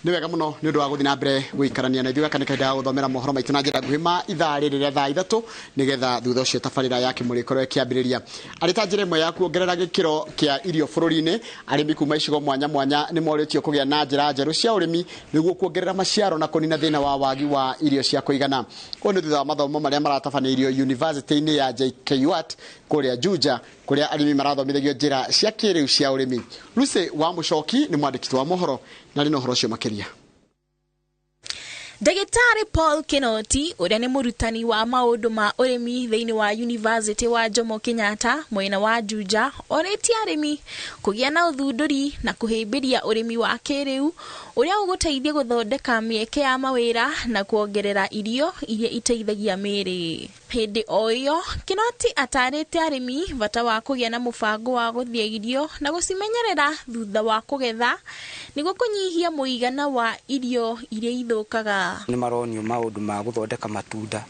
Nĩ wega mũno nĩ ũndũ wa gũthiĩ na mbere gũikarania na ithuĩ. Gaka nĩ kahinda ga gũthomera mohoro maitũ na njĩra nguhĩ ma ithaa rĩrĩ rĩa thaa 3, nĩgetha thutha ũcio tabarĩra ya Kĩmũrĩ ĩkorwo ĩkĩambĩrĩria. Arĩ ta njĩra ĩmwe ya kuongerera gĩkĩro kĩa irio bũrũri-inĩ, arĩmi kuma icigo mwanya mwanya nĩ morĩtio kũgĩa na njĩra njerũ cia ũrĩmi nĩguo kuongerera maciaro na kũnina thĩna wa wagi wa irio cia kũigana. Ũũ nĩ thutha wa mathomo marĩa maratabanĩirio yunivasĩtĩ-inĩ ya JKUAT kũrĩa Juja, kũrĩa arĩmi marathomithagio njĩra cia kĩrĩu cia ũrĩmi. Lucy wa Mũcoki nĩ mwandĩki wa mohoro na arĩ na ũhoro ũcio makĩria. Ndagĩtarĩ Paul Kinoti, ũrĩa nĩ mũrutani wa maũndũ ma ũrĩmi thĩinĩ wa University wa Jomo Kenyatta mwena wa Juja, orĩtie arĩmi kũgĩa na ũthundũri na kũhĩmbĩria ũrĩmi wa kĩrĩu ũrĩa ũgũteithia gũthondeka mĩeke ya mawĩra na kuongerera irio iria iteithagia mĩĩrĩ. Hĩndĩ o ĩyo, Kinoti atarĩte arĩmi bata wa kũgĩa na mũbango wa gũthĩa irio na gũcimenyerera thutha wa kũgetha nĩguo kũnyihia mũigana wa irio iria ithũkaga. Nĩ maronio maũndũ ma gũthondeka matunda,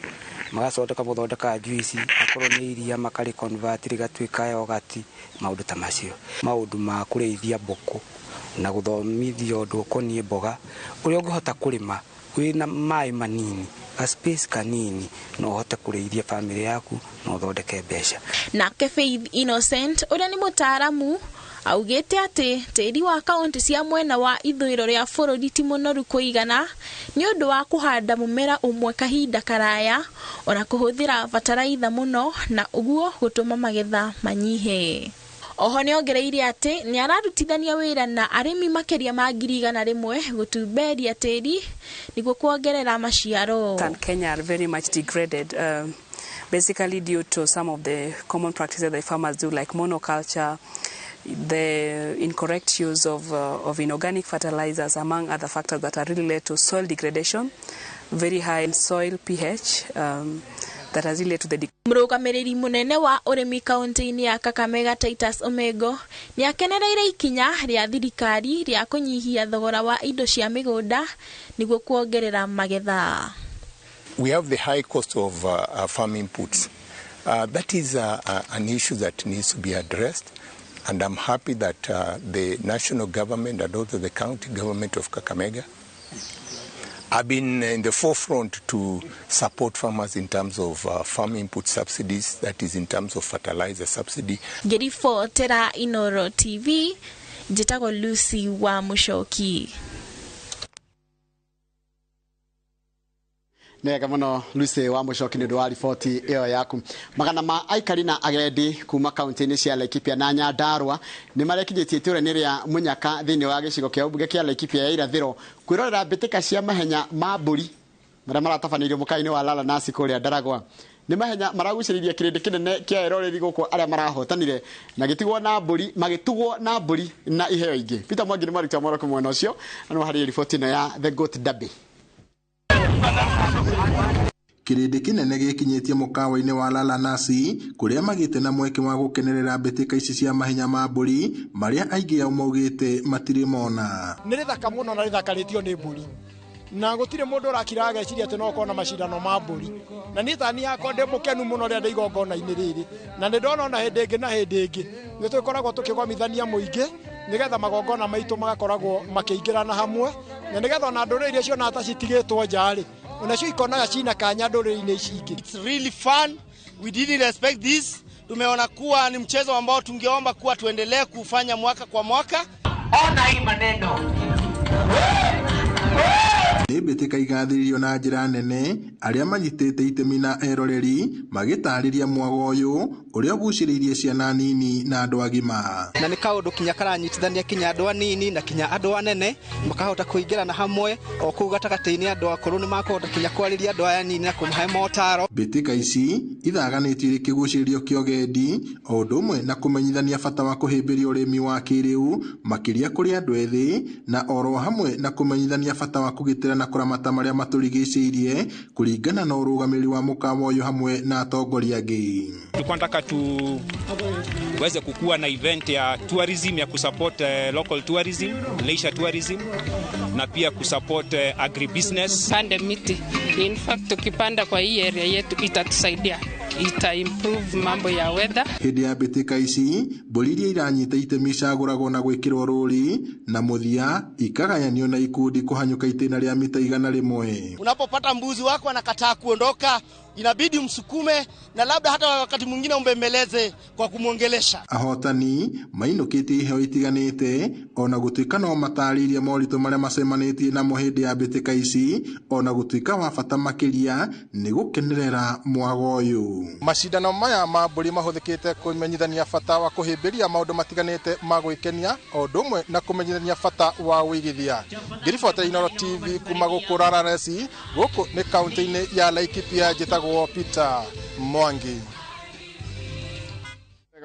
magacoka gũthondeka juice, akorwo nĩ iria makarĩ convert rĩgatuĩka yogurt, maũndũ ta macio. Maũndũ ma kũrĩithia mbũkũ na gũthomithio ũndũ ũkoniĩ mboga, ũrĩa ũngĩhota kũrĩma wĩna maĩ manini, ga space kanini, no ũhote kũrĩithia family yaku na ũthondeke mbeca. Nake Faith Innocent, ũrĩa nĩ mũtaaramu, augĩte atĩ tĩri wa kaunti cia mwena wa ithũĩro rĩa bũrũri ti mũnoru kũigana nĩ ũndũ wa kũhanda mũmera ũmwe kahinda karaya ona kũhũthĩra bataraitha mũno, na ũguo gũtũma magetha manyihe. Oho nĩ ongereire atĩ nĩ ararutithania wĩra na arĩmi makĩria ma 100,000 gũtumberia tĩri nĩguo kuongerera maciaro. And Kenya are very much degraded, basically due to some of the common practices that farmers do, like monoculture, the incorrect use of inorganic fertilizers, among other factors that are really led to soil degradation, very high soil pH, that has led to the Mũrũgamĩrĩri mũnene wa ũrĩmi kaunti-inĩ ya Kakamega Titus Omego nĩ akenereire ikinya rĩa thirikari rĩa kũnyihia thogora wa indo cia mĩgũnda nĩguo kuongerera magetha. We have the high cost of farm inputs. That is an issue that needs to be addressed, and I'm happy that the national government and also the county government of Kakamega have been in the forefront to support farmers in terms of farm input subsidies, that is in terms of fertilizer subsidy. Ngĩribotera Inoro TV, njĩtagwo Lucy wa Mũcoki. Nĩ wega mũno Lucy wa Mũcoki nĩ ũndũ wa riboti ĩyo yaku. Magana ma aikari na agendi kuma kaunti-inĩ cia Laikipia na Nyandarua nĩ marekinyĩtie itũũra-inĩ rĩa Mũnyaka thĩinĩ wa gĩcigo kĩa ũmbunge kĩa Laikipia ya irathĩro kwĩrorera mbĩtĩka cia mahenya ma mbũri marĩa maratabanĩirio mũkawa-inĩ wa Lalanasi kũrĩa Ndaragwa. Nĩ mahenya maragucĩrĩirie kĩrĩndĩ kĩnene kĩa eroreri gũkũ arĩa marahotanire na gĩtigwo na mbũri magĩtugwo na mbũri na iheo ingĩ. Peter Mwangi nĩ mwandĩki wa mohoro mwena ũcio na no harĩ riboti ĩno ya The Goat Derby. Kĩrĩndĩ kĩnene gĩkinyĩtie mũkawa-inĩ wa Lalanasi kũrĩa magĩte na mweke wa gũkenerera mbĩtĩka ici cia mahenya ma mbũri marĩa aingĩ ao maugĩte matirĩ mona. Nĩ rĩthaka mũno na rĩthakarĩtio nĩ mbũri, na gũtirĩ mũndũ ũrakira ageciria atĩ no ũkorwo na macindano ma mbũri, na niĩ tani yakwa ndĩ mũkenu mũno rĩrĩa ndĩ igongona-inĩ rĩrĩ, na nĩ ndona ona hĩndĩ ĩngĩ na hĩndĩ ĩngĩ nĩ tũkoragwo tũkĩgomithania mũingĩ nĩgetha magongona maitũ magakoragwo makĩingĩrana hamwe, na nĩgetha ona ndũrĩrĩ iria cionaga ta citigĩtwo nja-rĩ, onacio ikonaga cina kanya ndũrĩrĩ-inĩ ici ingĩ. It's really fun. We didn't expect this. Tumeona kuwa ni mchezo ambao tungeomba kuwa tuendelee kufanya mwaka kwa mwaka. Ona hii maneno. Nĩ mbĩtĩka igathĩrĩirio na njĩra nene arĩa manyitĩte itemi na eroreri magĩtarĩria mwago ũyũ ũrĩa ũgucĩrĩirie ciana nini na andũ agima. Na nĩ kaũndũ kinya karanyitithania kinya andũ anini na kinya andũ anene makahota kũingĩrana hamwe o kũu gatagatĩ-inĩ andũ akũrũ nĩ makũhota kinya kwarĩria andũ aya anini na kũmahe motaro. Mbĩtĩka ici ithaganĩtio irĩ kĩgucĩrĩrio kĩa ũgendi o ũndũ ũmwe na kũmenyithania bata wa kũhĩmbĩria ũrĩmi wa kĩrĩu makĩria kũrĩ andũ ethĩ, na oro hamwe na kũmenyithania bata wa kũgitĩra na kũramata marĩa matũrigicĩirie kũringana na ũrũgamĩrĩri wa mũkawa ũyũ hamwe na atongoria angĩ. Tulikuwa tunataka tuweze kukua na event ya tourism ya kusupport local tourism, leisure tourism na pia kusupport agribusiness. Pande miti. In fact tukipanda kwa hii area yetu itatusaidia. Ita improve mambo ya weather. Hĩndĩ ya mbĩtĩka ici mbũri iria iranyita itemi icagũragwo na gwĩkĩrwo rũri na mũthia ikagayanio na ikundi kũhanyũka itĩna rĩa mita 100. Unapopata mbuzi wako anakataa kuondoka, inabidi umsukume na labda hata wakati mwingine umbembeleze kwa kumwongelesha. Ahotani mainũkĩtie iheo itiganĩte ona gũtuĩka no matarĩirie moritũ marĩa macemanĩtie namo hĩndĩ ya mbĩtĩka ici, ona gũtuĩka wa bata makĩria nĩ gũkenerera mwago ũyũ. Macindano maya ma mbũri mahũthĩkĩte kũmenyithania bata wa kũhĩmbĩria maũndũ matiganĩte ma gwĩkenia o ũndũ ũmwe na kũmenyithania bata wa ũigithia. Ngĩribotera Inooro TV kuma gũkũ Rararesi, gũkũ nĩ kaunti-inĩ ya Laikipia, njĩtagwo Peter Mwangi.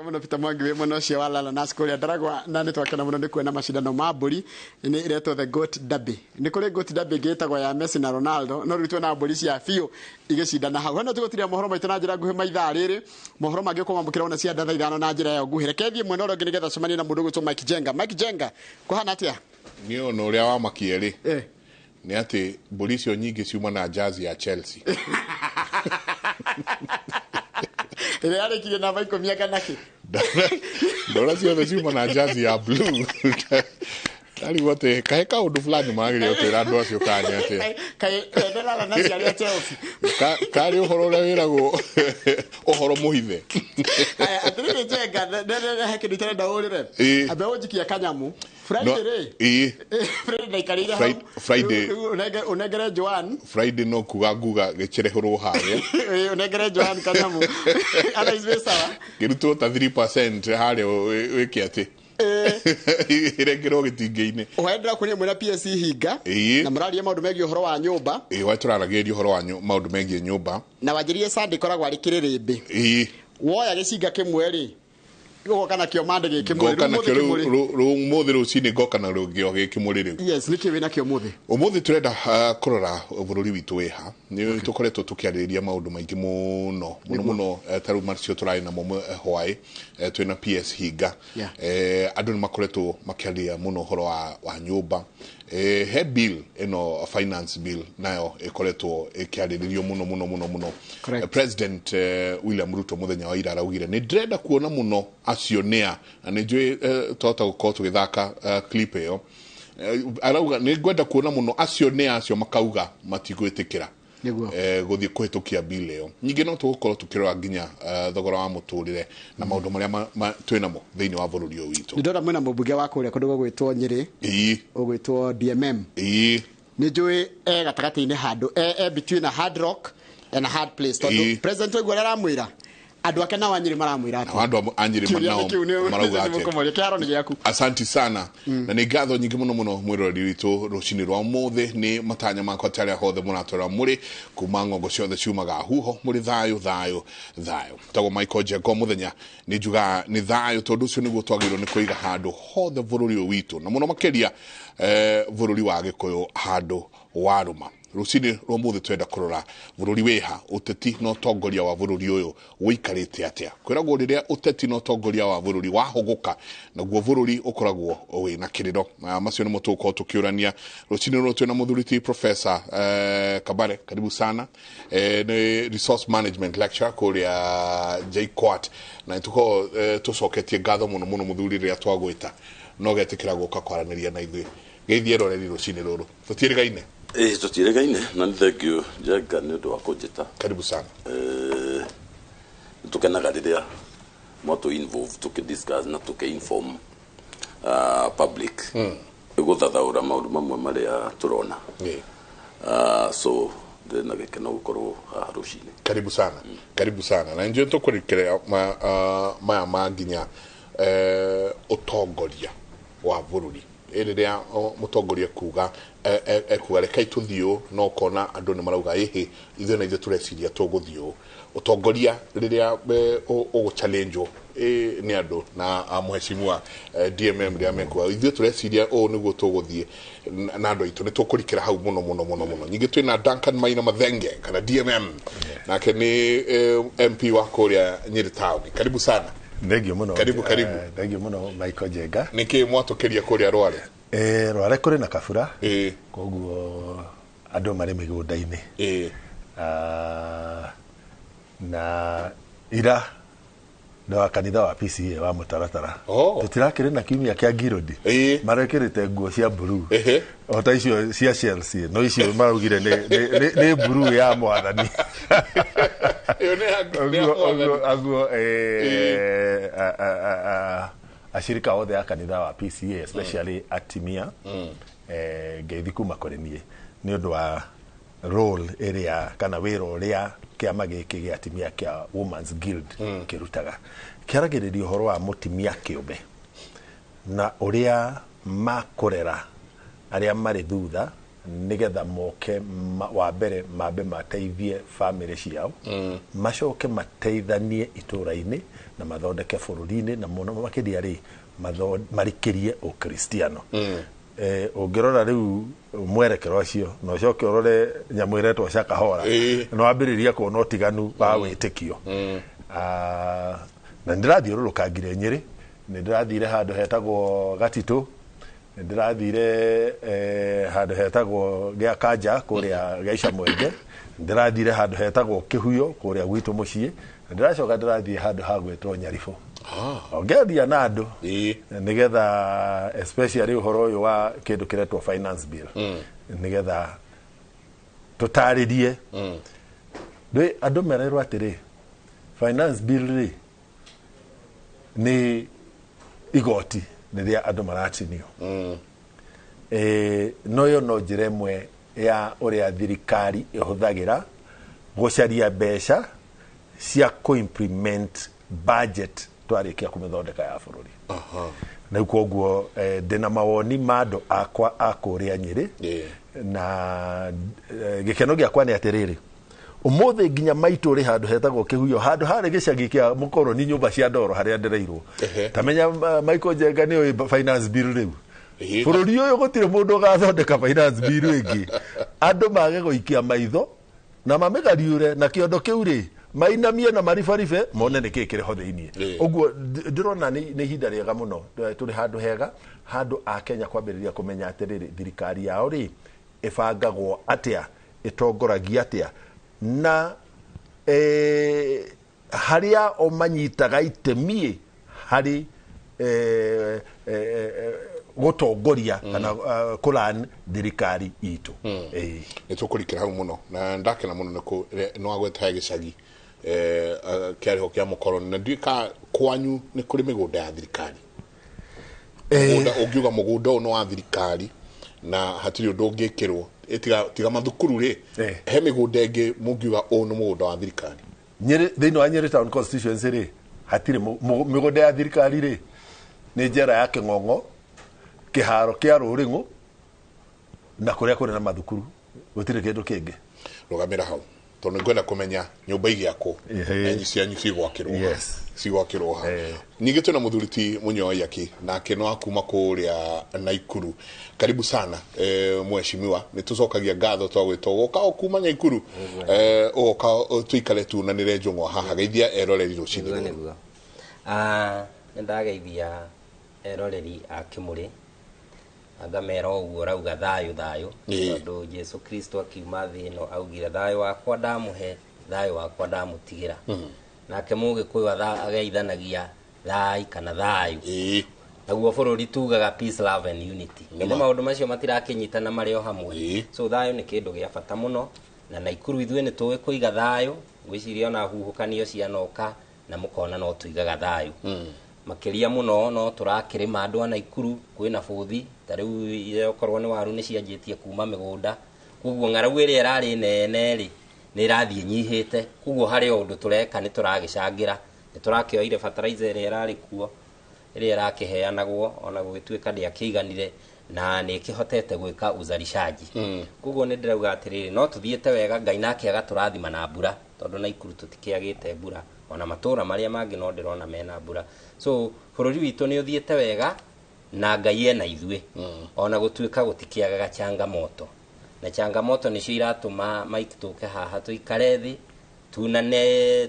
Muno Peter Mwangi wĩ mwena ũcio wa Lala kũrĩa Ndaragwa, na nĩ twakena mũno nĩ kuona macindano ma mbũri nĩ iretwo the Goat Derby. Nĩ kũrĩ Goat Derby ĩngĩ ĩtagwo ya Messi na Ronaldo, no rĩu tuona mbũri cia biũ igĩcindana hau. Hano tũgũtiria mohoro maitũ na njĩra nguhĩ maithaa rĩrĩ, mohoro mangĩ ũkũmamũkĩra ona cia thaa 5 na njĩra ya nguhĩ. Reke thiĩ mwena ũrĩa ũngĩ nĩgetha cemanie na mũndũ ũgwĩtwo Mike Jenga. Mike Jenga, kũhana atĩa? Niĩ ona ũrĩa wamakie rĩ nĩ atĩ mbũri icio nyingĩ ciuma na jazi ya Chelsea. Ĩrĩa yarĩkirie namba 10 kana kĩ? Ndora ciothe ciuma na jazi ya blue. Ndarigwo atĩ kaĩ kaũndũ fulani magĩrĩire kwĩra andũ acio kana nĩ atĩa. Kaĩ enderara na ciarĩ a Chelsea. Karĩ ũhoro ũrĩa wĩragwo ũhoro mũhithe. Atĩrĩrĩ Njenga, he kĩndũ itarenda ũrĩre. Ambe ũnjikie kanyamu. Friday rĩ. Friday ndaikarĩire hau. Friday. Ũnengere Joan. Friday no kuga nguga gĩcherehũrwo harĩa. Ũnengere Joan kanyamu. Otherwise wĩ sawa. Kĩrutwo ta 3% harĩa wĩke atĩ. Irengerwo gĩtingĩ-inĩ. Ũhendera kũrĩa mwĩna PSC Hinga na mũraria maũndũ megiĩ ũhoro wa nyũmba. Ĩĩ tũraragĩrĩria ũhoro wa maũndũ megiĩ nyũmba. Na wanjĩrire Sunday koragwo arĩ kĩrĩrĩmbĩ. Ĩĩ. Woya gĩcinga kĩmwe rĩ, ũgoka nakĩo mande gĩkĩ mwĩrĩ. Ngoka nakĩo rĩu ũmũthĩ rũcinĩ ngoka na rũgĩo gĩkĩ mwĩrĩ rĩu. Yes, nĩkĩ wĩ nakĩo ũmũthĩ? Ũmũthĩ tũrenda kũrora bũrũri witũ wĩha. Nĩ tũkoretwo tũkĩarĩrĩria maũndũ maingĩ mũno mũno mũno, ta rĩu macio tũrarĩ namo hwaĩ twĩna PS Hinga. Andũ nĩ makoretwo makĩarĩrĩria mũno ũhoro wa nyũmba. He bill ĩno finance bill nayo ĩkoretwo ĩkĩarĩrĩrio mũno mũno mũno mũno. President William Ruto mũthenya wa ira araugire nĩ ndĩrenda kuona mũno acio nĩa, na nĩ njũĩ twahota gũkorwo tũgĩthaka clip ĩyo. Arauga nĩ ngwenda kuona mũno acio nĩa acio makauga matigwĩtĩkĩra gũthiĩ kũhĩtũkia bill ĩyo. Ningĩ no tũgũkorwo tũkĩrora nginya thogora wa mũtũrĩre na maũndũ marĩa twĩnamo thĩinĩ wa bũrũri ũyũ witũ. Nĩ ndona mwĩna mũmbunge wa kũrĩa kũndũ gũgwĩtwo Nyĩrĩ, ũgwĩtwo DMM. Nĩ njũĩ e gatagatĩ-inĩ handũ e between a hard rock and a hard place, tondũ president waigua ũrĩa aramwĩra andũ ake nao a Nyĩrĩ maramwĩra atĩa? Andũ a Nyĩrĩ nao marauga atĩa? Asanti sana. Na nĩ ngatho nyingĩ mũno mũno mwĩroreri witũ rũcinĩ rwa ũmũthĩ. Nĩ matanya makwa atĩ arĩa hothe mũratwĩra mũrĩ kuma ng'ongo ciothe ciumaga huho mũrĩ thayũ thayũ thayũ. Tagwo Michael Njenga mũthenya nĩ njugaga nĩ thayũ, tondũ ũcio nĩguo twagĩrĩirwo nĩ kũiga handũ hothe bũrũri ũyũ witũ, na mũno makĩria bũrũri wa Gĩkũyũ handũ warũma. Rũcinĩ rwa ũmũthĩ twenda kũrora bũrũri wĩha, ũteti na ũtongoria wa bũrũri ũyũ ũikarĩte atĩa. Kwĩragwo rĩrĩa ũteti na ũtongoria wa bũrũri wahũgũka, naguo bũrũri ũkoragwo wĩna kĩrĩro. Macio nĩmo tũgũkorwo tũkĩũrania rũcinĩ rũrũ. Twĩna mũthuri ti Professor Kabare, karibu sana. Nĩ resource management lecturer kũrĩa JKUAT, na nĩtũkorwo tũcoketie ngatho mũno mũno mũthuri rĩrĩa twagwĩta no getĩkĩra gũka kwaranĩria na ithuĩ. Geithie roreri rũcinĩ rũrũ. Tũtiĩrĩgaine. Tũtiĩrĩgaine na nĩ thank you Njenga nĩ ũndũ wa kũnjĩta. Karibu sana. Nĩtũkenaga rĩrĩa mwatũ involve tũkĩ discuss na tũkĩ inform public gũthathaũra maũndũ mamwe marĩa tũrona. So ndĩna gĩkeno gũkorwo haha rũcinĩ. Karibu sana. Karibu sana. Na njũĩ tũkũrĩkĩra maya ma nginya ũtongoria wa bũrũri. Rĩrĩa mũtongoria kuga ekuga rekai tũthiĩ ũũ, no ũkona andũ nĩ marauga ĩhĩ ithuĩ na ithuĩ tũreciria tũgũthiĩ ũũ. Ũtongoria rĩrĩa ũgũ-challenge nĩ andũ na mũheshimiwa DMM rĩrĩa mekuga ithuĩ tũreciria ũũ nĩguo tũgũthiĩ na andũ aitũ nĩ tũkũrikĩra hau mũno mũno mũno mũno. Ningĩ twĩna Duncan Maina Mathenge kana DMM, nake nĩ MP wa kũrĩa Nyĩrĩ Town. Karibu sana. Thengio mũno. Karibu karibu. Thengio mũno Michael Njenga. Nĩkĩ mwatũkĩria kũrĩa Rware? Rware kũrĩ na kabura. Koguo andũ marĩ mĩgũnda-inĩ. Na ira na kanitha wa PCA wa mutaratara tutirakire na kiumia kia Ngirodi marekirite nguo cia blue o ta icio cia Chelsea no icio maraugire ni blue ya mwathani. Aguo ashirika othe a kanitha wa PCA especially atimia ngeithi kuma kuri nie ni undu wa role area kana wira uria kiama giki gia atimia kia Women's Guild kirutaga kiaragiriria uhoro wa mutimia kiumbe na uria makurera aria mari thutha nigetha moke wa mbere mambe mateithie family ciao macoke mateithanie itura-ini na mathondeke bururi-ini na muno makiria ri marikirie ukristiano. Ũngĩrora rĩu mwerekero ũcio na ũcoke ũrore nyamũ ĩretwo Shakahola no wambĩrĩria kuona ũtiganu wa wĩtĩkio. Na nĩndĩrathiũrũrũkangire Nyĩrĩ, nĩndĩrathire handũ hetagwo Gatitũ, nĩndĩrathire handũ hetagwo gĩa Kanja kũrĩa gĩa Icamwenge, nĩndĩrathire handũ hetagwo Kĩhuyo kũrĩa gwitũ mũciĩ, na ndĩracoka ndĩrathiĩ handũ ha gwĩtwo Nyaribũ. Ongeria na andũ nigetha especially uhoro ũyũ wa kĩndũ kĩretwo finance bill nigetha tũtarĩrie ndĩ andũ mererwo atĩrĩ finance bill rĩ nĩ igoti rĩrĩa andũ maratinio. No yo no njĩra ĩmwe ya ũrĩa thirikari ĩhũthagĩra gũcaria mbeca cia kũ-implement budget twarikia kumithondeka ya bururi. Na koguo ndina mawoni ma andu akwa a kuria Nyeri na gikeno giakwa ni atiriri umuthi nginya maitu ri handu hetagwo Kihuyo handu hari gicagi kia mukoroni nyumba cia ndoro haria ndereirwo tamenya Michael Njenga ni oi finance bill riu bururi uyu gutire mundu ugathondeka finance bill ingi andu mage guikia maitho na mamigariure na kiondo kiu ri mainamie na maribaribe mone nä kä kä rä ho thä iniä å guo ndä rona nä ihinda rĩega mũno tå rä handå hega handå a Kenya kwambĩrĩria kũmenya atĩrĩrĩ thirikari yao rĩ ĩbangagwo atĩa ĩtongoragia atĩa na harĩa o manyitaga itemi harĩ gũtongoria kana kũran thirikari itũ. Nĩ tũkũrikĩra hau mũno na ndakena mũno nĩ wagweta gĩcagi kĩarĩho kĩa mũkoroni na ndiũĩ ka kwanyu nĩ kũrĩ mĩgũnda ya thirikari ũngiuga mũgũnda ũyũ nĩ wa thirikari na hatirĩ ũndũ ũngĩkĩrwo tiga mathukuru rĩ he mĩgũnda ĩngĩ mũngiuga ũyũ nĩ mũgũnda wa thirikari. Nyeri thĩinĩ wa Nyeri Town constituency rĩ hatirĩ mĩgũnda ya thirikari rĩ nĩ njera ya Kĩng'ong'o kĩharo kĩa Rũrĩng'ũ na kũrĩa kũrĩ na mathukuru gũtirĩ kĩndũ kĩngĩ. Rũgamĩra hau tondũ ngwenda kũmenya nyũmba igĩakwo na cianyu cigwakĩrwo cigwakĩrwo ha. Ningĩ twĩna mũthuri ti Mũnyoi Aki nake no akuma kũrĩa Naikuru. Karibu sana mheshimiwa, nĩ tũcokagia ngatho twagwĩtwo ũgoka o kuma Naikuru ũgoka tũikare tunanĩre njũng'wa haha geithia eroreri rũcinĩ rũrũ. Nĩ ndageithia eroreri a Kĩmũrĩ ngamera ũguo rauga thayũ thayũ tondũ Jesu Kristo akiuma thĩ ĩno augire thayũ wakwa ndamũhe thayũ wakwa ndamũtigĩra nake mũgĩkũyũ ageithanagia thai kana thayũ naguo bũrũri tugaga peace love and unity nĩ maũndũ macio matirakĩnyitana marĩ o hamwe so thayũ nĩ kĩndũ gĩa bata mũno na Naikuru ithuĩ nĩ tũĩ kũiga thayũ ngwĩciria ona huhũkanio cianoka na mũkona no tũigaga thayũ makiria muno no turakirima andu a Naikuru kwina buthi ta riu okorwo ni waru ni cianjitie kuma migunda koguo ng'aragu ĩrĩa ĩrarĩ nene rĩ nĩ ĩrathiĩ nyihĩte koguo harĩ o ũndũ tũreka nĩ tũragĩcangĩra nĩ tũrakĩoire fertilizer ĩrĩa ĩrarĩ kuo ĩrĩa ĩrakĩheanagwo ona gũgĩtuĩka ndĩakĩiganire na nĩ ĩkĩhotete gwĩka uzalishaji koguo nĩ ndĩrauga atĩrĩrĩ no tũthiĩte wega Ngai nake agatũrathima na mbura tondũ Naikuru tũtikĩagĩte mbura ona matũra marĩa mangĩ no ndĩrona mena mbura so bũrũri witũ nĩ ũthiĩte wega na Ngai ena ithuĩ ona gũtuĩka gũtikĩagaga changamoto na changamoto nĩcio iratũma Mike tũke haha tũikare thĩ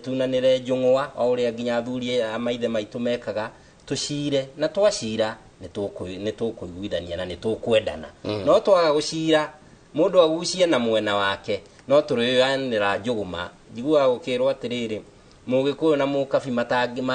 tunanĩre njũng'wa o ũrĩa nginya athuri a maithe maitũ mekaga tũcire na twacira nĩ tũkũiguithania na nĩ tũkwendana no twaga gũcira mũndũ agucie na mwena wake no tũrĩoyanĩra njũgũma Njiguaga gũkĩrwo atĩrĩrĩ, Mũgĩkũyũ na Mũkabi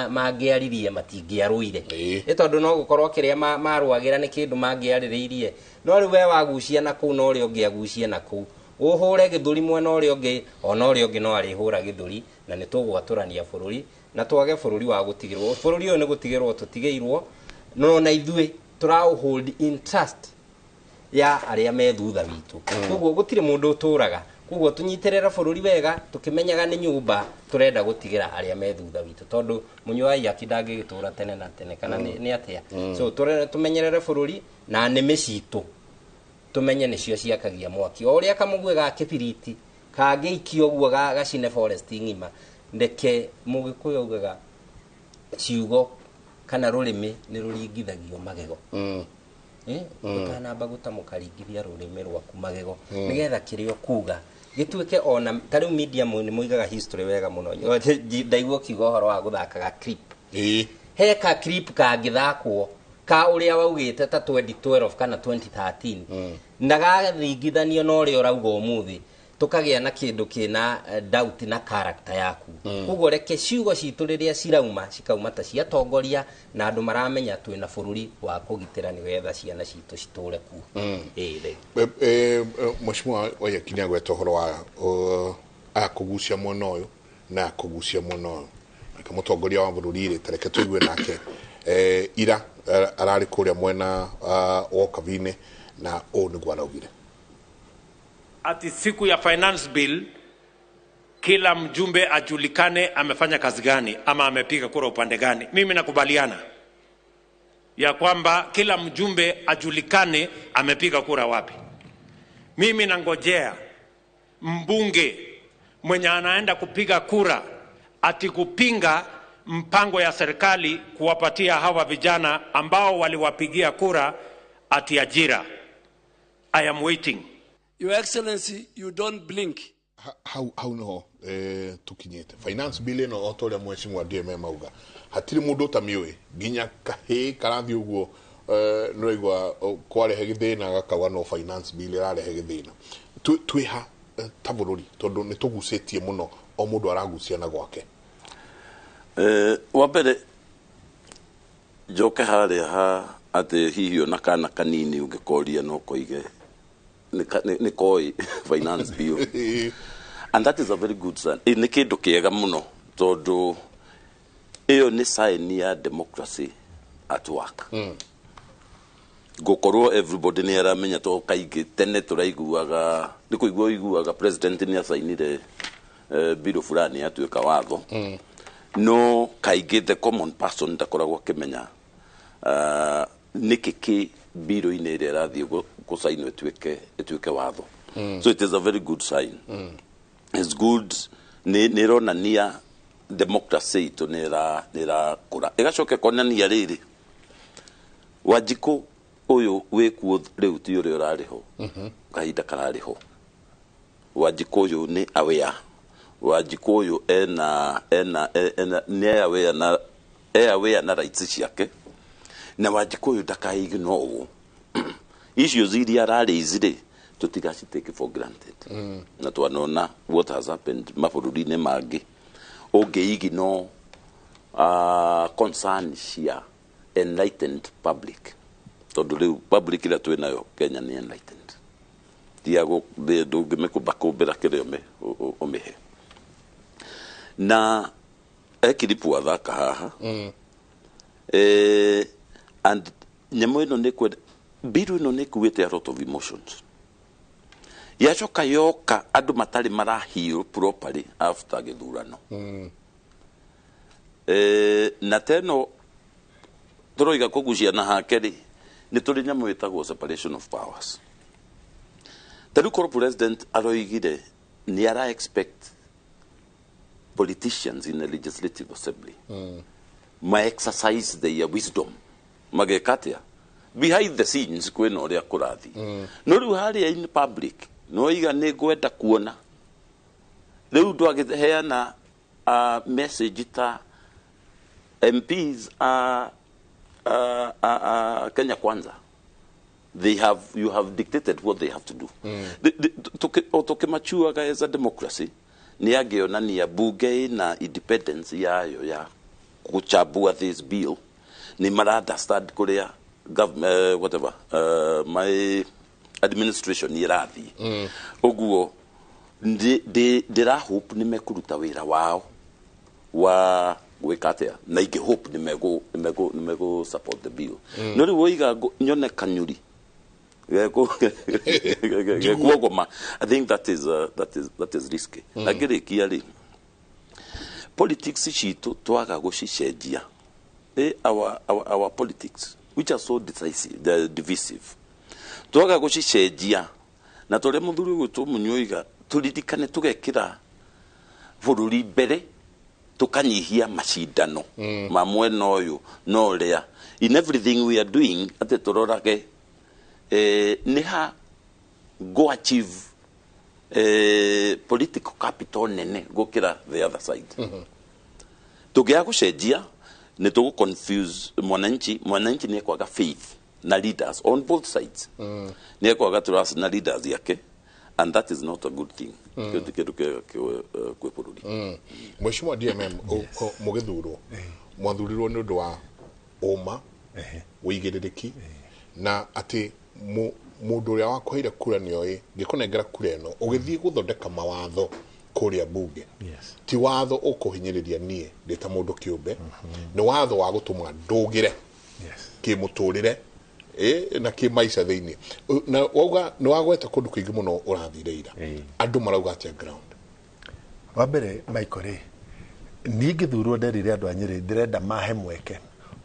mangĩaririe matingĩarũire, nĩ tondũ no gũkorwo kĩrĩa marũagĩra nĩ kĩndũ mangĩarĩrĩirie. No rĩu we wagucia na kũu na ũrĩa ũngĩ agucie na kũu, ũhũre gĩthũri mwena ũrĩa ũngĩ, ona ũrĩa ũngĩ no arĩhũra gĩthũri, na nĩ tũgwatũrania bũrũri na twage bũrũri wa gũtigĩrwo. Bũrũri ũyũ nĩ gũtigĩrwo tũtigĩirwo, no na ithuĩ tũraũ hold in trust ya arĩa me thutha witũ. Koguo gũtirĩ mũndũ ũtũraga. Koguo tũnyitĩrĩre bũrũri wega, tũkĩmenyaga nĩ nyũmba tũrenda gũtigĩra arĩa me thutha witũ, tondũ mũnyua wa ihaki ndangĩgĩtũra tene na tene, kana nĩ atĩa? So tũmenyerere bũrũri na nĩmĩ citũ, tũmenye nĩcio ciakagia mwaki. O ũrĩa kamũguĩ ga kĩbiriti kangĩikio ũguo gacine forest ng'ima. Ndeke Mũgĩkũyũ augaga ciugo kana rũrĩmĩ nĩ rũringithagio magego. Ũtanamba gũtamũka, ringithia rũrĩmĩ rwaku magego, nĩgetha kĩrĩa ũkuga gĩtuĩke. Ona ta rĩu media nĩ mũigaga history wega mũno. Ndaigua ũkiuga ũhoro wa gũthakaga clip, he ka clip kangĩthakwo ka ũrĩa waugĩte ta 2012 kana 2013 na gathingithanio na ũrĩa ũrauga ũmũthĩ, tũkagĩa na kĩndũ kĩna doubt na character yaku. Koguo reke ciugo citũ rĩrĩa cirauma cikauma ta ciatongoria na andũ maramenya twĩna bũrũri wa kũgitĩra, nĩgetha ciana citũ citũre kuo. Ĩĩ. Mheshimiwa Waiyaki nĩ agweta ũhoro wa aya kũgucia mwena ũyũ na aya kũgucia mwena ũyũ. Nake mũtongoria wa bũrũri rĩ, ta reke tũigue nake. Ira ararĩ kũrĩa mwena wa Ũkabi-inĩ, na ũũ nĩguo araugire. Ati siku ya finance bill kila mjumbe ajulikane amefanya kazi gani ama amepiga kura upande gani. Mimi nakubaliana ya kwamba kila mjumbe ajulikane amepiga kura wapi. Mimi nangojea mbunge mwenye anaenda kupiga kura ati kupinga mpango ya serikali kuwapatia hawa vijana ambao waliwapigia kura ati ajira. I am waiting. Your Excellency, you don't blink. Hau niho tukinyite finance bill ĩno, o ta ũrĩa mheshimiwa DMM auga, hatirĩ mũndũ ũtamĩũĩ, nginya kahĩĩ karathiĩ ũguo nĩũraigua kwarehe gĩthĩna gakauga no finance bill ĩrarehe gĩthĩna. Twĩ ha ta bũrũri, tondũ nĩ tũgucĩtie mũno, o mũndũ aragucia na gwake. Wa mbere njoke harĩa ha atĩ hihi ona kana kanini ũngĩkoria no koige nĩ koĩ finance bill, and that is a very good sign. Nĩ kĩndũ kĩega mũno, tondũ ĩyo nĩ sign ya democracy at work, gũkorwo everybody nĩ aramenya, to kaingĩ tene tũraiguaga nĩ kũigua ũiguaga president nĩ acainire bill fulani yatuĩka watho, no kaingĩ the common person ndakoragwo akĩmenya nĩkĩ kĩ bill-inĩ ĩrĩa ĩrathiĩ gũcainwo ĩtuĩke watho. So it is a very good sign. It's good, nĩ ĩronania democracy itũ nĩ ĩrakũra, ĩgacoka ĩkonania rĩrĩ Wanjikũ ũyũ wĩkuo rĩu ti ũrĩa ũrarĩ ho kahinda kararĩ ho. Wanjikũ ũyũ nĩ aware, Wanjikũ ũyũ ena nĩ aware na aware na rights ciake, na Wanjikũ ũyũ ndakaignore ũũ issues iria araraise rĩ, tũtigaci take for granted. Na twanona what has happened mabũrũri-inĩ mangĩ ũngĩ ignore concern cia enlightened public, tondũ rĩu public ĩrĩa twĩ nayo Kenya nĩ enlightened, tia ndũngĩmĩkũmbakũmbĩra kĩrĩa ũmĩhe na ekiripu athaka haha. And nyamũ ĩno nĩ kwenda bill ĩno nĩ ĩkuĩte a lot of emotions, yacoka yoka andũ matarĩ maraheal properly after gĩthurano. Na teno tũroiga kũgucia na hake rĩ, nĩ tũrĩ nyamũ ĩtagwo separation of powers. Ta rĩu korwo president aroigire nĩ ara expect politicians in the legislative assembly ma exercise their wisdom, mageka atĩa behind the scenes kwĩna ũrĩa kũrathiĩ, no rĩu harĩa in public no iga nĩ ngwenda kuona rĩu ndwagĩheana message ta MPs Kenya Kwanza, they have you have dictated what they have to do. O tũkĩmachuaga as a democracy. Nĩ angĩonania bunge ĩna independence yayo ya gũchambua this bill, nĩ mara understand kũrĩa whatever my administration ĩrathiĩ. Ũguo ndĩra hope nĩ mekũruta wĩra wao wa gwĩka atĩa, na ingĩ hope nĩ megũ support the bill. No rĩu woiga nyone kanyuri gekuogoma, I think that is that is risky. Na ngĩrĩkia rĩ, politics citũ twaga gũcicenjia, our politics which are so decisive, divisive, twaga gũcicenjia na tũrĩa mũthuri ũgwĩtwo Mũnyoiga, tũririkane tũgekĩra bũrũri mbere, tukanyihia macindano ma mwena ũyũ na ũrĩa. In everything we are doing, atĩ tũrorage nĩ ha go achieve political capital nene gũkĩra the other side. Tũngĩaga gũcenjia nĩ tũgũ confuse mwananchi. Mwananchi nĩ ekwaga faith na leaders on both sides, nĩ ekwaga trust na leaders yake, and that is not a good thing. Kĩndũ kĩega kwĩ bũrũri. Mheshimiwa DMM, mũgĩthurwo mwathurirwo nĩ ũndũ wa ũma, ũigĩrĩrĩki, na atĩ mũndũ ũrĩa wakũheire kura nĩoĩ ngĩkũnengera kura ĩno ũgĩthiĩ gũthondeka mawatho kũrĩa bunge, ti watho ũkũhinyĩrĩria niĩ ndĩ ta mũndũ kĩũmbe, nĩ watho wa gũtũma ndũgĩre kĩmũtũrĩre na kĩmaica thĩinĩ. Na wauga nĩ wagweta kũndũ kũingĩ mũno ũrathire ira, andũ marauga atĩa ground? Wa mbere Michael rĩ, niĩ ngĩthurwo nderire andũ a Nyĩrĩ ndĩrenda mahe mweke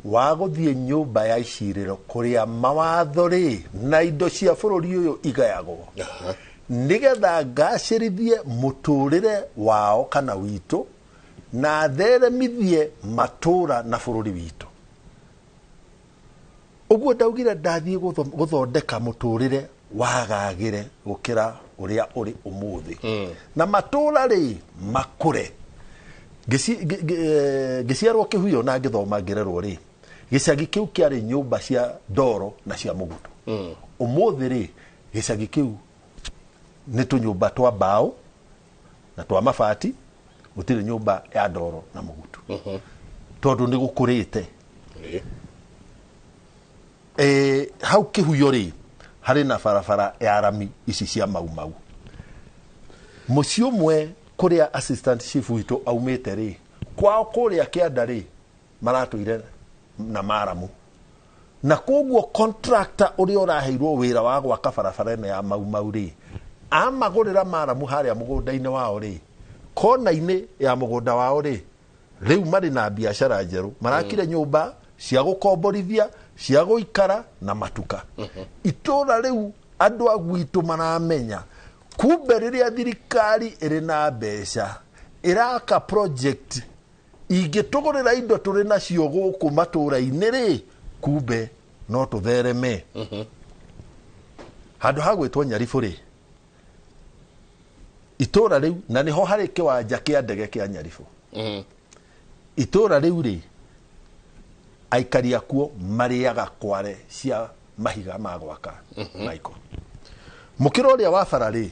wa gũthiĩ nyũmba ya icirĩro kũrĩa mawatho rĩ na indo cia bũrũri ũyũ igayagwo, nĩgetha ngacĩrithie mũtũrĩre wao kana witũ, na theremithie matũra na bũrũri witũ. Ũguo ndaugire ndathiĩ gũthondeka mũtũrĩre wagagĩre gũkĩra ũrĩa ũrĩ ũmũthĩ, na matũra rĩ makũre. Ngĩciarwo Kĩhuyo na ngĩthoma ngĩrerwo rĩ, gĩcagi kĩu kĩarĩ nyũmba cia ndoro na cia mũgutu. Ũmũthĩ rĩ, gĩcagi kĩu nĩ tũnyũmba twa mbaũ na twa mabati, gũtirĩ nyũmba ya ndoro na mũgutu, tondũ nĩ gũkũrĩte. Hau Kĩhuyo rĩ, harĩ na barabara ya rami ici cia Mau Mau. Mũciĩ ũmwe kũrĩa assistant chief witũ aumĩte rĩ, kwao kũrĩa kĩanda rĩ, maratũire na maramu, na koguo contractor ũrĩa ũraheirwo wĩra wa gwaka barabara ĩno ya Mau Mau rĩ, amagũrĩra maramu harĩa mũgũnda-inĩ wao rĩ, kona-inĩ ya mũgũnda wao rĩ, rĩu marĩ na biacara njerũ, marakire nyũmba cia gũkomborithia, cia gũikara na matuka. Itũra rĩu andũ a gwitũ maramenya kumbe rĩrĩa thirikari ĩrĩ na mbeca ĩraka project ingĩtũgũrĩra indo tũrĩ nacio gũkũ matũra-inĩ rĩ, kumbe no tũthereme. Handũ ha gwĩtwo Nyaribũ rĩ, itũra rĩu na nĩho harĩ kĩwanja kĩa ndege kĩa Nyaribũ. Itũra rĩu rĩ, aikari akuo marĩaga kware cia mahiga ma gwaka. Michael, mũkĩra ũrĩa wa bara rĩ,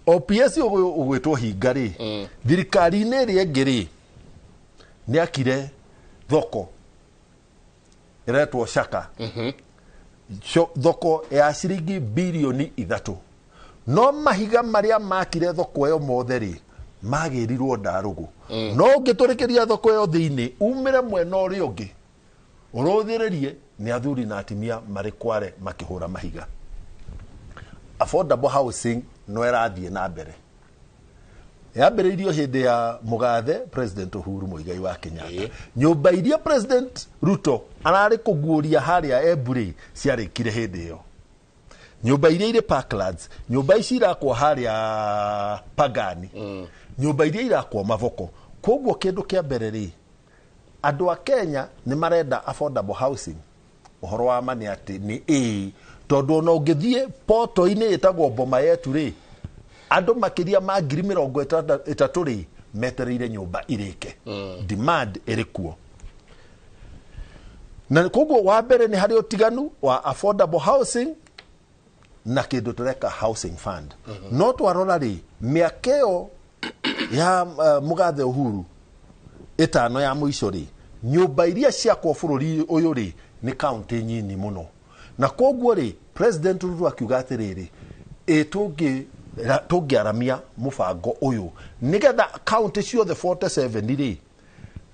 OPS ũgwĩtwo hinga rĩ, thirikari-inĩ ĩrĩa ĩngĩ rĩ, nĩ akire thoko ĩretwo Shaka, thoko ya ciringi bilioni 3. No mahiga marĩa makire thoko ĩyo mothe rĩ, magĩrirwo ndarũgũ. No ũngĩtũrĩkĩria thoko ĩyo thĩinĩ, umĩre mwena ũrĩa ũngĩ ũrũthĩrĩrie, nĩ athuri na atumia marĩ kware makĩhũra mahiga. Affordable housing no ĩrathiĩ na mbere. Yambĩrĩirio hĩndĩ ya mũgathe President Uhuru Muigai wa Kenyatta. Nyũmba iria President Ruto ararĩ kũguũria harĩa Embu rĩ, ciarĩkire hĩndĩ ĩyo. Nyũmba iria irĩ Parklands, nyũmba ici irakwo harĩa Pagani, nyũmba iria irakwo Mavoko. Koguo kĩndũ kĩa mbere rĩ, andũ a Kenya nĩ marenda affordable housing. Ũhoro wa ma nĩ atĩ nĩ ĩĩ, tondũ ona ũngĩthiĩ poto-inĩ ĩtagwo Boma Yetu rĩ, andũ makĩria ma 30,000 rĩ, metereire nyũmba irĩke. Demand ĩrĩ kuo. Na koguo wa mbere nĩ harĩ ũtiganu wa affordable housing na kĩndũ tũreka housing fund. No twarora rĩ, mĩaka ĩyo Ya mũgathe Uhuru 5 ya mũico rĩ, nyũmba iria ciakwo bũrũri ũyũ rĩ nĩ kaunti nyini mũno, na koguo rĩ President Ruto akiuga atĩrĩrĩ, ĩ tũngĩaramia mũbango ũyũ nĩgetha kaunti ciothe 47 rĩ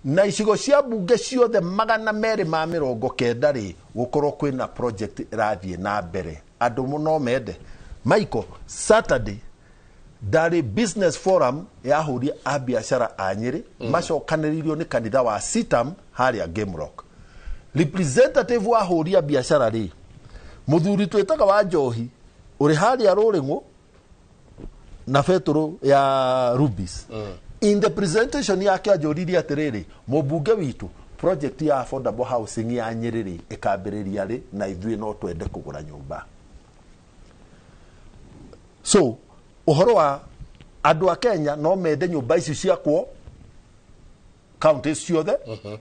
na icigo cia mbunge ciothe 290 rĩ gũkorwo kwĩna project ĩrathiĩ na mbere andũ mũno mende. Michael, Saturday ndarĩ business forum yahũria a biacara a Nyĩrĩ macokanĩrĩirio nĩ kanitha wa Sitam harĩa Game Rock. Representative wa hũria biacara rĩ mũthuri twĩtaga wa Njohi ũrĩ harĩa Rũrĩng'ũ na betũrũ ya Rubis. In the presentation yake anjũririe atĩrĩrĩ, mũmbunge witũ project ya affordable housing ya Nyĩrĩ rĩ ĩkambĩrĩria rĩ na ithuĩ no twende kũgũra nyũmba. So ũhoro wa andũ a Kenya no mende nyũmba ici ciakwo county ciothe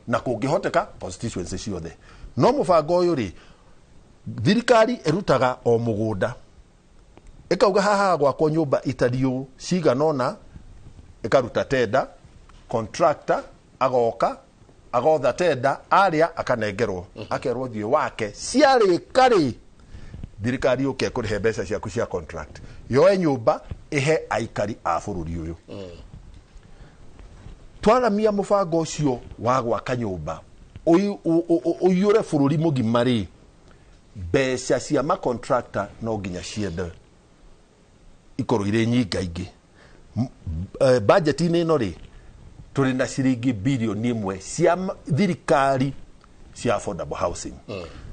na kũngĩhoteka constituency ciothe. No mũbango ũyũ rĩ thirikari ĩrutaga o mũgũnda ĩkauga haha gwakwo nyũmba itariũ cigana ũna, ĩkaruta tenda, contractor agoka agotha tenda arĩa akanengerwo akerwo thiĩ wake ciarĩka rĩ thirikari yũke kũrĩhe mbeca ciaku cia contract yoe nyũmba ĩhe aikari a bũrũri ũyũ. Twaramia mũbango ũcio wa gwaka nyũmba ũiyũre bũrũri mũgima rĩ mbeca cia macontractor no nginya ciende ikorwo irĩ nyingaingĩ. Budget-inĩ ĩno rĩ tũrĩ na ciringi bilioni 1 cia thirikari cia affordable housing.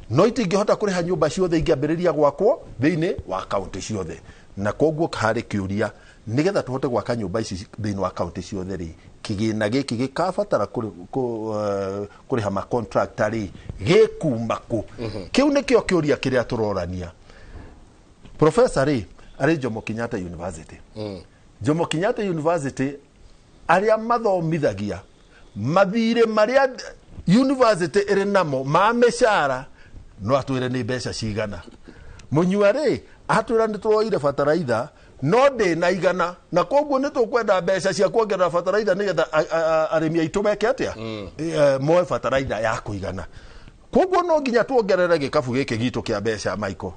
No itingĩhota kũrĩha nyũmba ciothe ingĩambĩrĩria gwakwo thĩinĩ wa kaunti ciothe, na koguo harĩ kĩũria nĩgetha tũhote gwaka nyũmba ici thĩinĩ wa kaunti ciothe rĩ kĩgĩna gĩkĩ gĩkabatara kũrĩha macontractor rĩ gĩkuma kũ? Kĩu nĩkĩo kĩũria kĩrĩa tũrorania. Professor rĩ arĩ Jomo Kenyatta University. Jomo Kenyatta University arĩa mathomithagia mathirĩ marĩa university ĩrĩ namo ma mĩcara no atwĩre nĩ mbeca cigana. Mũnyua rĩ atwĩra nĩ tũroire bataraitha no ndĩ na igana, na koguo nĩ tũkwenda mbeca cia kuongerera bataraitha nĩgetha arĩmi aitũ meke atĩa, moe bataraitha ya kũigana. Koguo no nginya tuongerere gĩkabu gĩkĩ gitũ kĩa mbeca Michael.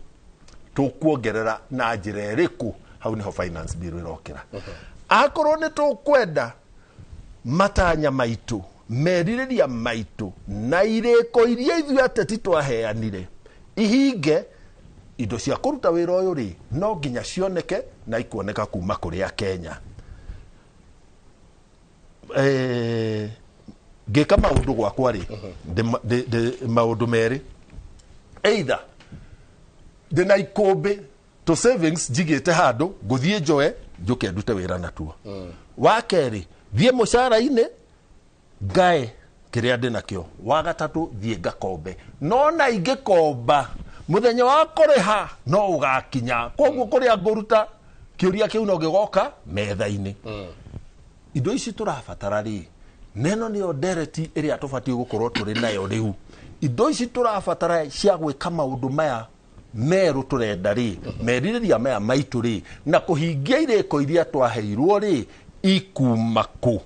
Tũkuongerera na njĩra ĩrĩkũ? Hau nĩho finance bill ĩrokĩra. Akorwo nĩ tũkwenda matanya maitũ, merirĩria maitũ na irĩko iria ithuĩ ateti twaheanire ihinge, indo cia kũruta wĩra ũyũ rĩ no nginya cioneke na ikuoneka kuma kũrĩ a Kenya. Ngĩka maũndũ gwakwa rĩ maũndũ merĩ, either ndĩna ikũmbĩ to savings njigĩte handũ ngũthiĩ njoe njũke ndute wĩra natuo. Wa kerĩ thiĩ mũcara-inĩ ngae kĩrĩa ndĩnakĩo. Wa gatatũ thiĩ ngakombe, no na ingĩkomba mũthenya wa kũrĩha no ũgakinya, koguo kũrĩa ngũruta kĩũria kĩu no gĩgoka metha-inĩ. Indo ici tũrabatara rĩ neno nĩyo ndereti ĩrĩa tũbatiĩ gũkorwo tũrĩ nayo rĩu. Indo ici tũrabatara cia gwĩka maũndũ maya merũ tũrenda rĩ, merirĩria maya maitũ rĩ, na kũhingia irĩko iria twaheirwo rĩ ikuma kũ?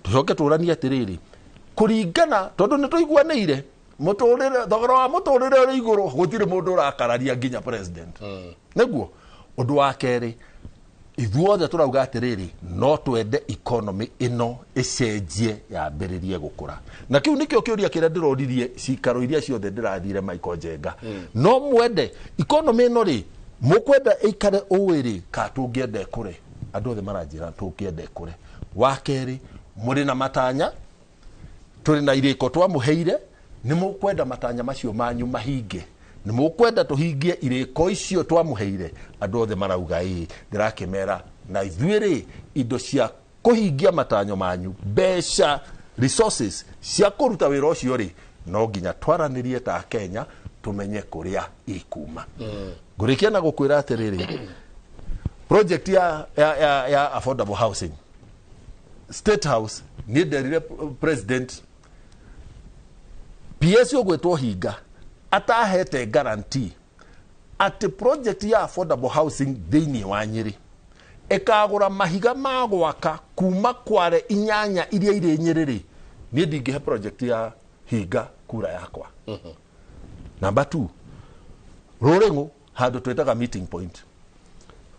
Tũcoke tũranie atĩrĩrĩ, kũringana tondũ nĩ tũiguanĩire mũtũrĩre, thogora wa mũtũrĩre ũrĩ igũrũ, gũtirĩ mũndũ ũrakararia nginya president. Nĩguo ũndũ wa kerĩ ithuothe tũrauga atĩrĩrĩ no twende economy ĩno ĩcenjie yambĩrĩrie gũkũra, na kĩu nĩkĩo kĩũria kĩrĩa ndĩroririe cikaro iria ciothe ndĩrathire Michael Njenga. No mwende economy ĩno rĩ mũkwenda ĩikare ũũ rĩ ka tũngĩenda ĩkũre? Andũ othe maranjĩra tũngĩenda ĩkũre. Wa kerĩ mũrĩ na matanya, tũrĩ na irĩko twamũheire, nĩ mũkwenda matanya macio manyu mahinge, nĩ mũkwenda tũhingie irĩko icio twamũheire. Andũ othe marauga ĩĩ. Ndĩrakĩmera na ithuĩ rĩ indo cia kũhingia matanyo manyu, mbeca, resources cia kũruta wĩra ũcio rĩ no nginya twaranĩrie ta Kenya tũmenye kũrĩa ikuma. Ngũrĩkia na gũkwĩra atĩrĩrĩ, project ya affordable housing State House niĩ nderire president PS ũgwĩtwo Hinga atahete guarantee atĩ project ya affordable housing thĩinĩ wa Nyĩrĩ Ĩkagũra mahiga ma gwaka kuma kware 8 iria irĩ Nyĩrĩ rĩ, niĩ ndingĩhe project ya Hinga kura yakwa. Number 2, Rũrĩng'ũ handũ twĩtaga meeting point,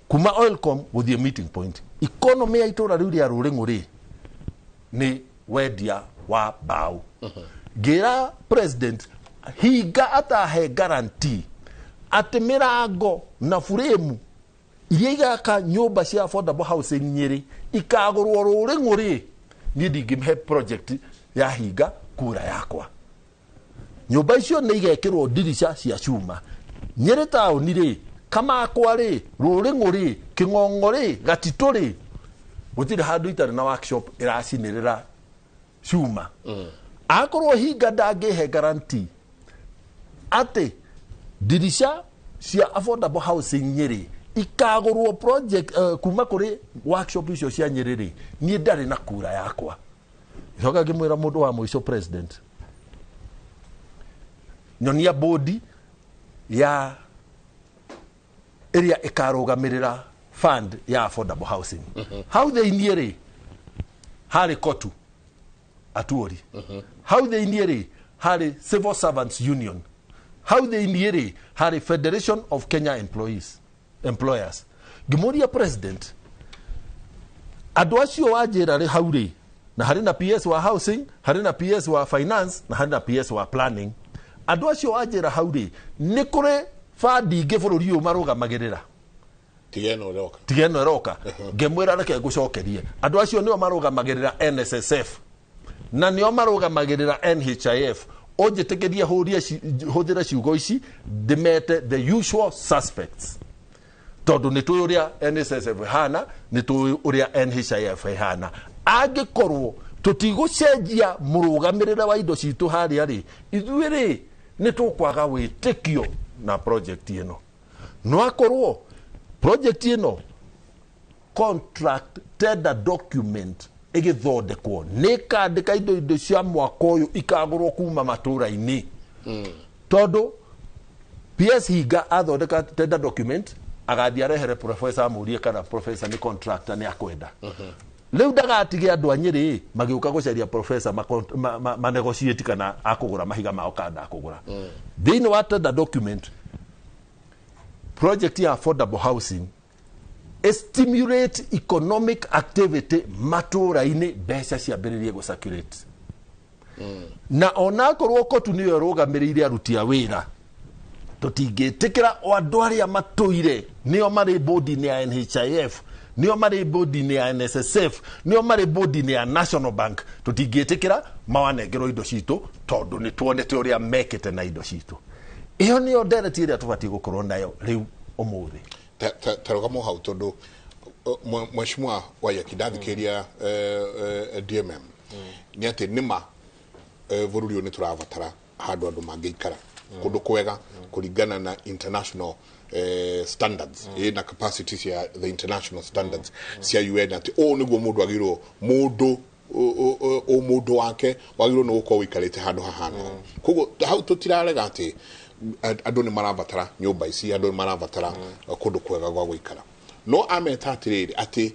kuma Oilcom gũthiĩ meeting point, economy ya itũra rĩu rĩa Rũrĩng'ũ rĩ nĩ wendia wa mbaũ. Ngĩra president Hinga atahe guarantee atĩ mĩrango na buremu iria igaka nyũmba cia affordable housing Nyĩrĩ ikagũrwo Rũrĩng'ũ rĩ, niĩ ndingĩmhe project ya Hinga kura yakwa. Nyũmba icio nĩ igekĩrwo ndirica cia cuma. Nyĩrĩ taũni rĩ, Kamakwa rĩ, Rũrĩng'ũ rĩ, Kĩng'ong'o rĩ, Gatitũ rĩ, gũtirĩ handũ itarĩ na workshop ĩracinĩrĩra cuma. Akorwo Hinga ndangĩhe guarantee atĩ ndirica cia affordable housing Nyĩrĩ ikagũrwo project kuma kũrĩ workshop icio cia Nyĩrĩ rĩ, niĩ ndarĩ na kura yakwa. Gĩcoka ngĩmwĩra mũndũ wa mũico president, nyonia bodi ya ĩrĩa ĩkarũgamĩrĩra fund ya affordable housing. Hau thĩiniĩ rĩ harĩ Kotu Atuori, hau thĩiniĩ rĩ harĩ Civil Servants Union, hau thĩiniĩ rĩ harĩ Federation of Kenya Employees Employers. Ngĩmũria president, andũ acio wanjĩra rĩ hau rĩ, na harĩ na PS wa housing, harĩ na PS wa finance, na harĩ na PS wa planning, andũ acio wanjĩra hau rĩ nĩ kũrĩ bandi ingĩ bũrũri ũyũ marũgamagĩrĩra tiga ĩno ĩroka, tiga ĩno ĩroka. Ngĩmwĩra reke ngũcokerie, andũ acio nĩo marũgamagĩrĩra NSSF na nĩo marũgamagĩrĩra NHIF. Ũnjĩtĩkĩrie hũthĩre ciugo ici ndĩmete the usual suspects, tondũ nĩ tũĩ ũrĩa NSSF ĩhana, nĩ tũĩ ũrĩa NHIF ĩhana. Angĩkorwo tũtigũcenjia mũrũgamĩrĩre wa indo citũ harĩa rĩ, ithuĩ rĩ nĩ tũkwaga wĩtĩkio na project ĩno. No akorwo project ĩno contract tender document ĩgĩthondekwo nĩ ĩkandĩka indo cia mwaka ũyũ ikagũrwo kuma matũra-inĩ, tondũ PS Hinga athondeka tender document agathiĩ arehere professor amũrie kana professor nĩ contractor nĩ akwenda. Rĩu ndagatige andũ a Nyĩrĩ magĩũka gũcaria professor manegotiate kana akũgũra mahiga mao kana ndakũgũra. Thĩinĩ wa tender document project ya affordable housing stimulate economic activity matũra-inĩ, mbeca ciambĩrĩrie gũ circulate. Na onakorwo Kotu nĩyo ĩrũgamĩrĩire aruti a wĩra, tũtingĩtĩkĩra o andũ arĩa matũire nĩo marĩ bodi-inĩ ya NHIF, nĩo marĩ bodi-inĩ ya NSSF, nĩo marĩ bodi-inĩ ya National Bank, tũtingĩtĩkĩra mawanengerwo indo citũ tondũ nĩ tuonete ũrĩa mekĩte na indo citũ. Ĩyo nĩyo ndereti ĩrĩa tũbatiĩ gũkorwo nayo rĩu ũmũthĩ. Tarũgamo hau tondũ Mheshimiwa Waiyaki ndathikĩrĩria DMM nĩ atĩ nĩma bũrũri ũyũ nĩ tũrabatara handũ andũ mangĩikara kũndũ kwega kũringana na international standards na capacity cia the international standards cia UN, atĩ ũũ nĩguo mũndũ agĩrĩirwo mũndũ o mũndũ wake wagĩrĩirwo nĩ gũkorwo ũikarĩte handũ hahana. Koguo hau tũtirarega atĩ andũ nĩ marabatara nyũmba ici, andũ nĩ marabatara kũndũ kwega gwa gũikara, no ameta atĩrĩrĩ atĩ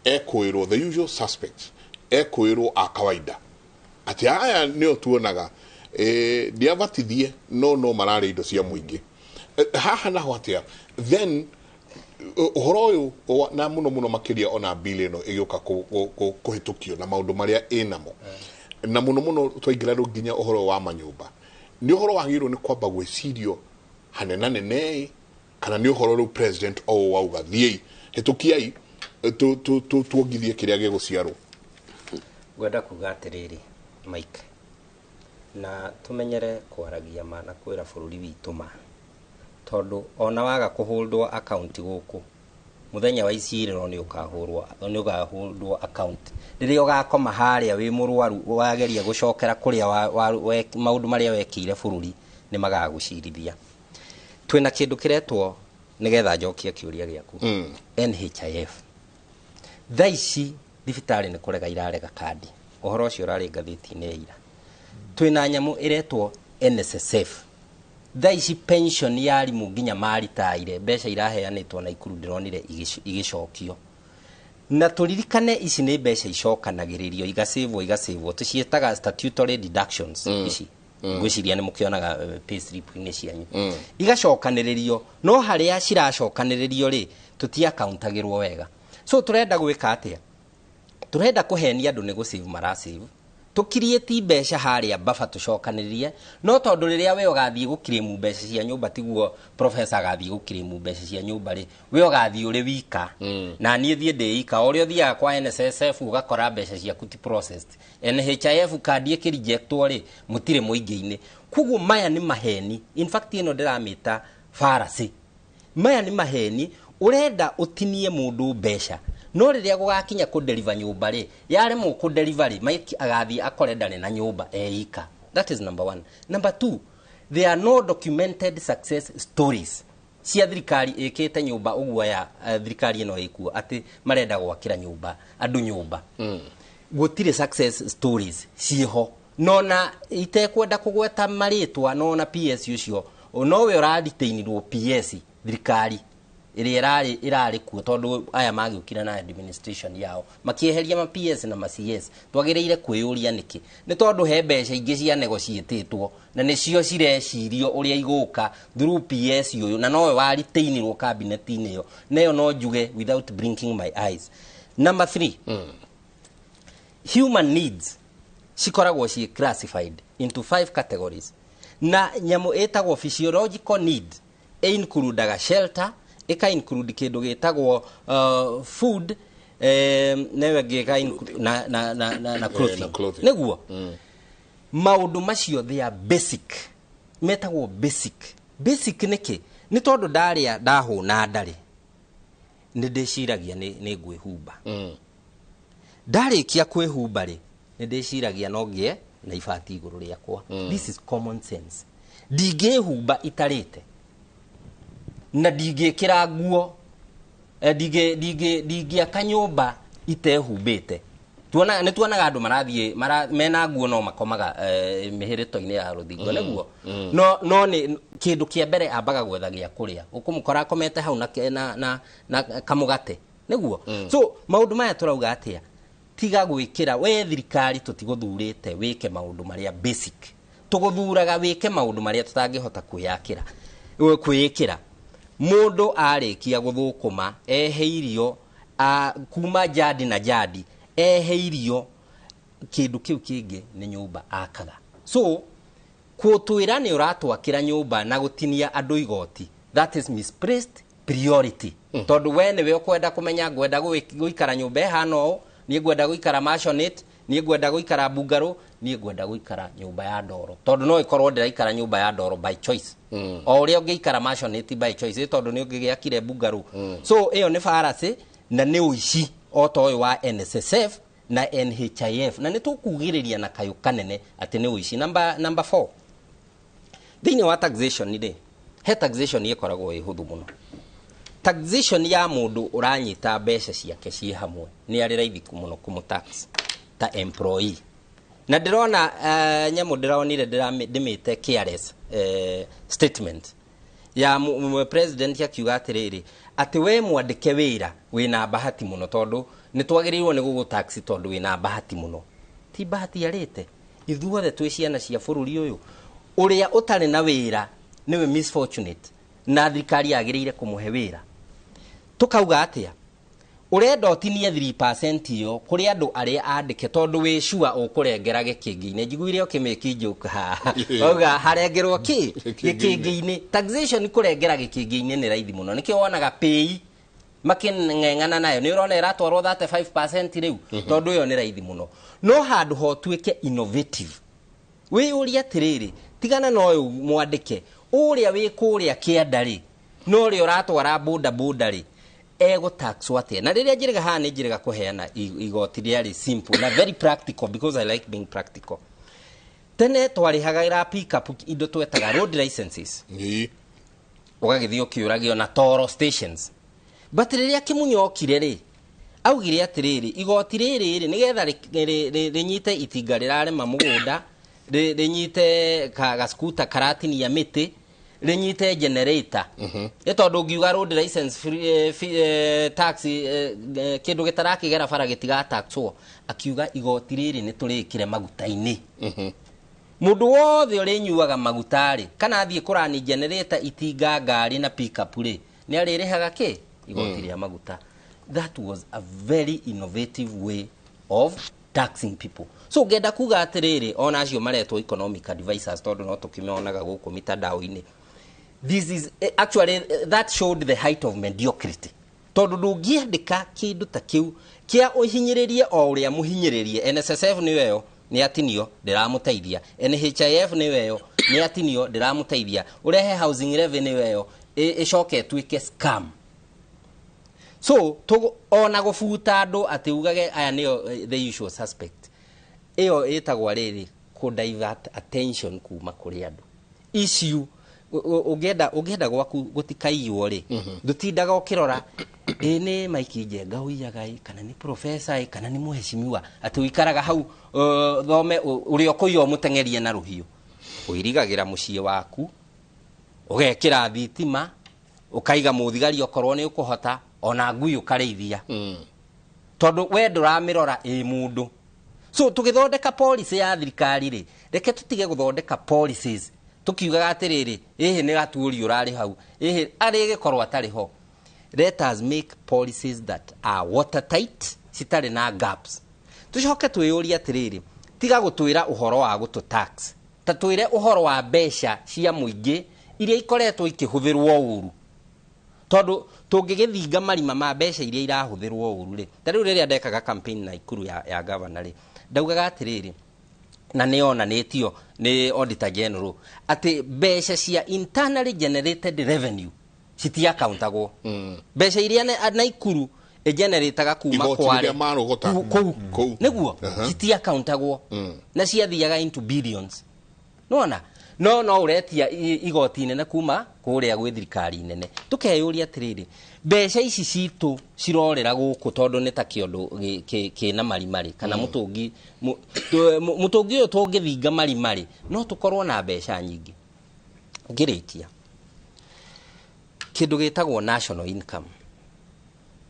ekwĩrwo the usual suspects, ekwĩrwo a kawaida atĩ aya nĩo tuonaga ndiabatithie no mararĩ indo cia mũingĩ haha naho atĩa. Then ũhoro ũyũ na mũno mũno makĩria ona bill ĩno ĩgĩũka kũhĩtũkio na maũndũ marĩa ĩnamo, na mũno mũno twaingĩra rĩu nginya ũhoro wa manyũmba, nĩ ũhoro wagĩrĩirwo nĩ kwamba gwĩcirio hanenanene kana nĩ ũhoro rĩu president o wauga thiĩi hĩtũkiai tuongithie kĩrĩa gĩgũciarwo. Ngwenda kuga atĩrĩrĩ Mike, na tumenyere kwaragia ma na kwĩra bũrũri witũ ma, tondũ ona waga kũhũndwo account gũkũ mũthenya wa icirĩro nĩ ũkahũrwo account. Rĩrĩa ũgakoma harĩa wĩ mũrwaru wageria gũcokera kũrĩa maũndũ marĩa wekĩire bũrũri nĩ magagũcirithia. Twĩna kĩndũ kĩretwo, nĩgetha njokie kĩũria gĩaku, NHIF. Thaa ici thibitarĩ nĩ kũrega irarega kandi, ũhoro ũcio ũrarĩ ngathĩti-inĩ ya ira. Twĩna nyamũ ĩretwo NSSF. Thaa ici pension ya arimũ nginya maritaire, mbeca iraheanĩtwo na Ikuru ndĩronire igĩcokio. Na tũririkane ici nĩ mbeca icokanagĩrĩrio, igacĩvwo, igacĩvwo, tũciĩtaga statutory deductions. Ici ngwĩciria nĩ mũkĩonaga pay slip-inĩ cianyu. Igacokanĩrĩrio, no harĩa ciracokanĩrĩrio rĩ, tũtiakauntagĩrwo wega. So tũrenda gwĩka atĩa? Tũrenda kũhenia andũ nĩ gũsave marasave, tũkiriĩti mbeca harĩa baba tũcokanĩrĩrie, no tondũ rĩrĩa we ũgathiĩ gũkirĩmu mbeca cia nyũmba, tiguo professor agathiĩ gũkirĩmu mbeca cia nyũmba rĩ, we ũgathiĩ ũrĩ wika na niĩ thiĩ ndĩ ika. O ũrĩa ũthiaga kwa NSSF ũgakora mbeca ciaku ti processed, NHIF kandi ĩkĩrejectwo rĩ, mũtirĩ mũingĩ-inĩ. Koguo maya nĩ maheni. In fact, ĩno ndĩramĩta fallacy. Maya nĩ maheni. Ũrenda ũtinie mũndũ mbeca, no rĩrĩa gũgakinya kũdeliver nyũmba rĩ, yaremwo kũdeliver rĩ, Mike agathiĩ akore ndarĩ na nyũmba eika. That is number one. Number two, there are no documented success stories cia thirikari ĩkĩte nyũmba ũguo ya thirikari ĩno ĩkuo atĩ marenda gwakĩra nyũmba andũ nyũmba. Gũtirĩ success stories ciĩho. Nona itekwenda kũgweta marĩtwa, nona PS ũcio nowe ũraritainirwo PS thirikari ĩrĩa ĩrarĩ kuo, tondũ aya magĩũkire na administration yao makĩeheria ma PS na ma CS. Twagĩrĩire kwĩyũria nĩkĩ. Nĩ tondũ he mbeca ingĩ cia negotiatĩtwo na nĩcio cirecirio ũrĩa igũka through PS ũyũ, na nowe waritainirwo cabinet-inĩ ĩyo. Nayo no njuge without blinking my eyes. Number three, human needs cikoragwo ciĩ classified into five categories, na nyamũ ĩtagwo physiological need ĩincludaga shelter, ĩka include kĩndũ gĩtagwo food, newe ĩngĩ ĩka include na clothing. Na clothing. Nĩguo maũndũ macio, they are basic, metagwo basic. Basic nĩkĩ? Nĩ tondũ ndarĩa, ndahũna, ndarĩ nĩ ndĩciragia nĩ ngwĩhumba. Ndarĩkia kwĩhumba rĩ, nĩ ndĩciragia no ngĩe na ibati igũrũ rĩakwa. This is common sense. Ndingĩhumba itarĩte na ndingĩkĩra nguo, ndingĩaka nyũmba itehumbĩte. Tuona nĩ tuonaga andũ marathiĩ mena nguo no makomaga mĩhĩrĩto-inĩ ya rũthingo. Nĩguo no nĩ kĩndũ kĩa mbere ambaga gwetha gĩa kũrĩa, ũkũmũkora akomete hau na kamũgate. Nĩguo. So maũndũ maya tũrauga atĩa? Tiga gwĩkĩra we thirikari, tũtigũthurĩte wĩke maũndũ marĩa basic, tũgũthuraga wĩke maũndũ marĩa tũtangĩhota kwĩyakĩra, kwĩĩkĩra. Mũndũ arĩkia gũthũkũma, ehe irio kuma jadi na jadi, ehe irio, kĩndũ kĩu kĩngĩ nĩ nyũmba akaga. So kũtwĩra nĩ ũratwakĩra nyũmba na gũtinia andũ igoti, that is misplaced priority, tondũ we nĩwe ũkwenda kũmenya ngwenda gũikara nyũmba ĩhana ũũ, niĩ ngwenda gũikara maisonette, niĩ ngwenda gũikara bungalow, niĩ ngwenda gũikara nyũmba ya ndoro, tondũ no ĩkorwo ndĩraikara nyũmba ya ndoro by choice o ũrĩa ũngĩikara maisonette by choice, tondũ nĩ ũngĩgĩakire bungalow. So ĩyo nĩ fallacy na nĩ ũici o ta ũyũ wa NSSF na NHIF, na nĩ tũkugĩrĩria na kayũ kanene atĩ nĩ ũici. Number 4, thĩinĩ wa taxation rĩ, he taxation ĩkoragwo ĩ hũthũ mũno. Taxation ya mũndũ ũranyita mbeca ciake ciĩ hamwe nĩ arĩ raithi mũno kũmũ-tax ta employee. Na ndĩrona nyamũ ndĩronire ndĩmĩte careless statement ya president akiuga atĩrĩrĩ, atĩ we mwandĩke wĩra wĩna bahati mũno, tondũ nĩ twagĩrĩirwo nĩ gũgũ-tax tondũ wĩna bahati mũno. Ti bahati arĩte, ithuothe twĩ ciana cia bũrũri ũyũ. Ũrĩa ũtarĩ na wĩra nĩwe misfortunate, na thirikari yagĩrĩire kũmũhe wĩra. Tũkauga atĩa? Ũrenda ũtinie 3% ĩyo kũrĩ andũ arĩa andĩke, tondũ wĩ sure ũkũrengera gĩkĩngĩ-inĩ. Njiguire ũkĩmĩki joke haha, wauga harengerwo kĩ gĩkĩngĩ-inĩ. Taxation kũrengera gĩkĩngĩ-inĩ nĩ raithi mũno. Nĩkĩo wonaga pay makĩng'eng'ana nayo, nĩ ũrona ĩratwarwo 35% rĩu, tondũ ĩyo nĩ raithi mũno. No handũ ho tuĩke innovative, wĩyũrie atĩrĩrĩ, tigana na ũyũ mwandĩke ũrĩa wĩ kũrĩa kĩanda rĩ, no ũrĩa ũratwara boda boda rĩ, egũtaxwo atĩa? Na rĩrĩa njĩrĩga haha nĩ njĩrĩga kũheana igoti rĩarĩ simple na very practical, because I like being practical. Tene twarĩhagĩra pickup indo twetaga road licenses, ũgagĩthiĩ ũkĩũragio na toll stations. But rĩrĩa Kĩmunya okire rĩ, augire atĩrĩrĩ, igoti rĩrĩ rĩ, nĩgetha rĩnyite itinga rĩrarĩma mũgũnda, rĩnyite gaskuta karatinia mĩtĩ, rĩnyite generator. Nĩ tondũ ũngiuga road license free, tax, kĩndũ gĩtarakĩgera bara gĩtigataxwo. Akiuga igoti rĩrĩ nĩ tũrĩkĩre maguta-inĩ. Mũndũ wothe ũrĩnyuaga maguta rĩ, kana athiĩ kũrani generator, itinga, ngari na pickup rĩ, nĩ arĩrĩhaga kĩ igoti rĩa maguta. That was a very innovative way of taxing people. So ngenda kuga atĩrĩrĩ, ona acio maretwo economic advisors, tondũ no tũkĩmeonaga gũkũ mitandao-inĩ, this is actually that showed the height of mediocrity, tondũ ndũngĩandĩka kĩndũ ta kĩu kĩa ũhinyĩrĩrie o ũrĩa mũhinyĩrĩrie. NSSF nĩyo ĩyo nĩ atinio, ndĩramũteithia. NHIF nĩyo ĩyo nĩ atinio, ndĩramũteithia. Ũrehe housing levy nĩyo ĩyo ĩcoke ĩtuĩke scam. So ona gũbuta andũ atĩ ugage aya nĩo the usual suspect, ĩyo ĩtagwo rĩrĩ kũ divert attention kuma kũrĩ andũ issue. Ũngĩenda gwaku gũtikaiywo rĩ, ndũtindaga ũkĩrora ĩ nĩ Mike Njenga ũiyaga ĩ, kana nĩ professor ĩ, kana nĩ mũheshimiwa, atĩ ũikaraga hau thome ũrĩa ũkũiya ũmũteng'erie na rũhiũ. Ũirigagĩra mũciĩ waku, ũgekĩra thitima, ũkaiga mũthigari okorwo nĩ ũkũhota, ona ngui ũkarĩithia, tondũ we ndũramĩrora ĩ mũndũ. So tũgĩthondeka policy ya thirikari rĩ, reke tũtige gũthondeka policies tũkiugaga atĩrĩrĩ, ĩhĩ nĩ gatuũri ũrarĩ hau, ĩhĩ arĩgĩkorwo atarĩ ho. Let us make policies that are watertight, citarĩ na gaps. Tũcoke twĩyũrie atĩrĩrĩ, tiga gũtwĩra ũhoro wa gũtũ tax, ta twĩre ũhoro wa mbeca cia mũingĩ iria ikoretwo ikĩhũthĩrwo ũru, tondũ tũngĩgĩthinga marima ma mbeca iria irahũthĩrwo ũru rĩ. Ta rĩu rĩrĩa ndekaga campaign na Ikuru ya governor rĩ, ndaugaga atĩrĩrĩ, na nĩ onanĩtio nĩ Auditor General atĩ mbeca cia internally generated revenue citiakauntagwo, mbeca iria Naikuru ĩgenerataga kuma Igoti kware rĩrĩa marogota. Kũu nĩguo citiakauntagwo na ciathiaga into billions. Nona no ũretia igoti inene kuma kũrĩa gwĩ thirikari nene. Tũkeyũria atĩrĩrĩ, mbeca ici citũ cirorĩra gũkũ tondũ nĩ ta kĩondo kĩna marimarĩ kana mũtũngi mũtũngi ũyũ tũngĩthinga marimarĩ no tũkorwo na mbeca nyingĩ. Ngĩrĩkia, kĩndũ gĩtagwo national income,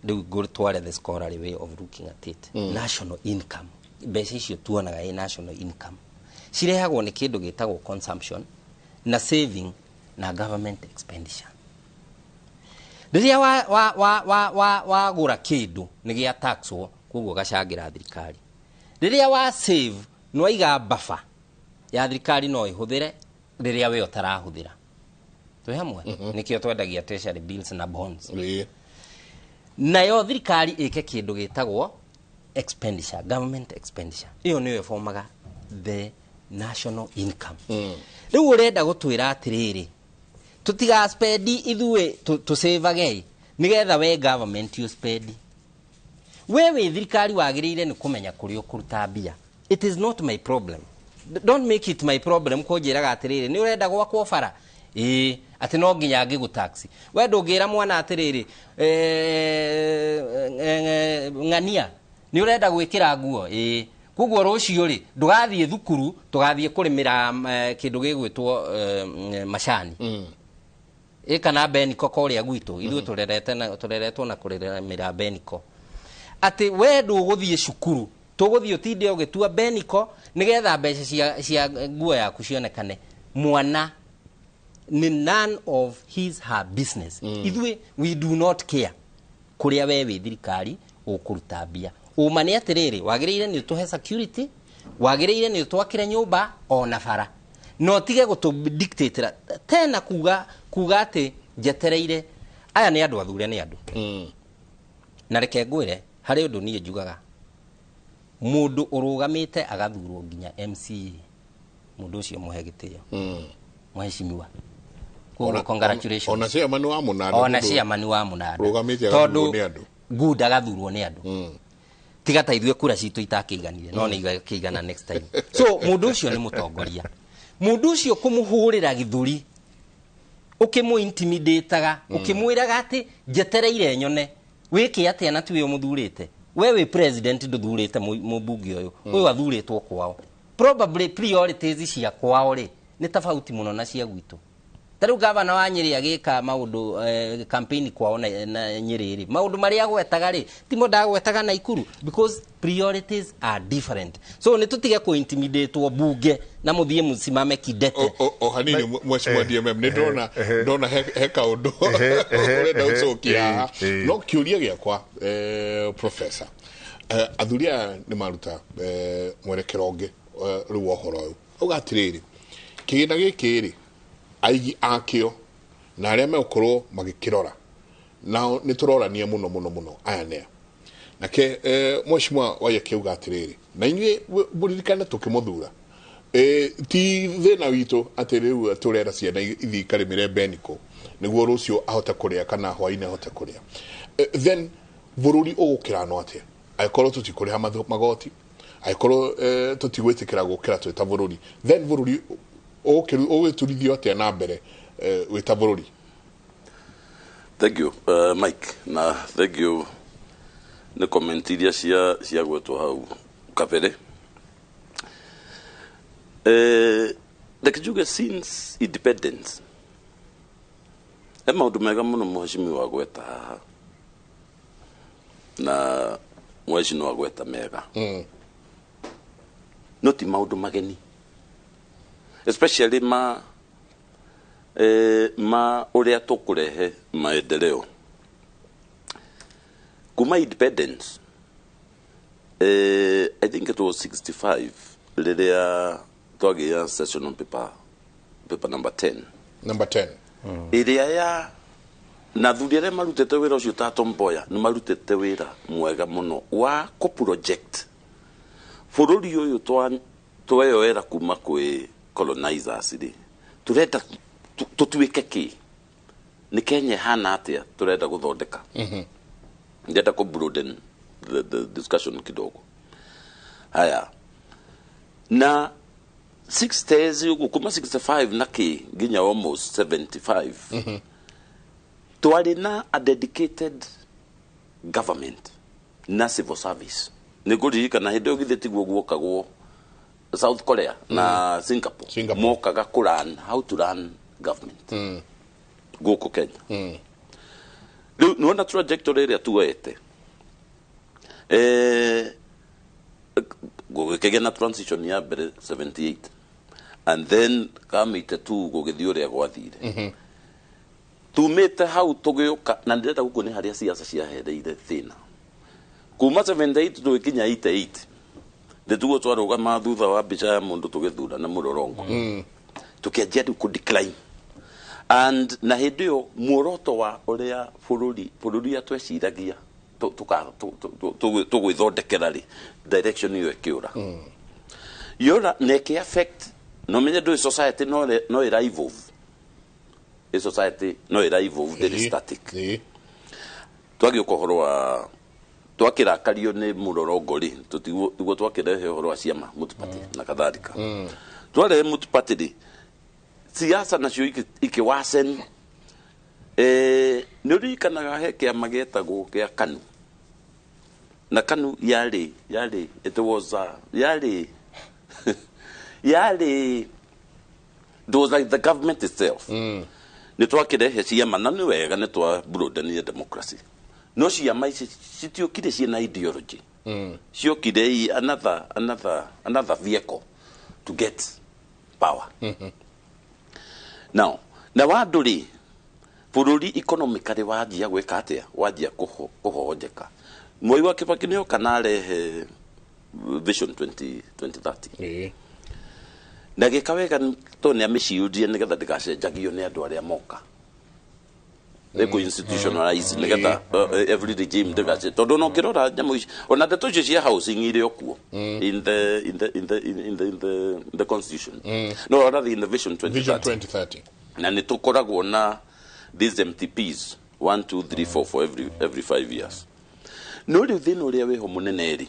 rĩu ngũtware the scholarly way of looking at it. National income, mbeca icio tuonaga ĩ national income, cirehagwo nĩ kĩndũ gĩtagwo consumption na saving na government expenditure. Rĩrĩa wagũra kĩndũ nĩ gĩa taxwo, koguo gacangĩra thirikari. Rĩrĩa wa save, nĩ waiga buffer ya thirikari no ĩhũthĩre rĩrĩa we ũtarahũthĩra. Twĩ hamwe? Nĩkĩo twendagia treasury bills na bonds. Nayo thirikari ĩke kĩndũ gĩtagwo expenditure, government expenditure, ĩyo nĩyo ĩbomaga the national income. Rĩu ũrenda gũtwĩra atĩrĩrĩ, tũtigaspendi ithuĩ, tũsavage nĩgetha we government ũspendi. We wĩ thirikari wagĩrĩire nĩ kũmenya kũrĩa ũkũruta mbia. It is not my problem. Don't make it my problem kũnjĩraga atĩrĩrĩ, nĩ ũrenda gwakwo bara, ĩĩ, atĩ no nginya ngĩgũ tax. We ndũngĩra mwana atĩrĩrĩ, ng'ania nĩ ũrenda gwĩkĩra nguo, ĩĩ, koguo rũciũ rĩ ndũgathiĩ thukuru, tũgathiĩ kũrĩmĩra kĩndũ gĩgwĩtwo macani ĩ kana beniko kũrĩa gwitũ. Ithuĩ tũrerete na tũreretwo na kũrĩmĩra beniko, atĩ we ndũgũthiĩ cukuru, tũgũthiĩ ũtinde ũgĩtua beniko nĩgetha mbeca cia nguo yaku cionekane. Mwana nĩ none of his her business. Ithuĩ we do not care kũrĩa we wĩ thirikari ũkũruta mbia. Ũma nĩ atĩrĩrĩ, wagĩrĩire nĩ ũtũhe security, wagĩrĩire nĩ ũtwakĩre nyũmba ona bara, no tige gũtũ tena kuga atĩ njetereire aya nĩ andũ athure nĩ andũ. Na reke ngwĩre, harĩ ũndũ niĩ njugaga, mũndũ ũrũgamĩte agathurwo nginya MCA, mũndũ ũcio mũhe gĩtĩo, mũheshimiwa. Koguo congratulations. Ona chairman wa mũnanda. Ona chairman wa mũnanda. Rũgamĩte tondũ agathurwo nĩ andũ. Good, agathurwo nĩ andũ. Tiga ta ithuĩ kura citũ itakĩiganire, no nĩ igakĩigana next time. So mũndũ ũcio nĩ mũtongoria. Mũndũ ũcio kũmũhũrĩra gĩthũri, ũkĩmũ intimidataga, ũkĩmwĩraga atĩ njetereire nyone wĩke atĩa, na tiwe ũmũthurĩte. We wĩ president, ndũthurĩte mũmbunge ũyũ. Ũyũ athurĩtwo kwao, probably priorities cia kwao rĩ nĩ tofauti mũno na cia gwitũ. Ta rĩu gavana wa Nyĩrĩ agĩka maũndũ campaign kwao na Nyĩrĩ rĩ, maũndũ marĩa agwetaga rĩ timo ndagwetaga Naikuru, because priorities are different. So nĩ tũtige kũ-intimidatwo bunge na mũthiĩ mũcimame kidete. O hanini, mheshimiwa DMM, nĩ ndona he kaũndũ ũrenda gũcokia haha, no kĩũria gĩakwa, professor, athuri aya nĩ maruta mwerekero ũngĩ rĩu wa ũhoro ũyũ. Auga atĩrĩrĩ, kĩgĩna gĩkĩ rĩ, aigi akĩo na arĩa megũkorwo magĩkĩrora nao nĩ tũrorania mũno mũno mũno aya nĩa nake. Mheshimiwa Waiyaki auga atĩrĩrĩ, na inyuĩ mũririkane tũkĩmũthura, ti thĩna witũ atĩ rĩu tũrera ciana ithiĩ ikarĩmĩre Beniko nĩguo rũciũ ahote kũrĩa kana hwainĩ ahote kũrĩa. Then bũrũri ũgũkĩranwo atĩa angĩkorwo tũtikũrĩha magoti, angĩkorwo tũtigwĩtĩkĩra gũkĩra twĩ ta bũrũri? Then bũrũri ũgĩturithio atĩa na mbere wĩ ta bũrũri? Thank you, Mike, na thank you nĩ comment iria ciagwetwo hau kabere. Reke njuge, since independence he maũndũ mega mũno mheshimiwa gweta haha na mheshimiwa gweta mega, no ti maũndũ mageni, especially ma ũrĩa tũkũrehe maendeleo. Kuma independence, I think it was 65 rĩrĩa twagĩa session on paper number 10. Number 10. Ĩrĩa ya na thuri arĩa marutĩte wĩra ũcio ta Tom Mboya nĩ marutĩte wĩra mwega mũno wa kũ-project bũrũri ũyũ tweyoera kuma kwĩ colonizers rĩ, tũrenda tũtuĩke kĩ, nĩ Kenya ĩhana atĩa tũrenda gũthondeka. Ndĩrenda kũ broaden the discussion kidogo. Haya, na 60s ũguo, kuma 65 na kĩ nginya almost 75, twarĩ na a dedicated government na civil service. Nĩ ngũririkana hĩndĩ ĩyo githĩ tiguo guokagwo South Korea na Singapore, mokaga kũ run how to run government gũkũ Kenya. Rĩu nĩwona trajectory ĩrĩa tuoete, gũgĩkĩgĩa na transition ya mbere 78, and then kamĩte tu gũgĩthiĩ ũrĩa gwathire. Tumĩte hau tũgĩũka na ndĩrenda gũkũ nĩ harĩa siasa ciahereire thĩna. Kuma 78 tũgĩkinya 88 ndĩtuo twarũgama thutha wa mbica ya mũndũ tũgĩthura na mũrorongo, tũkĩanjia rĩu kũ decline. And na hĩndĩ ĩyo muoroto wa ũrĩa bũrũri ũrĩa tweciragia tũgwĩthondekera rĩ, direction ĩyo ĩkĩũra yora na ĩkĩ affect. No menye ndũĩ society no ĩra evolve, ĩ society no ĩra evolve, ndĩrĩ static. Twagĩũka ũhoro wa twakĩrakario nĩ mũrorongo rĩ, tũtiguo twakĩrehe ũhoro wa ciama multiparty na kadhalika. Twarehe multiparty rĩ, siasa nacio ikĩwacen. Nĩ ũririkanaga he kĩama gĩetagwo kĩa KANU, na KANU yarĩ it was yarĩ it was like the government itself. Nĩ twakĩrehe ciama na nĩ wega, nĩ twa broaden democracy, no ciama ici citiokire ciĩna ideology, ciokire i another vehicle to get power. Now na wandũ rĩ, bũrũri economically wanjia gwĩka atĩa, wanjia kũhonjeka. Mwai wa Kibaki nĩ oka na arehe Vision 20 2030 na gĩka wega tondũ nĩ amĩciũrie nĩgetha ndĩgacenjagio nĩ andũ arĩa moka, nĩ institutionalize nĩgetha every regime ndĩgace, tondũ no ngĩrora nyamũ ici, ona ndeto icio cia housing irĩ o kuo in the constitution, no rather in the Vision 2030. Vision 2030. Na nĩ tũkoragwo na these MTPs 1 2 3 4 for every 5 years. No rĩu thĩna ũrĩa wĩho mũnene rĩ,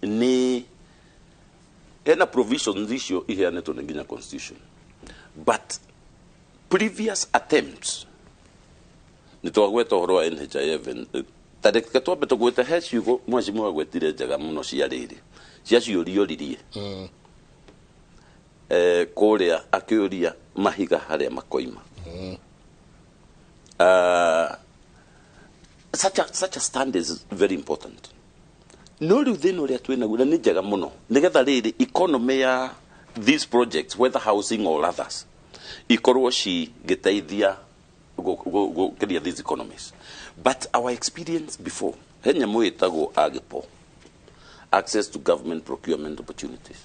nĩ hena provisions icio iheanĩtwo nĩ nginya constitution, but previous attempts, nĩ twagweta ũhoro wa NHIF, ta reke twambe tũgwete he ciugo mheshimiwa agwetire njega mũno cia rĩrĩ cia ciũrioririe kũrĩa akĩũria mahiga harĩa makoima. Such a stand is very important. No rĩu thĩna ũrĩa twĩ naguo na nĩ njega mũno nĩgetha rĩrĩ economy ya these projects, whether housing or others, ikorwo cigĩteithia gũkĩria these economies. But our experience before, he nyamũ ĩtagwo AGPO, access to government procurement opportunities,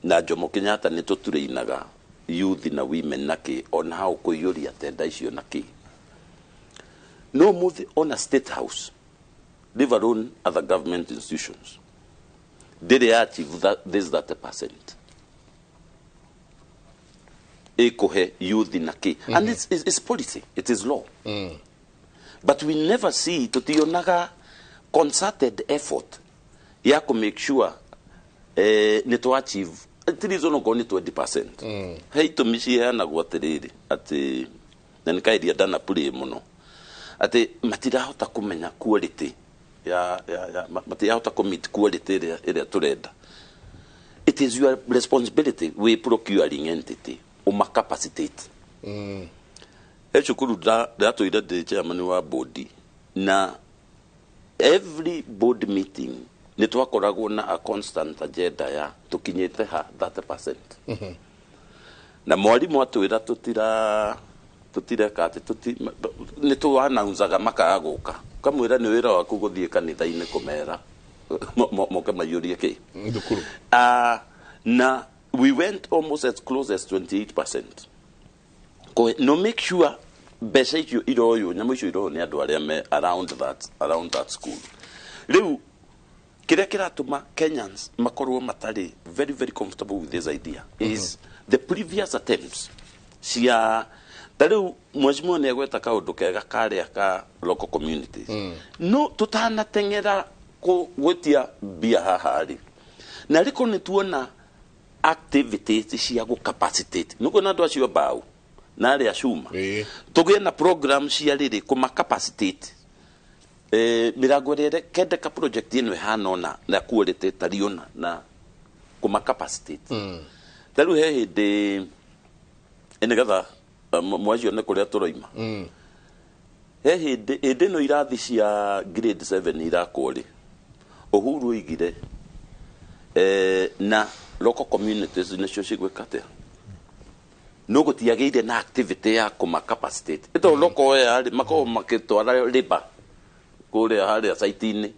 na Jomo Kenyatta nĩ tũtũrĩinaga youth na women na kĩ on how kũiyũria tenda icio na kĩ. No mũthĩ ona State House, leave alone other government institutions, ndĩrĩ achieve that, this 30% ĩkũhe youth na kĩ. And it's policy, it is law, but we never see, tutionaga concerted effort ya ku make sure nĩ twa achieve at least onokorwo nĩ 20%. He itũmi ciheanagwo atĩrĩrĩ atĩ na nĩ kaĩria ndanapurĩ mũno atĩ matirahota kũmenya quality ya matirahota kũ meet quality ĩrĩa tũrenda. It is your responsibility, we procuring entity, uma capacitate. He cukuru ndatũire ndĩ chairman wa board, na every board meeting nĩ twakoragwo na a constant agenda ya tũkinyĩte ha 30%. Na mwarimũ atwĩra tũtira tũtireka atĩ nĩ tũanaunzaga makaga gũka kamwĩra nĩ wĩra waku gũthiĩ kanitha-inĩ kũmera moke maiyũrie kĩ thukuru. Na we went almost as close as 28%. No make sure mbeca icio iroywo, nyamũ icio iroywo nĩ andũ arĩa me around that school. Rĩu kĩrĩa kĩratũma Kenyans makorwo matarĩ very very comfortable with this idea is the previous attempts cia ta rĩu mheshimiwa nĩ agweta kaũndũ kega karĩa ka local communities. No tũtanateng'era gwĩtia mbia haha rĩ, na rĩko nĩ tuona activities cia gũ capacitate nĩ kuona andũ acio mbaũ na arĩa cuma, tũgĩe na program cia rĩrĩ kũma capacitate mĩrango ĩrĩa kendeka project ĩno ĩhana ũna na quality tari ũna na kũma capacitate. Ta rĩu he hĩndĩ nĩgetha mwacio nĩ kũrĩa tũroima, he hĩndĩ ĩno irathi cia grade 7 irakwo rĩ, Uhuru oigire na local communities nĩcio cigwĩka atĩa, no gũtiagĩire na activity ya kũma capacitate ĩto local aya rĩ makoragwo makĩtwara labour kũrĩa harĩa site-inĩ,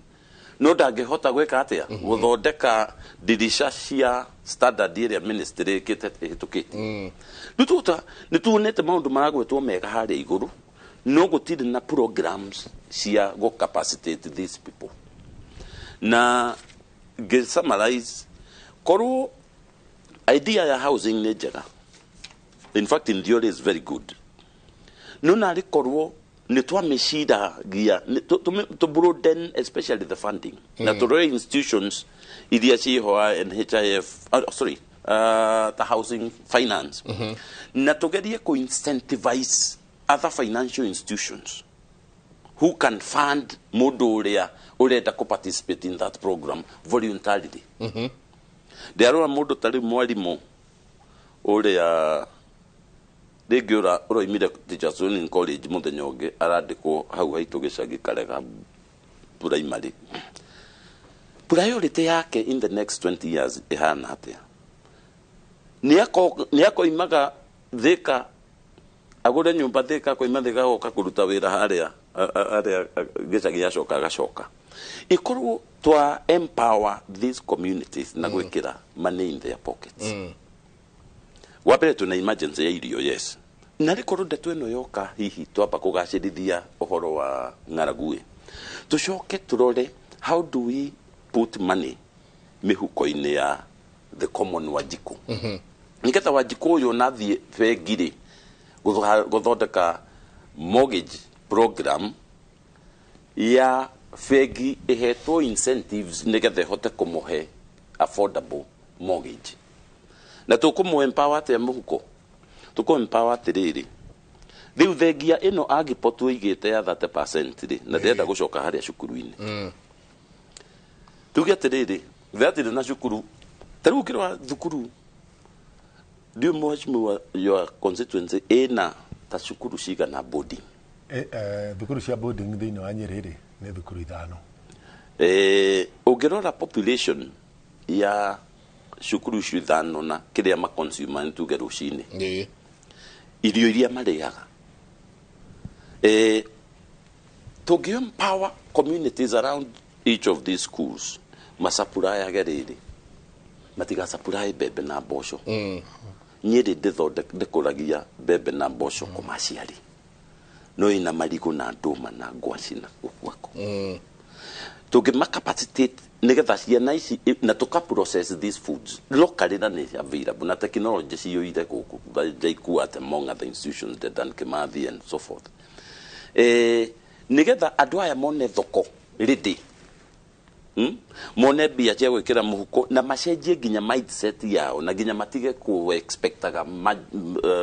no ndangĩhota gwĩka atĩa gũthondeka ndirisha cia standard ĩrĩa ministry ĩkĩte ĩhĩtũkĩte. Rĩu tũta nĩ tuonete maũndũ maragwetwo mega harĩa igũrũ, no gũtirĩ na programs cia gũ capacitate these people. Na ngĩ summarize, korwo idea ya housing nĩ njega, in fact in theory is very good, no narĩ korwo nĩ twamĩciragia to broaden especially the funding na tũrore institutions iria ciĩho NHIF, sorry, the housing finance, na tũgerie kũ incentivize other financial institutions who can fund mũndũ ũrĩa ũrenda kũ participate in that program voluntarily. Ndĩarora mũndũ ta rĩu mwarimũ ũrĩa rĩngĩ ũroimire Teachers Training College, mũthenya ũngĩ arandĩkwo hau haitũ gĩcagi Karega primary, priority yake in the next 20 years ĩhana atĩa? Nĩ akoimaga Thĩka agũre nyũmba Thĩka, akoima Thĩka agoka kũruta wĩra harĩa harĩa gĩcagi, acoka agacoka. Ĩkorwo twa empower these communities na gwĩkĩra money in their pockets. Wa mbere twĩna emergency ya irio, yes, na rĩkorwo ndeto ĩno yoka hihi twamba kũgacĩrithia ũhoro wa ng'aragu ĩ, tũcoke tũrore how do we put money mĩhuko-inĩ ya the common Wanjikũ, nĩgetha Wanjikũ ũyũ onathiĩ bengi rĩ gũthondeka mortgage program ya bengi ĩhetwo incentives nĩgetha ĩhote kũmũhe affordable mortgage. Na tũkũmũ empower atĩa mũhuko? Tũkũ empower atĩrĩrĩ, rĩu thengia ĩno angĩpo tũigĩte ya 30% rĩ, na ndĩrenda gũcoka harĩa cukuru-inĩ, tuge atĩrĩrĩ, thatirĩ na cukuru ta rĩu ũkĩrora thukuru Ndiũ mheshimiwa, your constituency ĩna ta cukuru cigana boarding? Thukuru cia boarding thĩinĩ wa Nyĩrĩ rĩ nĩ thukuru 5. Ũngĩrora population ya cukuru icio 5 na kĩrĩa maconsume nĩ tuge rũcinĩ, irio iria marĩaga, tũngĩ empower communities around each of these schools masapurayage rĩrĩ, matigasapurae mbembe na mboco. Nyĩrĩ ndĩkũragia mbembe na mboco commercially, no ina marigũ na ndũma na ngwaci na gwako. Tũngĩma capacitate nĩgetha ciana ici na tũka process these foods locally na nĩ available na technology ciyũire gũkũ JKUAT among other institutions, Dedan Kimathi and so forth, nĩgetha andũ aya mone thoko rĩndĩ, mone mbia cia gwĩkĩra mũhuko na macenjie nginya mindset yao na nginya matige ku expectaga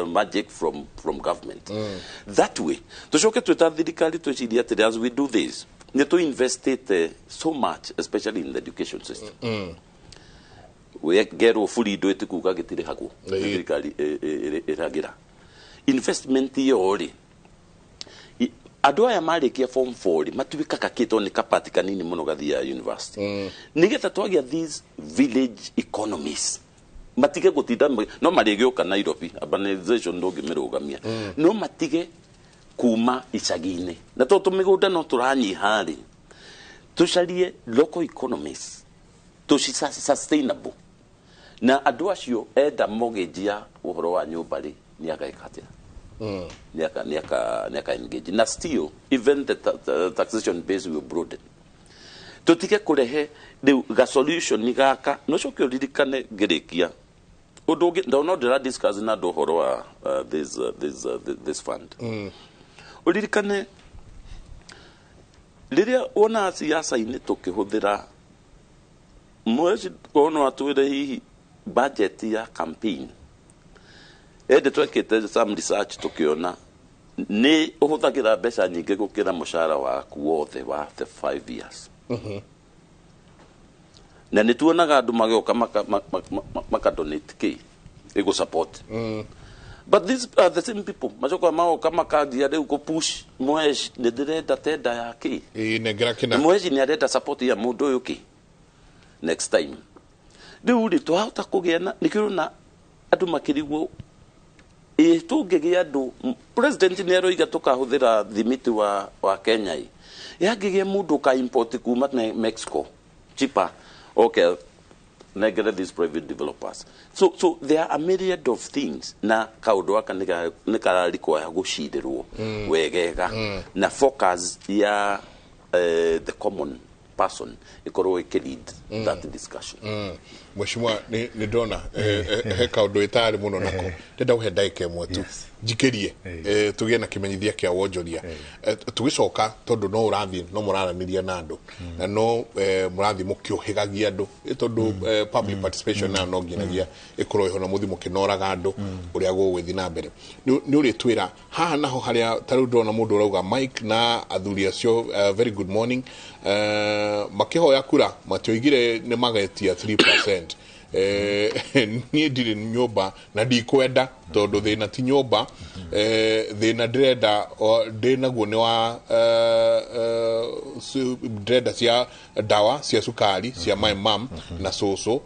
magic from government. That way tũcoke twĩta thirikari twĩcirie atĩrĩ, as we do this nĩ tũ investite so much especially in the education system. Ngerwo buri indo ĩtikuga gĩtirĩhagwo nĩ thirikari ĩragĩra investment ĩyo rĩ, andũ aya marĩkia form 4 matuĩkaga kĩtwo nĩ kapati kanini mũno gathiaga university. Nĩgetha twagĩa these village economies matige gũtinda no marĩgĩũka Nairobi, urbanization ndũngĩmĩrũgamia, no matige kuma icagi-inĩ na tondũ tũmĩgũnda no tũranyiha rĩ, tũcarie local economies tũci sustainable na andũ acio enda mortgage ya ũhoro wa nyũmba rĩ nĩ ageka atĩa? Nĩaka engage na still even the taxation base will broaden. Tũtige kũrehe rĩu ga solution gaka no coke ũririkane ngĩrĩkia ũndũ ũngĩ no ndĩra discuss na andũ ũhoro wa this fund. Ũririkane rĩrĩa wona siasa-inĩ tũkĩhũthĩra mweci kono atwĩre hihi budget ya campaign ende twekĩte some research tũkĩona nĩ ũhũthagĩra mbeca nyingĩ gũkĩra mũcara waku wothe wa the 5 years. Na nĩ tuonaga andũ magĩũka makadonate kĩ ĩgũ support. But these are the same people macoka magoka makanjia rĩu kũ push Mhesh nĩ ndĩrenda tenda ya kĩ nengera kĩna Mhesh nĩ arenda support ya mũndũ ũyũ kĩ next time. Rĩu rĩ twahota kũgĩa na nĩkĩo na andũ makĩrigwo tũngĩgĩa andũ president nĩ aroiga tũkahũthĩra thimiti wa Kenya ĩ yangĩgĩa mũndũ ka import kuma Mexico cheaper, okay, nengere these private developers. So there are a myriad of things na kaũndũ gaka nĩ kararikwa gũcirĩrwo wegega na focus ya the common person ikorwo ĩkĩ lead that discussion. Mheshimiwa nĩ ndona he kaũndũ ĩtarĩ mũno nako ndenda kũhe ndagĩka ĩmwe tu njikĩrie tũgĩe na kĩmenyithia kĩa wonjoria tũgĩcoka tondũ no ũrathiĩ no mũraranĩria na andũ na no mũrathiĩ mũkĩũhĩgagia andũ tondũ public participation nayo no nginyagia ĩkorwo ĩho na mũthiĩ mũkĩnoraga andũ ũrĩa gũgũgĩthiĩ na mbere. Nĩ ũrĩtwĩra haha naho harĩa ta rĩu ndĩrona mũndũ ũrauga Mike na athuri acio very good morning makĩhoya kura matioigire nĩ magetia 3%. Niĩ ndirĩ nyũmba na ndikwenda tondũ thĩna ti nyũmba, thĩna ndĩrenda ndĩ naguo nĩ wa ndĩrenda cia ndawa cia cukari cia my mum na cũcũ,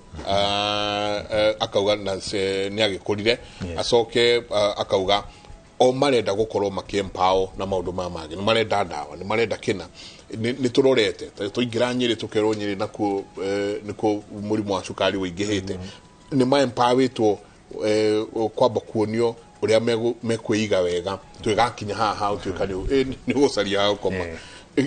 akauga na nĩ agĩkũrire acoke akauga o marenda gũkorwo makĩempower na maũndũ maya mangĩ, nĩ marenda ndawa, nĩ marenda kĩna nĩ tũrorete tũingĩra Nyĩrĩ tũkerwo Nyĩrĩ nakuo nĩkuo mũrimũ wa cukari ũingĩhĩte, nĩ maempawĩtwo kwamba kuonio ũrĩa mekwĩiga wega twĩgakinya haha ũtuĩka nĩ ũgũcaria ha gũkoma.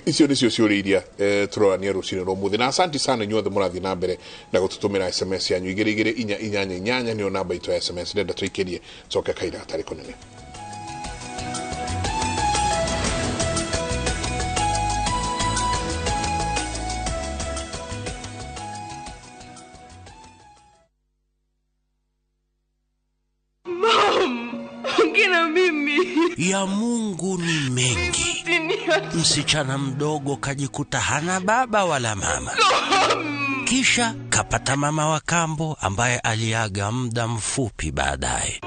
Icio nĩcio ciũria iria tũrorania rũcinĩ rwa ũmũthĩ na asanti sana inyuothe mũrathiĩ na mbere na gũtũtũmĩra SMS yanyu 22488 nĩyo namba itũ ya SMS ndenda tũikĩrie coke kaira gatarĩ kũnene. Ya Mungu ni mengi. Msichana mdogo kajikuta hana baba wala mama. Kisha kapata mama wa kambo ambaye aliaga muda mfupi baadaye.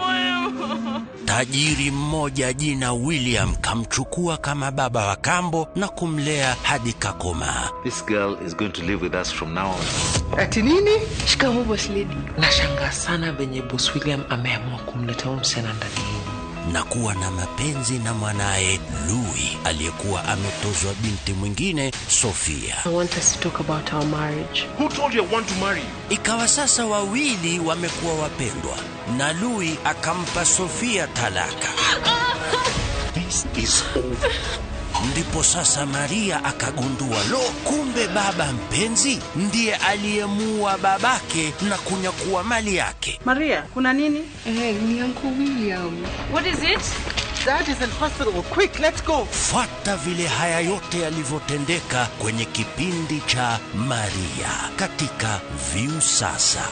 Tajiri mmoja jina William kamchukua kama baba wa kambo na kumlea hadi kakomaa. This girl is going to live with us from now on. Ati nini? Shikamoo boss lady. Nashangaa sana venye boss William ameamua kumleta huyu msichana ndani yenu. Na kuwa na mapenzi na mwanae Louis aliyekuwa ametozwa binti mwingine Sofia. I want us to talk about our marriage. Who told you I want to marry you? Ikawa sasa wawili wamekuwa wapendwa na Louis akampa Sofia talaka. This is over. Ndipo sasa Maria akagundua, lo, kumbe baba mpenzi ndiye aliyemuua babake na kunyakua mali yake. Maria, kuna nini? Ni Uncle William. What is it? Dad is in hospital. Quick, let's go. Fuata vile haya yote yalivyotendeka kwenye kipindi cha Maria katika Viusasa.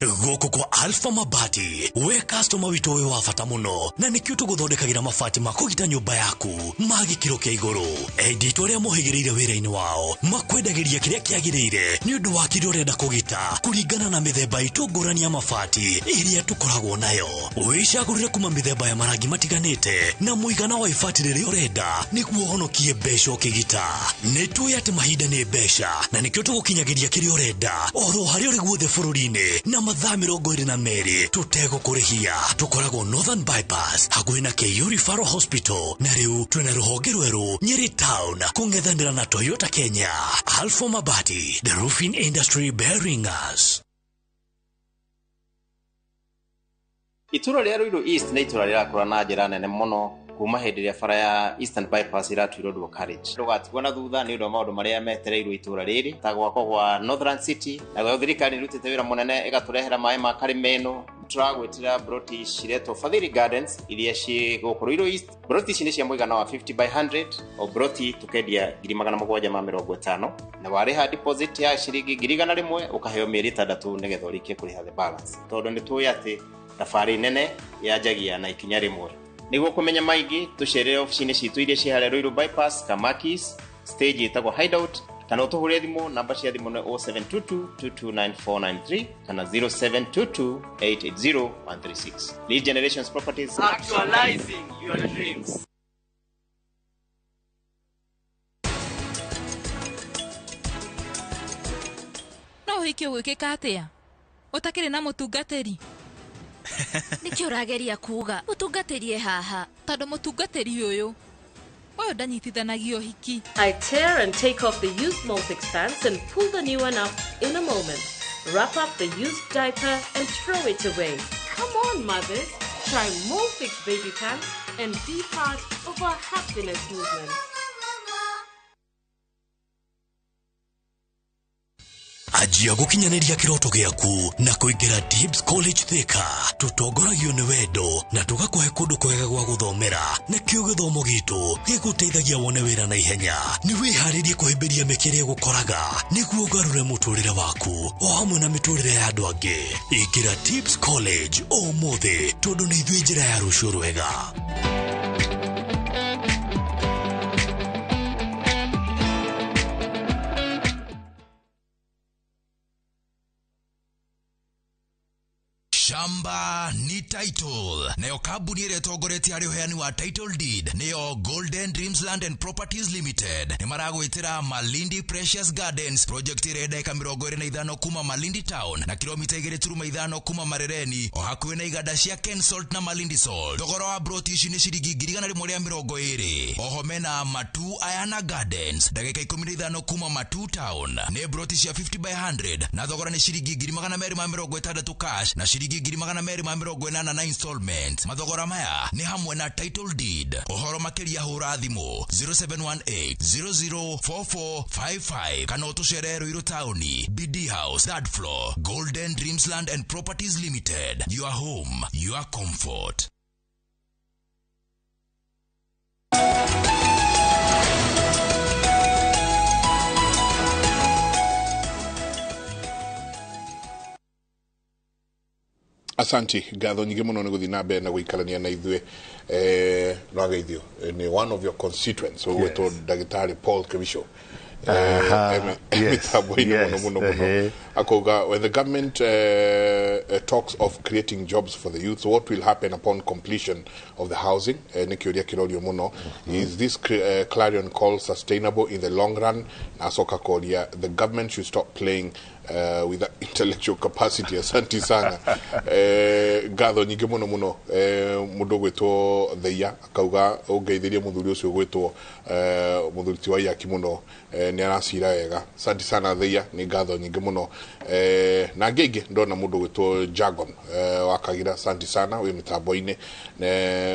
Gũkũ kwa Alpha Mabati we customer witũ wĩ wa bata mũno na nĩkĩo tũgũthondekagĩra mabati ma kũgita nyũmba yaku ma gĩkĩro kĩa igũrũ. Endi itũ arĩa mohĩgĩrĩire wĩra-inĩ wao makwendagĩria kĩrĩa kĩagĩrĩire nĩ ũndũ wa kĩrĩa ũrenda kũgita kũringana na mĩthemba itũ ngũrani ya mabati ĩrĩa tũkoragwo nayo. Wĩcagũrĩre kuma mĩthemba ya marangi matiganĩte na mũigana wa ibati rĩrĩa ũrenda nĩguo ũhonokie mbeca ũkĩgita. Nĩ tũĩ atĩ mahinda nĩ mbeca na nĩkĩo tũgũkinyagĩria kĩrĩa ũrenda oro harĩa ũrĩ guothe bũrũri-inĩ na mathaa 22 tũtegũkũrĩhia. Tũkoragwo Northern Bypass hakuhĩ na KU Referral Hospital na rĩu twĩna rũhonge rwerũ Nyeri Town kũng'ethanĩra na Toyota Kenya. Alpha Mabati, the roofing industry bearing us. Itũra rĩa Ruiru East nĩ itũra rĩrakũra na njĩra nene mũno kuma hĩndĩ ĩrĩa bara ya Eastern Bypass ĩratuirwo dual carriage. Ndũgatigwo na thutha nĩ ũndũ wa maũndũ marĩa metereirwo itũra rĩrĩ ta gwakwo gwa Northern City. Nayo thirikari ĩrutĩte wĩra mũnene ĩgatũrehera maĩ ma Karimeno. Tũragwĩtĩra broti ciretwo Fadhili Gardens iria ciĩ gũkũ Ruiru East. Broti ici nĩ cia mũigana wa 50 by 100 o broti tũkendia 750 na warĩha deposit ya ciringi 100,000 ũkaheo mĩeri 6 nĩgetha ũrĩkie kũrĩha the balance, tondũ nĩ tũĩ atĩ thabarĩ nene yanjagia na ikinya rĩmwe. Nĩguo kũmenya maingĩ tũcerere ofici-inĩ citũ iria ciĩ harĩa Ruiru Bypass, Kamakis, stage ĩtagwo Hideout, kana ũtũhũrĩre thimũ. Namba cia thimũ nĩ 0722 229493 kana 0722 880 136. Lead Generations Properties, actualizing your dreams. No ũhiki ũgwĩkĩka atĩa ũtakĩrĩ na mũtungatĩri? Nĩkĩ ũrageria kuuga mũtungatĩri e haha? Tondũ mũtungatĩri ũyũ ndanyitithanagia ũhiki. I tear and take off the used Molfix pants and pull the new one up in a moment. Wrap up the used diaper and throw it away. Come on, mothers, try Molfix baby pants and be part of our happiness movement. Anjia gũkinyanĩria kĩroto gĩaku na kũingĩra Dibs College Thika. Tũtongoragio nĩ wendo na tũgakũhe kũndũ kwega gwa gũthomera, nakĩo gĩthomo gitũ gĩgũteithagia wone wĩra na ihenya. Nĩ wĩharĩrie kũhĩmbĩria mĩeke ĩrĩa ĩgũkoraga nĩguo ũgarũre mũtũrĩre waku o hamwe na mĩtũrĩre ya andũ angĩ. Ingĩra Dibs College ũmũthĩ tondũ nĩ ithuĩ njĩra ya rũciũ rwega. Shamba ni title. Nayo kambuni ĩrĩa ĩtongoretie harĩ ũheani wa title deed nĩyo Golden Dreams Land and Properties Limited. Nĩ maragwĩtĩra Malindi Precious Gardens project ĩrĩa ndagĩka 25 kuma Malindi Town na kilomita 2.5 kuma Marereni o hakuhĩ na iganda cia Ken Salt na Malindi Salt. Thogora wa broti ici nĩ ciringi 120,000. Oho mena Matu Ayana Gardens ndagĩka 15 kuma Matu Town nĩ broti cia 50 by 100 na thogora nĩ ciringi 260 cash na ciringi 280 na installment. Mathogora maya nĩ hamwe na title deed. Ũhoro makĩria hũra thimũ 0718 004455 kana ũtũcerere Ruiru Town, BD House, third floor, Golden Dreams Land and Properties Limited. Your home, your comfort. Asanti, ngatho nyingĩ mũno nĩ gũthiĩ na mbere na gũikarania na ithuĩ. Nwageithio nĩ one of your constituents ũgwĩtwo ndagĩtarĩ Paul Kibicho. Mĩtambo-inĩ mũno mũno mũno akauga, when the government talks of creating jobs for the youth, what will happen upon completion of the housing? Nĩ kĩũria kĩrorio mũno. Is this clarion call sustainable in the long run? Na acoka koria, the government should stop playing with that intellectual capacity. Asanti sana. Ngatho nyingĩ mũno mũno. Mũndũ ũgwĩtwo Theia akauga ũngeithĩrie mũthuri ũcio ũgwĩtwo mũthuri ti wa Iyaki mũno, nĩ aracira wega. Asanti sana Theia, nĩ ngatho nyingĩ mũno. Na angĩ aingĩ ndona mũndũ ũgwĩtwo Jagon wa Kagira, asanti sana wĩ mĩtambo-inĩ.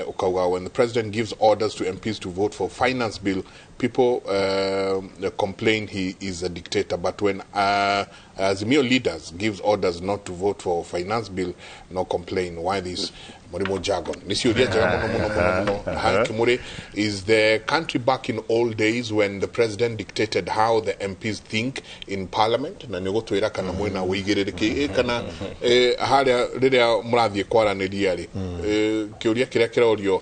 Ũkauga, when the president gives orders to MPs to vote for finance bill, people complain he is a dictator, but when Azimio leaders gives orders not to vote for finance bill, no complain. Why this? Murimo Jagon. Nĩ ciũria njega mũno mũno mũno mũno. Hank Kimuri, is the country back in old days when the president dictated how the MPs think in parliament? Na nĩ ũgũtwĩra kana mwĩna ũigĩrĩrĩki kana harĩa rĩrĩa mũrathiĩ kwaranĩria rĩ, kĩũria kĩrĩa kĩrorio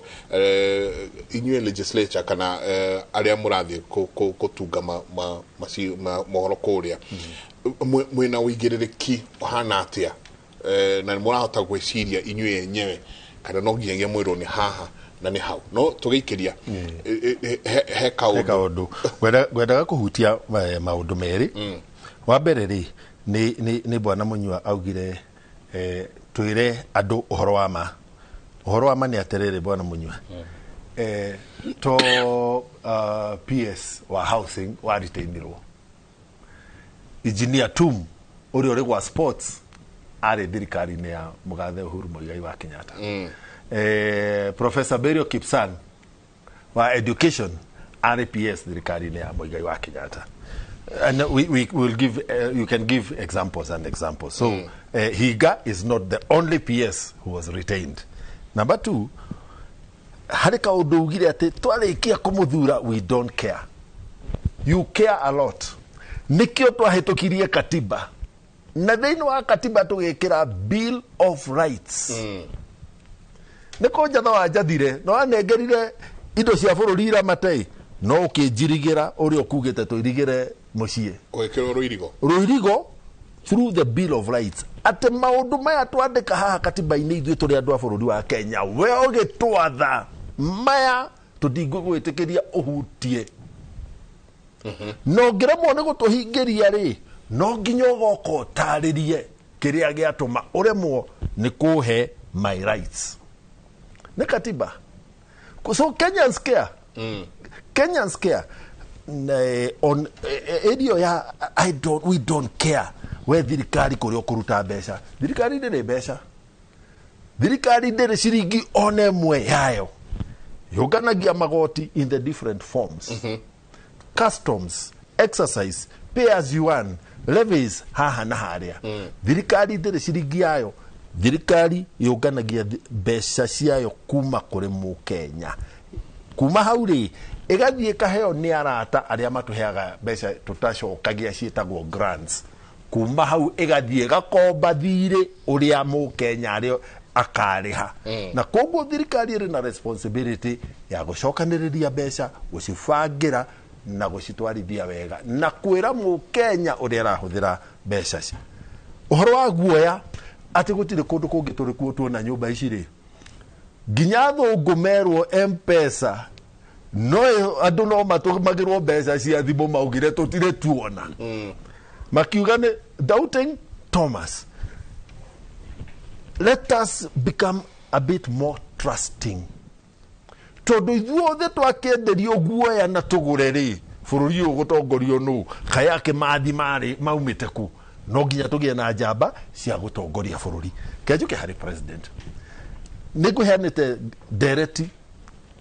inyuĩ legislature kana arĩa mũrathiĩ gũtunga mohoro kũrĩa, mwĩna ũigĩrĩrĩki ũhana atĩa, na nĩ mũrahota gwĩciria inyuĩ enyewe kana no nginyagia mwĩrwo nĩ haha na nĩ hau no tũgĩikĩria he kaũndũ? Ngwendaga kũhutia maũndũ merĩ. Wa mbere rĩ, nĩ bwana Mũnyua augire twĩre andũ ũhoro wa ma. Ũhoro wa ma nĩ atĩrĩrĩ, bwana Mũnyua, to PS wa housing wa retainirwo, engineer Tum ũrĩa ũrĩ gwa sports arĩ thirikari-inĩ ya mũgathe Uhuru Muigai wa Kenyatta. Professor Berio Kipsang wa education arĩ PS thirikari-inĩ ya Muigai wa Kenyatta. And we will give you can give examples and examples. So Higa is not the only PS who was retained. Number two, harĩ kaũndũ ugire atĩ twarĩkia kũmũthura, we don't care. You care a lot. Nĩkĩo twahĩtũkirie katiba, na thĩinĩ wa katiba tũgĩkĩra Bill of Rights. Nĩ kũnjatha wanjathire no wanengerire indo cia bũrũri iramate, no ũkĩnjirigĩra ũrĩa ũkugĩte tũirigĩre mũciĩ, ũgĩkĩrwo rũirigo rũirigo through the Bill of Rights, atĩ maũndũ maya twandĩka haha katiba-inĩ ithuĩ tũrĩ andũ a bũrũri wa Kenya, we ũgĩtwatha maya tũtingũgwĩtĩkĩria ũhutie. No ngĩremwo nĩ gũtũhingĩria rĩ, no nginya ũgoka ũtarĩrie kĩrĩa gĩatũma ũremwo nĩ kũhe my rights. Nĩ katiba. So Kenyans care. Kenyans care. On area ya we don't care we thirikari kũrĩa ũkũruta mbeca. Thirikari ndĩrĩ mbeca. Thirikari ndĩrĩ ciringi ona ĩmwe yayo. Yũnganagia magoti in the different forms. Customs, exercise, pay as you earn, levies haha na harĩa. Thirikari ndĩrĩ ciringi yayo. Thirikari yũnganagia mbeca ciayo kuma kũrĩ mũkenya. Kuma hau rĩ, ĩgathiĩ ĩkaheo nĩ arata arĩa matũheaga mbeca tũtacokagia ciĩtagwo grants. Kuma hau ĩgathiĩ ĩgakomba thirĩ ũrĩa mũkenya arĩa akarĩha. Na koguo thirikari ĩrĩ na responsibility ya gũcokanĩrĩria mbeca, gũcibangĩra na gũcitwarithia wega, na kwĩra mũkenya ũrĩa arahũthĩra mbeca ci. Ũhoro wa guoya atĩ gũtirĩ kũndũ kũngĩ tũrĩ kuo tuona nyũmba ici rĩ, nginya athũngũ merwo M-Pesa no andũ no matũmagĩrwo mbeca cia thimũ maugire tũtirĩ tuona. Makiuga nĩ doubting Thomas. Let us become a bit more trusting. Tondũ ithuothe twakĩenderio guoya na tũgũre rĩ, bũrũri ũyũ gũtongorio nũ, kaya kĩmathi marĩ maumĩte kũ, no nginya tũgĩe na njamba cia gũtongoria bũrũri. Kenjuke harĩ president, nĩ ngũheanĩte ndereti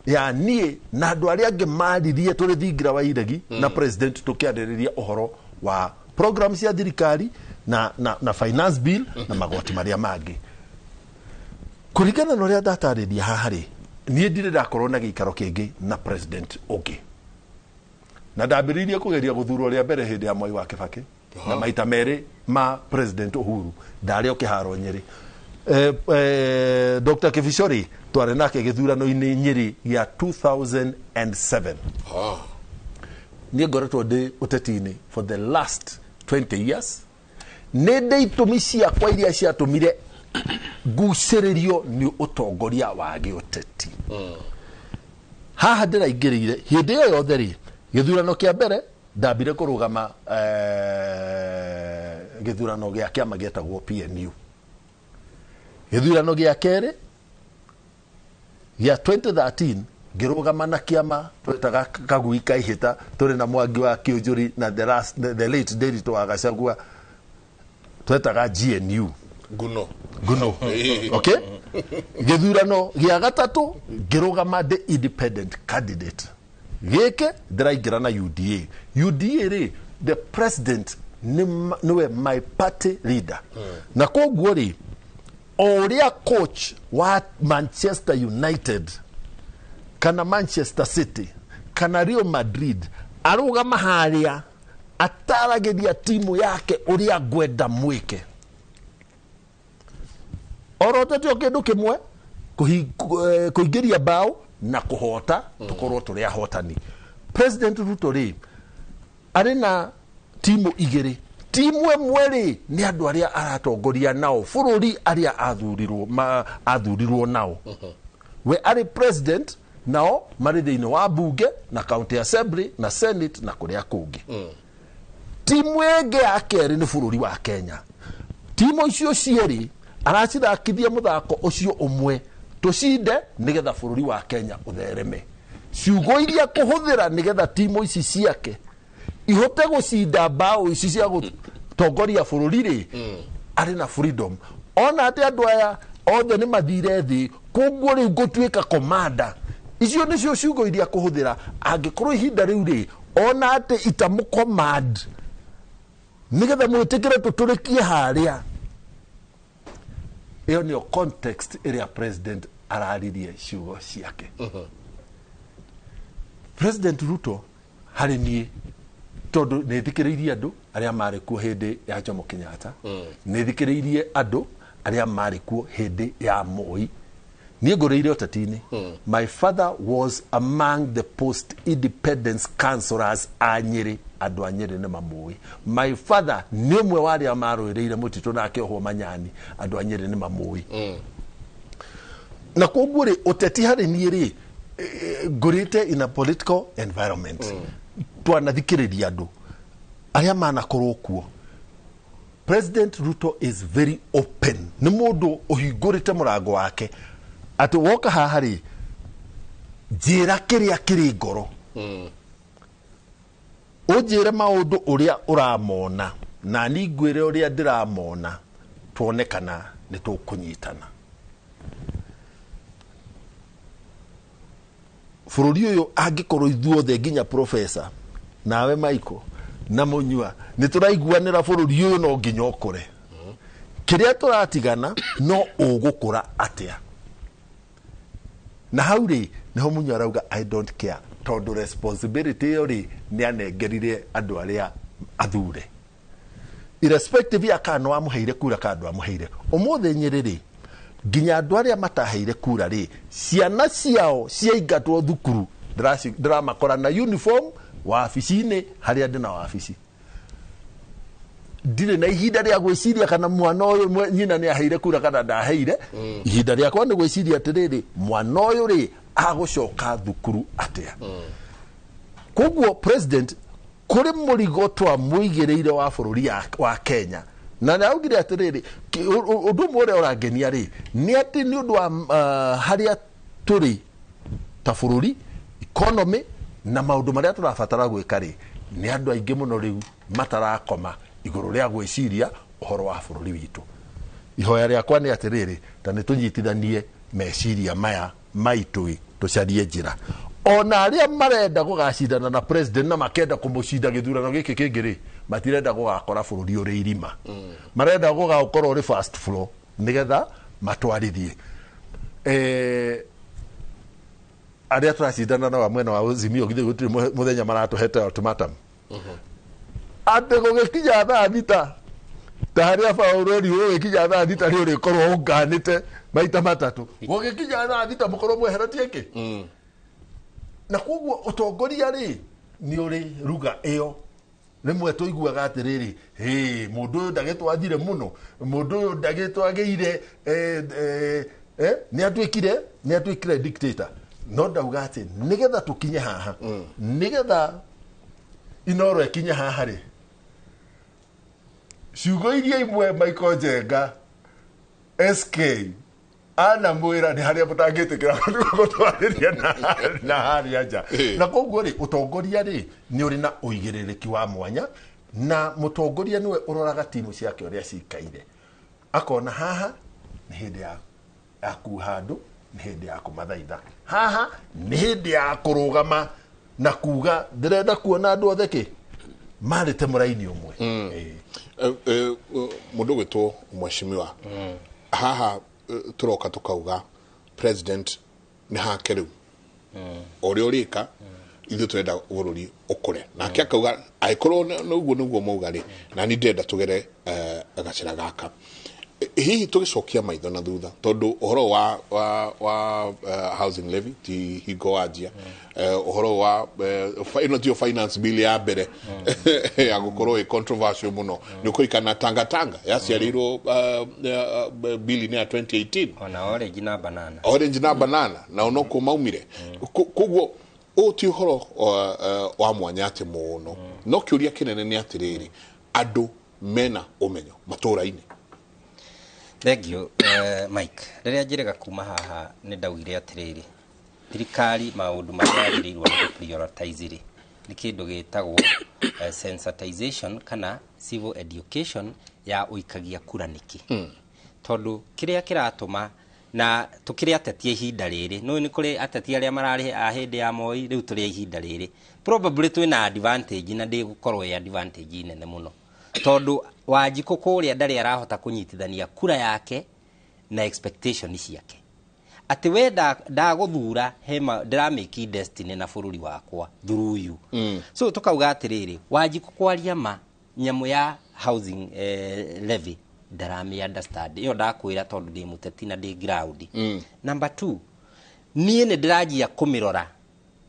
ya niĩ na andũ arĩa angĩ maririe tũrĩ thingira wa iregi na president tũkĩarĩrĩria ũhoro wa program cia thirikari na finance bill na magoti marĩa mangĩ. Kũringana na ũrĩa ndatarĩria haha rĩ, niĩ ndirĩ ndakorwo na gĩikaro kĩngĩ na president ũngĩ. Na ndambĩrĩirie kũgeria gũthurwo rĩa mbere hĩndĩ ya Mwai wa Kibaki na maita merĩ ma president Uhuru, ndarĩ o kĩharo Nyĩrĩ. Dr. Kibishori twarĩ nake gĩthurano-inĩ Nyĩrĩ gĩa 2007. Niĩ ngoretwo ndĩ ũteti-inĩ for the last 20 years. Nĩ ndĩ itũmi ciakwa iria ciatũmire ngucĩrĩrio nĩ ũtongoria wa gĩũteti. Haha ndĩraingĩrĩire hĩndĩ ĩyo yothe rĩ, gĩthurano kĩa mbere ndambire kũrũgama gĩthurano gĩa kĩama gĩetagwo PNU. Gĩthurano gĩa kerĩ gĩa 2013 ngĩrũgama na kĩama twetaga Kagui ka Ihĩta, tũrĩ na Mwangi wa Kĩũnjũri na the late Ndiritu wa Gachagua, twetaga GNU. Guno. Okay? Gĩthurano gĩa gatatũ ngĩrũgama the independent candidate. Gĩkĩ ndĩraingĩra na UDA. UDA rĩ, the president nĩwe my party leader. Na koguo rĩ, o ũrĩa coach wa Manchester United kana Manchester City kana Real Madrid arũgama harĩa ataragĩria timu yake ũrĩa ngwenda mwĩke, orotete o kĩndũ kĩmwe, kũingĩria bao na kũhota, tũkorwo tũrĩ ahotani. President Ruto rĩ arĩ na timu igĩrĩ. Timu ĩmwe rĩ nĩ andũ arĩa aratongoria nao bũrũri arĩa athurirwo nao. We arĩ president, nao marĩ thĩinĩ wa bunge na county assembly na senate na kũrĩa kũngĩ. Timu ĩngĩ ya kerĩ nĩ bũrũri wa Kenya. Timu icio cierĩ aracithakithia mũthako ũcio ũmwe, tũcinde nĩgetha bũrũri wa Kenya ũthereme. Ciugo iria kũhũthĩra nĩgetha timu ici ciake ihote gũcinda bao ici cia gũtongoria bũrũri rĩ, arĩ na freedom. Ona atĩ andũ aya othe nĩ mathire thĩ, koguo rĩu ngũtuĩka commander. Icio nĩcio ciugo iria kũhũthĩra angĩkorwo ihinda rĩu rĩ, ona atĩ itamũ command nĩgetha mwĩtĩkĩre tũtũrĩkie harĩa. Ĩyo nĩyo context ĩrĩa president araririe ciugo ciake. President Ruto harĩ niĩ, tondũ nĩ thikĩrĩirie andũ arĩa marĩ kuo hĩndĩ ya Jomo Kenyatta, nĩ thikĩrĩirie andũ arĩa marĩ kuo hĩndĩ ya Moi. Niĩ ngũrĩire ũteti-inĩ. My father was among the post-independence councillors a Nyĩrĩ. Andũ a Nyĩrĩ nĩ mamũĩ. My father nĩ ũmwe wa arĩa marũĩrĩire mũtitũ na akĩohwo Manyani. Andũ a Nyĩrĩ nĩ mamũĩ. Na koguo rĩ, ũteti harĩ niĩ rĩ, ngũrĩte in a political environment. Twanathikĩrĩria andũ arĩa manakorwo kuo. President Ruto is very open. Nĩ mũndũ ũhingũrĩte mũrango wake atĩ woka haha rĩ, njĩra kĩrĩa kĩrĩ ngoro, ũnjĩre maũndũ ũrĩa ũramona na ni ngwĩre ũrĩa ndĩramona, tuone kana nĩ tũkũnyitana. Bũrũri ũyũ angĩkorwo ithuothe nginya professor nawe Michael na Mũnyua nĩ tũraiguanĩra bũrũri ũyũ no nginya ũkũre. Kĩrĩa tũratigana no ũgũkũra atĩa? Na hau rĩ nĩho Mũnyua arauga I don't care, tondũ responsibility ĩyo rĩ nĩ anengerire andũ arĩa athure, irrespective ya kana wamũheire kura kana ndwamũheire. Ũmũthĩ Nyĩrĩ rĩ, nginya andũ arĩa mataheire kura rĩ, ciana ciao ciaingatwo thukuru, ndĩramakora na uniform wabici-inĩ harĩa ndĩ na wabici. Ndirĩ na ihinda rĩa gwĩciria kana mwana ũyũ nyina nĩ aheire kura kana ndaheire. Ihinda rĩakwa nĩ gwĩciria atĩrĩrĩ, mwana ũyũ rĩ agũcoka thukuru atĩa. Koguo president kũrĩ mũrigo twamũigĩrĩire wa bũrũri wa Kenya, na nĩaugire atĩrĩrĩ, ũndũ ũmwe ũrĩa ũrangenia rĩ nĩ atĩ nĩ ũndũ wa harĩa tũrĩ ta bũrũri, economy na maũndũ marĩa tũrabatara gwĩka rĩ, nĩ andũ aingĩ mũno rĩu matarakoma igũrũ rĩa gwĩciria ũhoro wa bũrũri witũ. Ihoya rĩakwa nĩ atĩrĩrĩ, ta nĩ tũnyitithanie meciria maya maitũ tũcarie njĩra. Ona arĩa marenda gũgacindana na president na makenda kũmũcinda gĩthurano gĩkĩ kĩngĩ rĩ, matirenda gũgakora bũrũri ũrĩ irima. Marenda gũgakorwo ũrĩ first floor nĩgetha matwarithie. Arĩa tũracindana nao mwena wa Azimio githĩ gũtirĩ mũthenya maratũhete ultimatum. Atĩ gũgĩkinya thaa 6 Ta harĩa Paũlũ erirwo ũgĩkinya thaa 6 nĩ ũrĩkorwo ũnganĩte maita 3. Gũgĩkinya thaa 6 mũkorwo mweheretie kĩ? Na koguo ũtongoria rĩ nĩ ũrĩ ruga ĩyo. Rĩmwe tũiguaga atĩrĩrĩ, hĩ, mũndũ ũyũ ndagĩtwathire mũno, mũndũ ũyũ ndagĩtwagĩire, nĩ atuĩkire dictator. No ndauga atĩ nĩgetha tũkinye haha, nĩgetha Inooro ĩkinye haha rĩ, ciugo iria imwe Michael Njenga SK anamwĩra nĩ harĩa mũtangĩtĩkĩra gũtwarĩria na harĩa nja. Na koguo rĩ, ũtongoria rĩ nĩ ũrĩ na ũigĩrĩrĩki wa mwanya, na mũtongoria nĩwe ũroraga timu ciake ũrĩa cikaire, akona haha nĩ hĩndĩ ya kuha andũ, nĩ hĩndĩ ya kũmathaitha, haha nĩ hĩndĩ ya kũrũgama na kuga ndĩrenda kuona andũ othe kĩ marĩte mũraini ũmwe. Mũndũ gwĩtwo mheshimiwa, haha turoka tukauga president nĩ hake rĩu ũrĩa ũrĩka, ithuĩ tũrenda bũrũri ũkũre, nake akauga angĩkorwo nĩguo nĩguo mauga rĩ, na niĩ ndĩrenda tũgere gacĩra gaka. Hihi tũgĩcokia maitho na thutha, tondũ ũhoro wa housing levy ti hingo wanjia, ũhoro wa ĩno tiyo finance bill ya mbere ya gũkorwo ĩ controversial mũno. Nĩ ũkũririkana Tanga Tanga yaciarĩirwo bill-inĩ ya 2018, ona orange na banana, orange na banana, na onokuo maumire. Koguo ũyũ ti ũhoro wa mwanya atĩ mũno, no kĩũria kĩnene nĩ atĩrĩrĩ, andũ mena ũmenyo matũũra-inĩ? Thank you, Mike. Rĩrĩa njĩrĩga kuma haha nĩ ndaugire atĩrĩrĩ, thirikari maũndũ marĩa yagĩrĩirwo nĩ gũ-prioritize rĩ, nĩ kĩndũ gĩtagwo sensitization kana civil education ya ũikagia kura nĩkĩ. Tondũ kĩrĩa kĩratũma na tũkĩrĩ ateti a ihinda rĩrĩ, nĩ nĩ kũrĩ ateti arĩa mararĩ a hĩndĩ ya Moi, rĩu tũrĩ a ihinda rĩrĩ, probably twĩna advantage, na ndĩgũkorwo ĩ advantage nene mũno, tondũ Wanjikũ kũrĩa ndarĩ arahota kũnyitithania kura yake na expectation ciake, atĩ we ndagũthura hema ndĩramake destiny na bũrũri wakwa through you. So tukauga atĩrĩrĩ, Wanjikũ kwaria ma nyamũ ya housing levy ndarami understand ĩyo, ndakwĩra tondũ ndĩ mũteti na ndĩ ground. Number 2, niĩ nĩ ndĩranjia kũmĩrora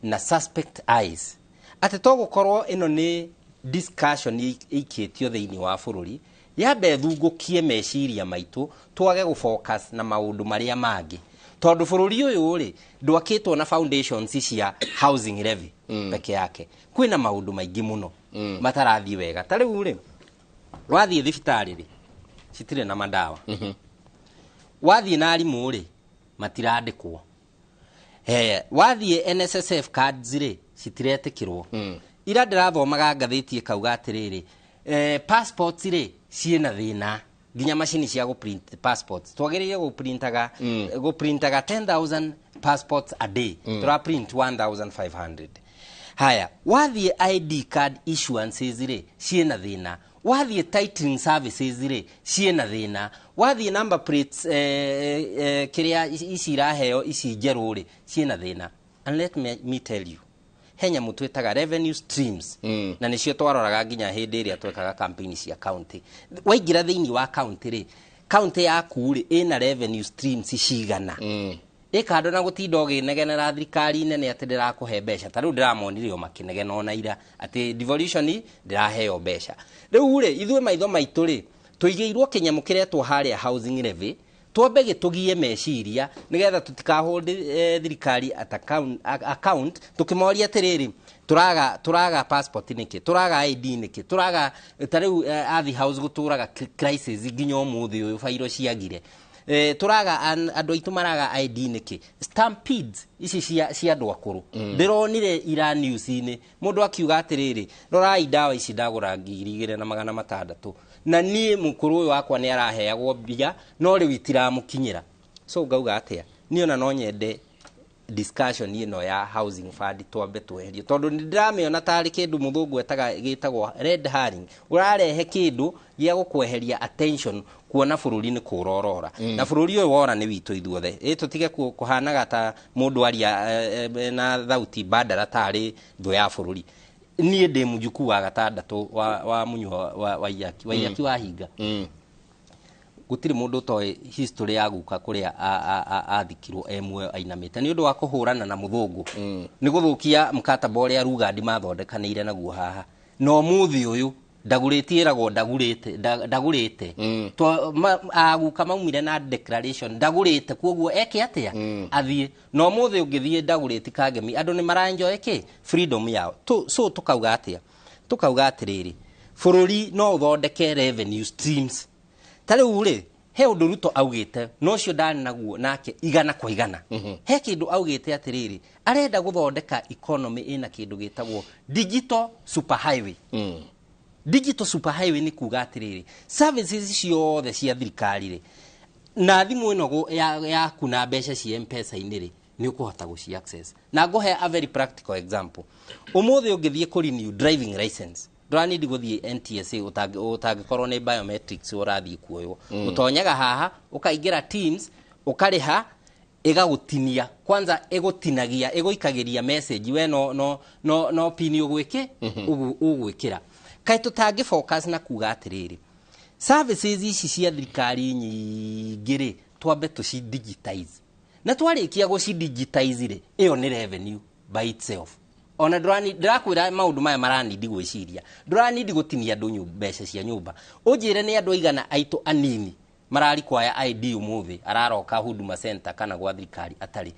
na suspect eyes, atĩ to gũkorwo ĩno nĩ discussion ĩikĩtio thĩinĩ wa bũrũri, yambe thungũkie meciria maitũ twage gũfocus na maũndũ marĩa mangĩ, tondũ bũrũri ũyũ rĩ ndwakĩtwo na foundations cia housing levy peke yake, kwĩna maũndũ maingĩ mũno matarathiĩ wega. Ta rĩu rĩ, wathiĩ thibitarĩ rĩ, citirĩ na madawa. Wathiĩ na arimũ rĩ, matirandĩkwo. Wathiĩ NSSF cards rĩ, citiretĩkĩrwo. Ira ndĩrathomaga ngathĩti ĩkauga atĩrĩrĩ, passports rĩ ciĩna thĩna, nginya macini cia gũprint passports twagĩrĩire gũprintaga 10,000 passports a day, tũra print 1,500. Haya, wathiĩ ID card issuances rĩ, ciĩna thĩna. Wathiĩ titling services rĩ, ciĩna thĩna. Wathiĩ number plates, kĩrĩa ici iraheo ici njerũ rĩ, ciĩna thĩna. And let me tell you, he nyamũ twĩtaga revenue streams, na nĩcio twaroraga nginya hĩndĩ ĩrĩa twekaga campaign cia county. Waingĩra thĩinĩ wa county rĩ, county yaku rĩ ĩna revenue streams cigana? Ĩkando na gũtinda ũgĩnegenera thirikari nene atĩ ndĩrakũhe mbeca. Ta rĩu ndĩramonire o makĩnegena ona ira atĩ devolution ndĩraheo mbeca. Rĩu rĩ, ithuĩ maitho maitũ rĩ, tũigĩirwo kĩnyamũ kĩretwo harĩa housing levy, twambe gĩtũgie meciria nĩgetha tũtikahũnde thirikari at account tũkĩmoria atĩrĩrĩ, tũraga passport nĩkĩ, tũraga ID nĩkĩ, tũraga ta rĩu Athi House gũtũraga crisis nginya ũmũthĩ ũyũ bairo ciagire, tũraga andũ aitũ maraga ID nĩkĩ, stampedes ici cia andũ akũrũ. Ndĩronire ira news-inĩ mũndũ akiuga atĩrĩrĩ, rorai ndawa ici ndagũra 2,600, na niĩ mũkũrũ ũyũ wakwa nĩ araheagwo mbia no rĩu itiramũkinyĩra. So ngauga atĩa, niĩ ona no nyende discussion ĩno ya housing fund twambe tweherie, tondũ nĩ ndĩramĩona tarĩ kĩndũ mũthũngũ etaga gĩtagwo red herring, ũrarehe kĩndũ gĩa gũkweheria attention kuona bũrũri nĩ kũrorora. Na bũrũri ũyũ wora nĩ witũ ithuothe, ĩ tũtige kũhanaga ta mũndũ aria na thauti mbandara tarĩ thũ ya bũrũri. Niĩ ndĩ mũjukuu wa gatandatũ wa Munyuo wa Waiyaki. Waiyaki wa Hinga. Gũtirĩ mũndũ ũtoĩ history ya guka kũrĩa athikirwo e muoyo ainamĩte nĩ ũndũ wa kũhũrana na mũthũngũ, nĩ gũthũkia mkataba ũrĩa Rugandi mathondekanĩire naguo haha. Na ũmũthĩ ũyũ ndagũrĩtie, ĩragwo ndagũrĩte, ndagũrĩte. Aguka maumire na declaration ndagũrĩte, koguo eke atĩa? Athiĩ. Na ũmũthĩ ũngĩthiĩ ndagũrĩti Kangemi, andũ nĩ maraenjoy kĩ? Freedom yao. So tukauga atĩa? Tukauga atĩrĩrĩ, bũrũri no ũthondeke revenue streams. Ta rĩu rĩ, he ũndũ Ruto augĩte, no ũcio ndarĩ naguo nake igana kwa igana. He kĩndũ augĩte atĩrĩrĩ, arenda gũthondeka economy ĩna kĩndũ gĩtagwo digital superhighway. Digital superhighway nĩ kuga atĩrĩrĩ, services ciothe cia thirikari rĩ, na thimũ ĩno yaku na mbeca cia M-Pesa-inĩ rĩ, nĩ ũkũhota gũci access. Na ngũhe a very practical example. Ũmũthĩ ũngĩthiĩ kũ renew driving license, ndũranindi gũthiĩ NTSA, ũtangĩkorwo nĩ biometrics ũrathiĩ kuoywo. Ũtonyaga haha, ũkaingĩra Teams, ũkarĩha, ĩgagũtinia. Kwanza ĩgũtinagia, ĩgũikagĩria message, we no pin ũgwĩke, ũgwĩkĩra. Kaĩ tũtangĩ focus na kuga atĩrĩrĩ, services ici cia thirikari nyingĩ rĩ, twambe tũci digitize. Na twarĩkia gũci digitize rĩ, ĩyo nĩ revenue by itself. Ona ndĩrakwĩra maũndũ maya maranindi gwĩciria. Ndũranindi gũtinia andũ mbeca cia nyũmba. Ũnjĩre nĩ andũ aigana aitũ anini mararikwaya ID ũmũthĩ, araroka Huduma Center kana gwa thirikari atarĩ.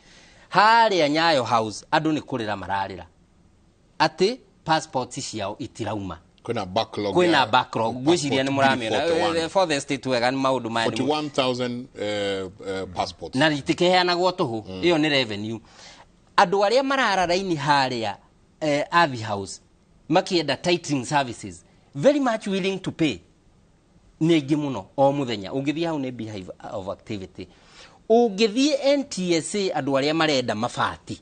Harĩa Nyayo House andũ nĩ kũrĩra mararĩra atĩ passports ciao itirauma. Kwĩna backlog. Kwĩna backlog. Ngwĩciria nĩ mũramĩona. For the state wega nĩ maũndũ maya. 41,000 passports. Na itikĩheanagwo tũhũ. Ĩyo nĩ revenue. Andũ arĩa marara raini harĩa Avi House makienda titling services, very much willing to pay, nĩ aingĩ mũno o mũthenya. Ũngĩthiĩ hau nĩ beehive of activity. Ũngĩthiĩ NTSA, andũ arĩa marenda mabati,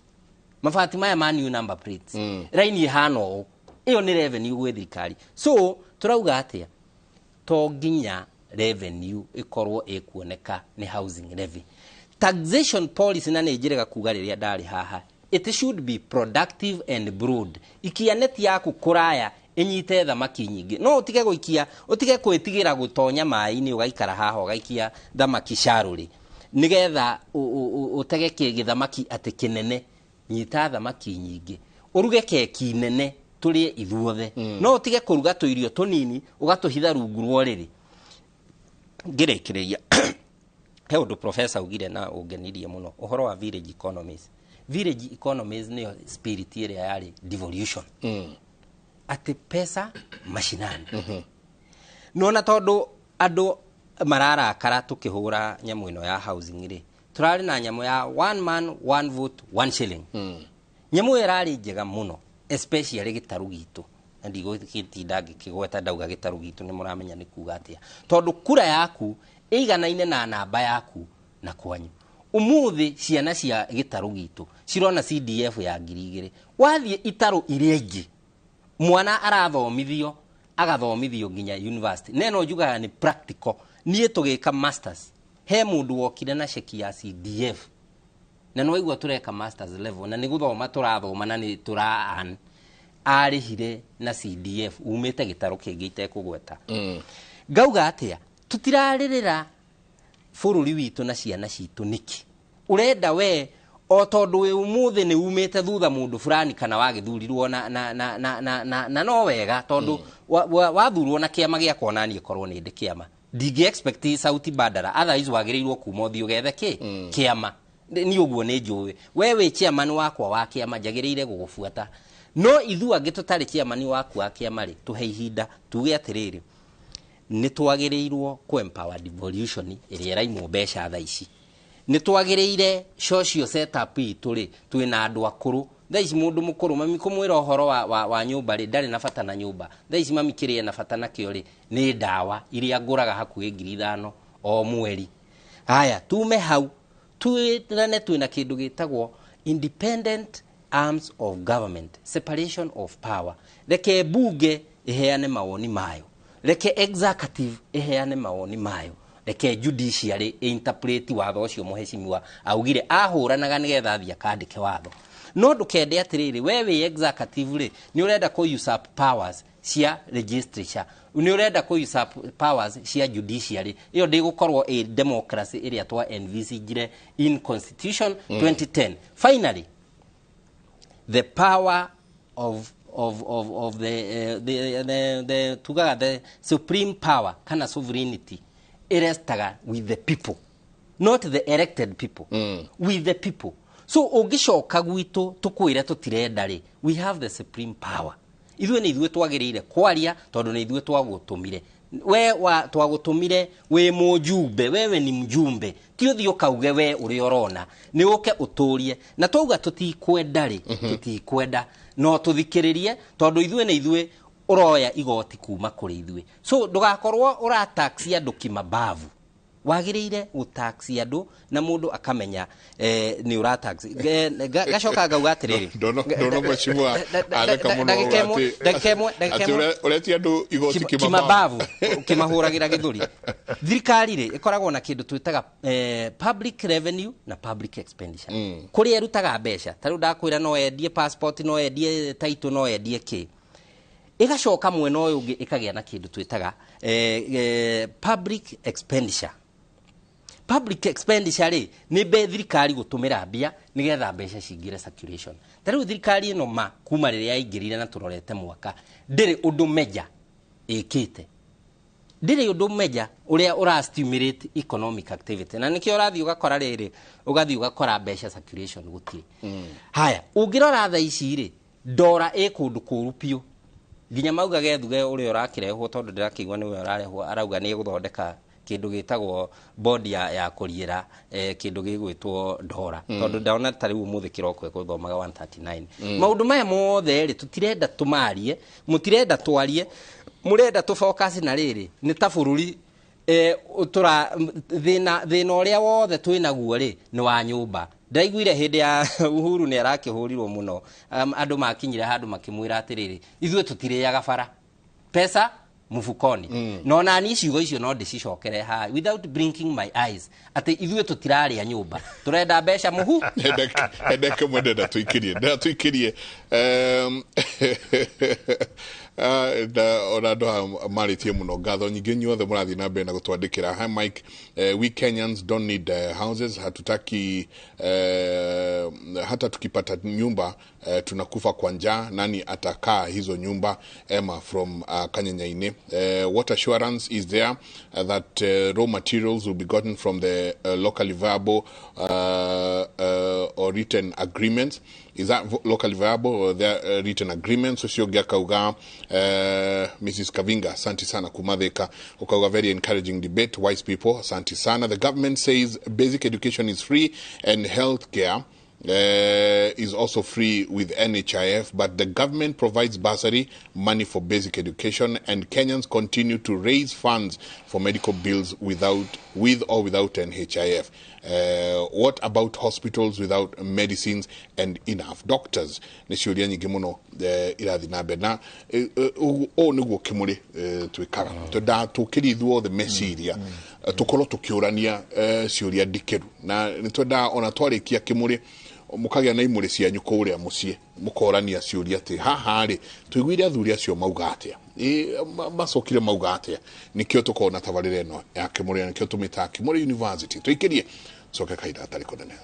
mabati maya ma new number plates, raini ĩhana ũũ. Ĩyo nĩ revenue gwĩ thirikari. So tũrauga atĩa? To nginya revenue ĩkorwo ĩkuoneka nĩ housing levy. Taxation policy, na nĩ njĩrĩga kuga rĩrĩa ndarĩ haha, it should be productive and broad. Ikia neti yaku kũraya ĩnyite thamaki nyingĩ. No ũtige gũikia, ũtige gwĩtigĩra gũtonya maĩ-inĩ, ũgaikara haha ũgaikia thamaki carũrĩ nĩgetha ũtege gĩthamaki atĩ kĩnene. Nyita thamaki nyingĩ, ũruge keki nene tũrĩe ithuothe. No ũtige kũruga tũirio tũnini ũgatũhitha rungu rwa ũrĩrĩ. Ngĩrĩkĩrĩria, he ũndũ professor augire na ũngenirie mũno, ũhoro wa village economies. Village economies nĩyo spirit ĩrĩa yarĩ devolution. Atĩ pesa mashinani. Nona tondũ andũ mararakara tũkĩhũra nyamũ ĩno ya housing rĩ, tũrarĩ na nyamũ ya one man one vote one shilling. Nyamũ ĩyo ĩrarĩ njega mũno, especially gĩtarũ gitũ. Na ndigũgĩtinda ngĩkĩgweta ndauga gĩtarũ gitũ nĩ mũramenya nĩ kuga atĩa. Tondũ kura yaku ĩiganaine na namba yaku na kwanyu. Ũmũthĩ ciana cia gĩtarũ gitũ cirona CDF ya 2,000. Wathiĩ itarũ iria ingĩ, mwana arathomithio, agathomithio nginya university. Neno njugaga nĩ practical. Niĩ tũgĩka masters, he mũndũ wokire na ceki ya CDF. Na nĩwaigua tũreka masters level, na nĩ gũthoma tũrathoma na nĩ tũra earn. Arĩhire na CDF umĩte gĩtarũ kĩngĩ itekũgweta. Ngauga atĩa? Tũtirarĩrĩra bũrũri witũ na ciana citũ nĩkĩ? Ũrenda we o tondũ wĩ ũmũthĩ nĩ umĩte thutha mũndũ fulani kana wagĩthurirwo na no wega tondũ wathurwo na kĩama gĩakwa na niĩ korwo nĩ ndĩ kĩama. Ndingĩ expect sauti badala, otherwise wagĩrĩirwo kuma ũthiĩ ũgethe kĩ? Kĩama. Niĩ ũguo nĩ njũĩ. We wĩ chairman wakwa wa kĩama, njagĩrĩire gũgũbuata. No ithuĩ angĩ tũtarĩ chairman waku wa kĩama rĩ, tũhe ihinda tuge atĩrĩrĩ, nĩ twagĩrĩirwo kũ empower devolution ĩrĩa ĩraimwo mbeca thaa ici. Nĩ twagĩrĩire social setup itũ rĩ, twĩna andũ akũrũ. Thaa ici mũndũ mũkũrũ mami kũmwĩra ũhoro wa nyũmba rĩ, ndarĩ na bata na nyũmba. Thaa ici mami kĩrĩa na bata nakĩo rĩ, nĩ ndawa iria ngũraga hakuhĩ 5,000 o mweri. Haya, tume hau, twĩrane twĩna kĩndũ gĩtagwo independent arms of government, separation of power. Reke bunge ĩheane mawoni mayo, reke executive ĩheane mawoni mayo, reke judiciary interpret watho ũcio mũhecimiwa augire ahũranaga nĩgetha athiĩ akandĩke watho. No ndũkende atĩrĩrĩ, we wĩ executive rĩ, nĩ ũrenda kũ usurp powers cia legislature, nĩ ũrenda kũ usurp powers cia judiciary. Ĩyo ndĩgũkorwo ĩ democracy ĩrĩa twa envisagire in constitution 2010. Finally, the power of the tugaga the supreme power kana sovereignty ĩrestaga with the people, not the elected people, with the people. So ũngĩcoka gwitũ tũkwĩre tũtirenda rĩ, we have the supreme power. Ithuĩ nĩ ithuĩ twagĩrĩire kwaria tondũ nĩ ithuĩ twagũtũmire. We wa twagũtũmire wĩ mũjumbe, wewe ni mjumbe, ti ũthiĩ ũkauge we ũrĩa ũrona, nĩ ũke ũtũrie. Na twauga tũtikwenda rĩ, tũtikwenda, no tũthikĩrĩrie tondũ ithuĩ nĩ ithuĩ ũroya igoti kuma kũrĩ ithuĩ. So ndũgakorwo ũrataxi andũ kimabavu, wagĩrĩire gũtaxi andũ na mũndũ akamenya nĩ ũrataxi. Gacoka ngauga atĩrĩrĩ, ndono mheshimiwa atheka mũno ndagĩka ĩmwe atĩ ũretia andũ igoti kimabavu ũkĩmahũragĩra gĩthũri. Thirikari rĩ ĩkoragwo na kĩndũ twĩtaga public revenue na public expenditure, kũrĩa ĩrutaga mbeca. Ta rĩu ndakwĩra no endie passport, no endie title, no endie kĩ. Ĩgacoka mwena ũyũ ũngĩ ĩkagĩa na kĩndũ twĩtaga public expenditure. Public expenditure rĩ nĩ mbe thirikari gũtũmĩra mbia nĩgetha mbeca cingĩre circulation. Ta rĩu thirikari ĩno ma kuma rĩrĩa yaingĩrire na tũrorete mwaka ndĩrĩ ũndũ meja ĩkĩte, ndĩrĩ ũndũ meja ũrĩa ũra stimulate economic activity, na nĩkĩo ũrathiĩ ũgakora rĩrĩ, ũgathiĩ ũgakora mbeca circulation gũtirĩ. Haya, ũngĩrora thaa ici rĩ, ndora ĩ kũndũ kũru biũ, nginya mauga gethuge ũrĩa ũrakĩrehwo, tondũ ndĩrakĩigua nĩwe ũrarehwo, arauga nĩ egũthondeka kĩndũ gĩtagwo board ya kũriĩra kĩndũ gĩgwĩtwo ndora, tondũ ndona ta rĩu ũmũthĩ kĩroko ĩgũthomaga 139. Maũndũ maya mothe rĩ tũtirenda tũmarie, mũtirenda twarie, mũrenda tũ focus na rĩrĩ nĩ ta bũrũri thĩna ũrĩa wothe twĩnaguo rĩ nĩ wa nyũmba. Ndaiguire hĩndĩ ya Uhuru nĩ arakĩhũrirwo mũno, andũ makinyire handũ makĩmwĩra atĩrĩrĩ, ithuĩ tũtirĩaga bara, pesa mfukoni. No nani ciugo icio no ndĩcicokere ha without blinking my eyes atĩ ithuĩ tũtirarĩa nyũmba, tũrenda mbeca mũhu. Endeke mwe ndenda tũikirie ona andũ haha marĩtie mũno. Ngatho nyingĩ inyuothe mũrathiĩ na mbere na gũtwandĩkĩra. Hi Mike, we Kenyans don't need houses, hatutaki hata tukipata nyumba tunakufa kwa njaa, nani atakaa hizo nyumba? Emma from Kanyanyaine. What assurance is there that raw materials will be gotten from the locally viable or written agreements? Is that locally viable or there written agreements? Ucio akauga Mrs. Kavinga, asante sana kumatheka. Ukauga very encouraging debate, wise people, asante sana. The government says basic education is free and healthcare is also free with NHIF, but the government provides bursary money for basic education, and Kenyans continue to raise funds for medical bills with or without NHIF. What about hospitals without medicines and enough doctors? Nĩ ciũria nyingĩ mũno irathiĩ na mbere na ũũ nĩguo kĩmũrĩ twĩkaga, twendaga tũkĩrie ithuothe meciria, tũkorwo tũkĩũrania ciũria ndikĩru, na nĩ twendaga ona twarĩkia kĩmũrĩ mũkagĩa na imũrĩ cianyu kũrĩa mũciĩ, mũkorania ciũria atĩ haha rĩ tũiguire athuri acio mauga atĩa, macokire mauga atĩa. Nĩkĩo tũkorwo na tabarĩra ĩno ya kĩmũrĩ, nĩkĩo tũmĩtaga Kĩmũrĩ University. Tũikĩrie coke kahinda gatarĩ kũnene.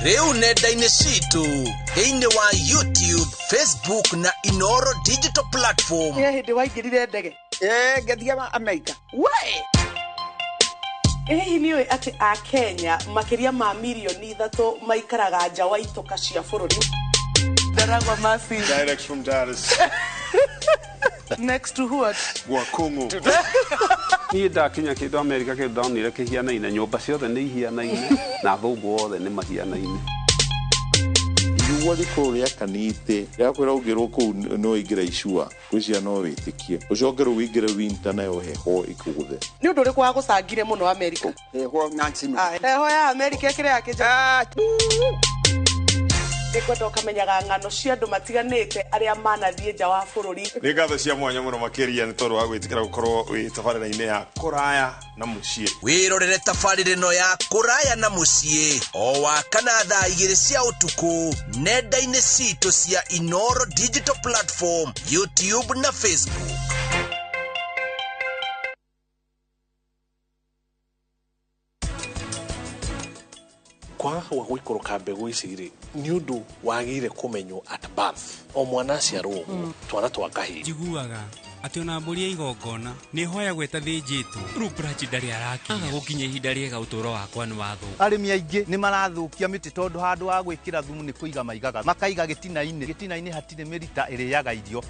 Rĩu nenda-inĩ citũ thĩinĩ wa YouTube, Facebook na Inoro digital platform. Nĩ hĩndĩ waingĩrire ndege? Ngathiaga Amerika. We! Hihi nĩ ũĩ atĩ a Kenya makĩria ma mirioni 3 maikaraga nja wa itoka cia bũrũri? Ndaragwa Masi. Direct from Dallas. Next to what? Wakungu. Niĩ ndakinya kĩndũ Amerika kĩndũ ndonire kĩhianaine, nyũmba ciothe nĩ ihianaine na athũngũ othe nĩ mahianaine. You Waigua rikũrũ rĩakanĩte rĩakwĩra ũngĩrwo kũu no ingĩra icua gwĩciria no wĩtĩkie ũcoke rĩu wĩingĩre winter nayo heho ĩkũgũthe. Nĩ ũndũ ũrĩkũ wagũcangire mũno Amerika? Heho Nancy. Heho ya Amerika ĩkĩrĩ ya kĩnja. Nĩngwenda ũkamenyaga ng'ano cia andũ matiganĩte arĩa manathiĩ nja wa bũrũri. Nĩ ngatho cia mwanya mũno makĩria nĩ tondũ wa gwĩtĩkĩra gũkorwo wĩ tabarĩra-inĩ ya kũraya na mũciĩ. Wĩrorere tabarĩra ĩno ya kũraya na mũciĩ o wa kana thaa 2 cia ũtukũ nenda-inĩ citũ cia Inoro Digital Platform, YouTube na Facebook. Kwaga gwa gũikũrũka mbegũ ici rĩ nĩ ũndũ wagĩrĩire kũmenywo at birth o mwana aciarwo ũguo twana twa kahĩĩ. Njiguaga atĩ ona mbũri ya igongona nĩ ĩhoyagwo ĩtathĩnjĩtwo rĩu Brachi ndarĩ arakinya gũkinya ihinda rĩega ũtũũro wakwa nĩ wathũka. Arĩmi aingĩ nĩ marathũkia mĩtĩ tondũ handũ ha gwĩkĩra thumu nĩ kũiga maigaga makaiga gĩtina-inĩ gĩtina-inĩ hatirĩ mĩrita ĩrĩaga irio.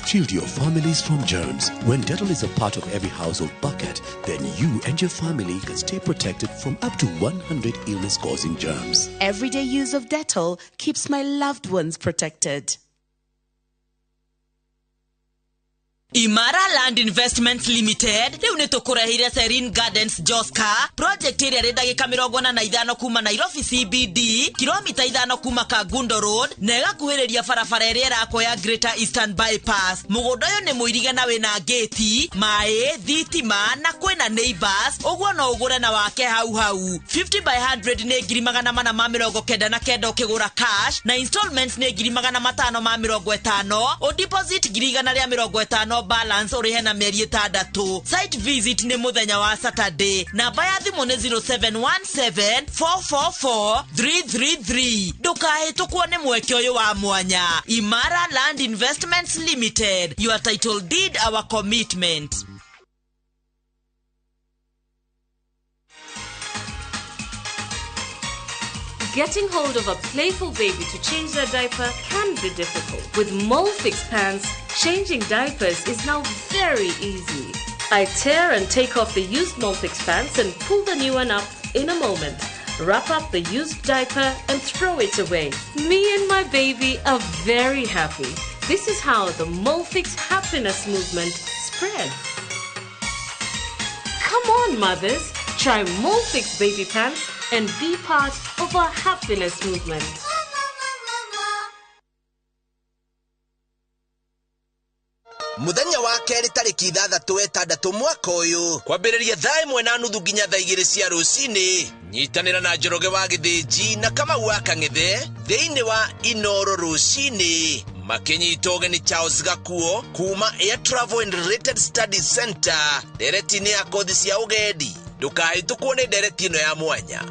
Shield your families from germs. When Dettol is a part of every household bucket, then you and your family can stay protected from up to 100 illness-causing germs. Everyday use of Dettol keeps my loved ones protected. Imara Land Investments Limited rĩu nĩ tũkũreheire Serene Gardens Joska project ĩrĩa ĩrĩ ndagĩka 45 kuma Nairobi CBD kilomita 5 kuma Kangundo Road na ĩgakuhĩrĩria barabara ĩrĩa ĩrakwo ya Greater Eastern Bypass. Mũgũnda ũyũ nĩ mũirige na wĩna ngĩti, maĩ, thitima na kwĩna neighbors, ũguo no ũgũre na wake hau hau. 50 by 100 nĩ 499 ũkĩgũra cash na installments nĩ 550 o deposit 150 balance ũrĩhe na mĩeri 6. Site visit nĩ mũthenya wa Saturday. Namba ya thimũ nĩ 0717 444 333. Ndũkahĩtũkwo nĩ mweke ũyũ wa mwanya. Imara Land Investments Limited. Your title deed, our commitment. Getting hold of a playful baby to change their diaper can be difficult. With Molfix pants, changing diapers is now very easy. I tear and take off the used Molfix pants and pull the new one up in a moment. Wrap up the used diaper and throw it away. Me and my baby are very happy. This is how the Molfix happiness movement spreads. Come on, mothers, try Molfix baby pants and be part of our happiness movement. Muthenya wa kerĩ tarĩki 6 6 mwaka ũyũ kwambĩrĩria thaa 1:30 nginya thaa 2 cia rũcinĩ nyitanĩra na Njoroge wa Gĩthĩnji na Kamau wa Kang'ethe thĩinĩ wa Inoro rũcinĩ makinyita ũgeni Charles Gakuo kuma Air Travel and Related Studies Center ndereti-inĩ ya kothi cia ũgendi. Ndũkahĩtũkwo nĩ ndereti ĩno ya mwanya.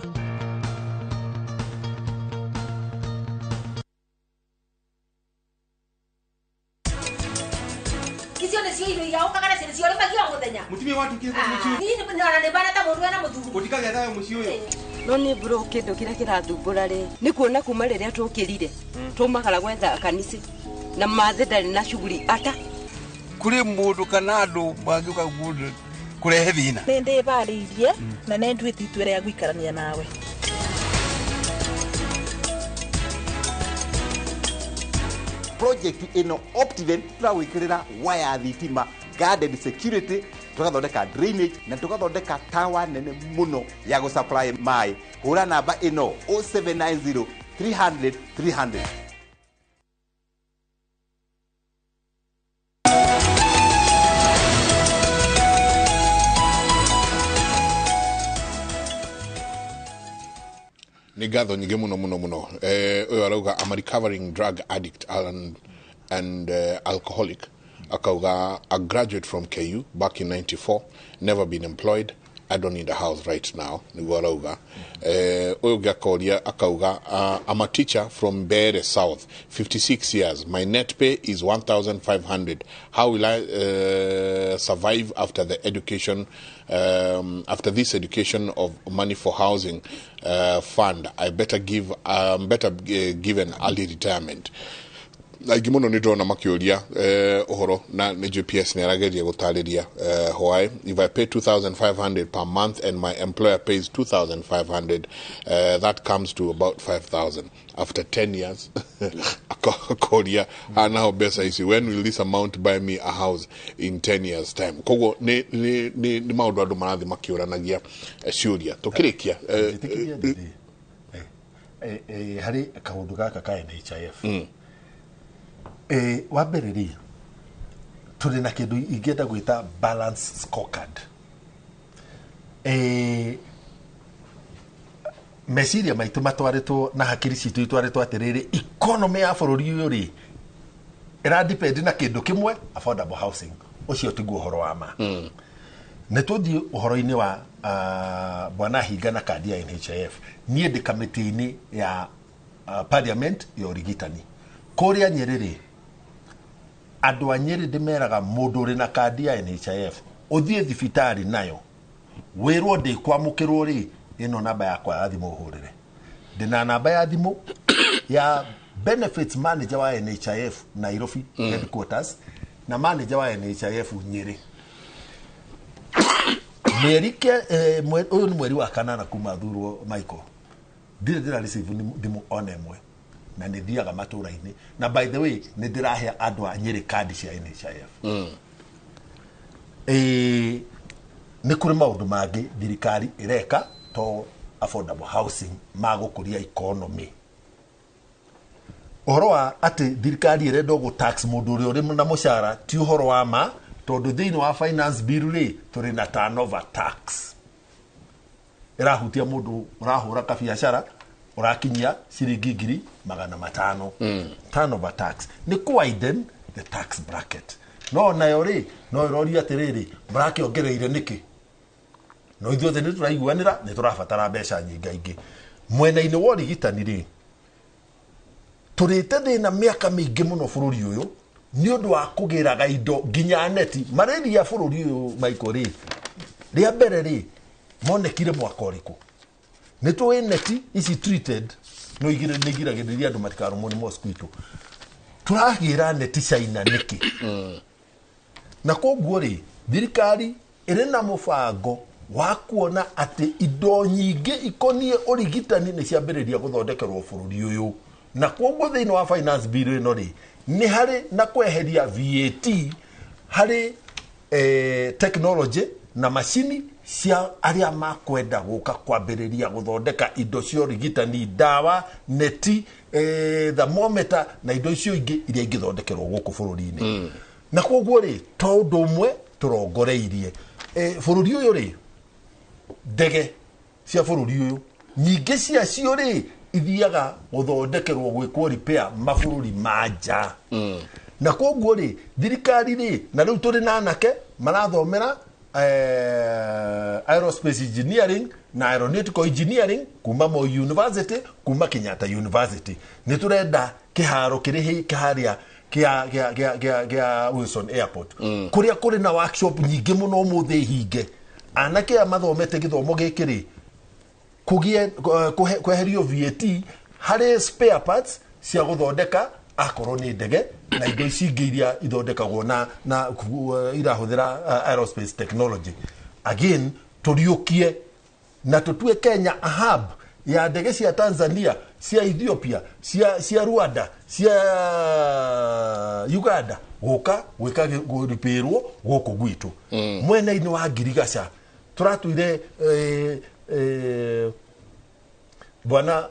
Icio nĩcio irio iraũkaga nacio nĩcio ũrĩmagia o mũthenya. Mũtumia watuĩkire mũciĩ. Niĩ ona nĩ bana ta mũndũ ena mũthuri. Gũtikagĩa thayũ mũciĩ ũyũ. No nĩ bro kĩndũ kĩrĩa kĩrathumbũra rĩ nĩ kuona kuma rĩrĩa tũkĩrire tũmagara gwetha kanitha na mathĩ ndarĩ na shughuli ata. Kũrĩ mũndũ kana andũ mangĩũka kũrehe thĩna. Nĩ ndĩbarĩirie na nĩ nduĩte itua rĩa gũikarania nawe. Project ĩno Optiven tũragwĩkĩrĩra waya thitima, garden security, tũgathondeka drainage na tũgathondeka tower nene mũno ya gũsupply maĩ. Hũra namba ĩno 0790 300 300. Nĩ ngatho nyingĩ mũno mũno mũno. Ũyũ arauga I'm a recovering drug addict and alcoholic. Akauga a graduate from KU back in 94, never been employed. I don't need a house right now. Nĩguo arauga. Ũyũ ũngĩ akoria akauga I'm a teacher from Mbere South, 56 years. My net pay is 1,500. How will I survive after the education, after this education of money for housing fund? I better give given early retirement. Aingĩ mũno nĩ ndĩrona makĩũria ũhoro na nĩ GPS nĩ arageria gũtarĩria why if I pay 2500 per month and my employer pays 2500, that comes to about 5000 after 10 years. Akoria naho mbeca ici, when will this amount buy me a house in 10 years time? Koguo nĩ maũndũ andũ marathiĩ makĩũranagia ciũria. Tũkĩrĩkia harĩ kaũndũ gaka ka NHIF, wa mbere rĩ, tũrĩ na kĩndũ ingĩenda gwĩta balance scorecard. Meciria maitũ matwarĩtwo na hakiri citũ itwarĩtwo atĩrĩrĩ, economy ya bũrũri ũyũ rĩ ĩradepend na kĩndũ kĩmwe, affordable housing. Ũcio tiguo ũhoro wa ma. Nĩ tũthiĩ ũhoro-inĩ wa bwana Hinga na kandi ya NHIF. Niĩ ndĩ kamĩtĩ-inĩ ya parliament ya ũrigitani kũrĩa Nyĩrĩ rĩ, andũ a Nyĩrĩ ndĩmeraga mũndũ ũrĩ na kandi ya NHIF ũthiĩ thibitarĩ nayo wĩrwo ndĩkwamũkĩrwo rĩ, ĩno namba yakwa ya thimũ ũhũrĩre. Ndĩna namba ya thimũ ya benefits manager wa NHIF Nairobi headquarters na manager wa NHIF Nyĩrĩ. Mweri ũyũ nĩ mweri wa kanana kuma thurwo Michael, ndirĩ ndĩra receive thimũ ona ĩmwe, na nĩ thiaga matũra-inĩ, na by the way nĩ ndĩrahe andũ a Nyĩrĩ kandi cia NHIF. Nĩ kũrĩ maũndũ mangĩ thirikari ĩreka to affordable housing ma gũkũria economy. Ũhoro wa atĩ thirikari ĩrenda gũ tax mũndũ ũrĩa ũrĩ na mũcara ti ũhoro wa ma, tondũ thĩinĩ wa finance bill rĩ tũrĩ na turnover tax ĩrahutia mũndũ ũrahũra kabiacara ũrakinyia ciringi 500,000. Turnover tax nĩ kũ widen the tax bracket. No nayo rĩ no ĩroria atĩrĩrĩ, mũrakĩongereire nĩkĩ? No ithuothe nĩ tũraiguanĩra nĩ tũrabatara mbeca nyingaingĩ. Mwena-inĩ wa ũrigitani rĩ, tũrĩte thĩna mĩaka mĩingĩ mũno bũrũri ũyũ nĩ ũndũ wa kũgĩraga indo nginya neti. Malaria bũrũri ũyũ Michael rĩ, rĩa mbere rĩ monekire mwaka ũrĩkũ? Nĩ tũĩ neti ici treated no nĩ igiragĩrĩria andũ matikarũmwo nĩ mosquito. Tũragĩra neti China nĩkĩ? Na koguo rĩ, thirikari ĩrĩ na mũbango wa kuona atĩ indo nyingĩ ikoniĩ ũrigitani nĩ ciambĩrĩria gũthondekerwo bũrũri ũyũ. Na koguo thĩinĩ wa finance bill ĩno rĩ, nĩ harĩ na kweheria VAT harĩ technology na macini cia arĩa makwenda gũka kwambĩrĩria gũthondeka indo cia ũrigitani, ndawa, neti, thermometer na indo icio ingĩ iria ingĩthondekerwo gũkũ bũrũri-inĩ. Na koguo rĩ, to ũndũ ũmwe tũrongoreirie. Bũrũri ũyũ rĩ, ndege cia bũrũri ũyũ nyingĩ ciacio rĩ ithiaga gũthondekerwo gwĩkwo repair mabũrũri ma nja. Na koguo rĩ, thirikari rĩ, na rĩu tũrĩ na anake marathomera aerospace engineering na aeronautical engineering kuma Moi University, kuma Kenyatta University. Nĩ tũrenda kĩharo kĩrĩ harĩa kĩa Wilson Airport, kũrĩa kũrĩ na workshop nyingĩ mũno ũmũthĩ hinge. Anake aya mathomete gĩthomo gĩkĩ rĩ, kũgĩe kweherio VAT harĩ spare parts cia gũthondeka akorwo nĩ ndege na indo ici ingĩ iria ithondekagwo na irahũthĩra aerospace technology. Again, tũriũkie na tũtue Kenya a hub ya ndege cia Tanzania, cia Ethiopia, cia Rwanda, cia Uganda gũka gwĩka gũripĩrwo gũkũ gwitũ. Mwena-inĩ wa Ngirigaca tũratuire bwana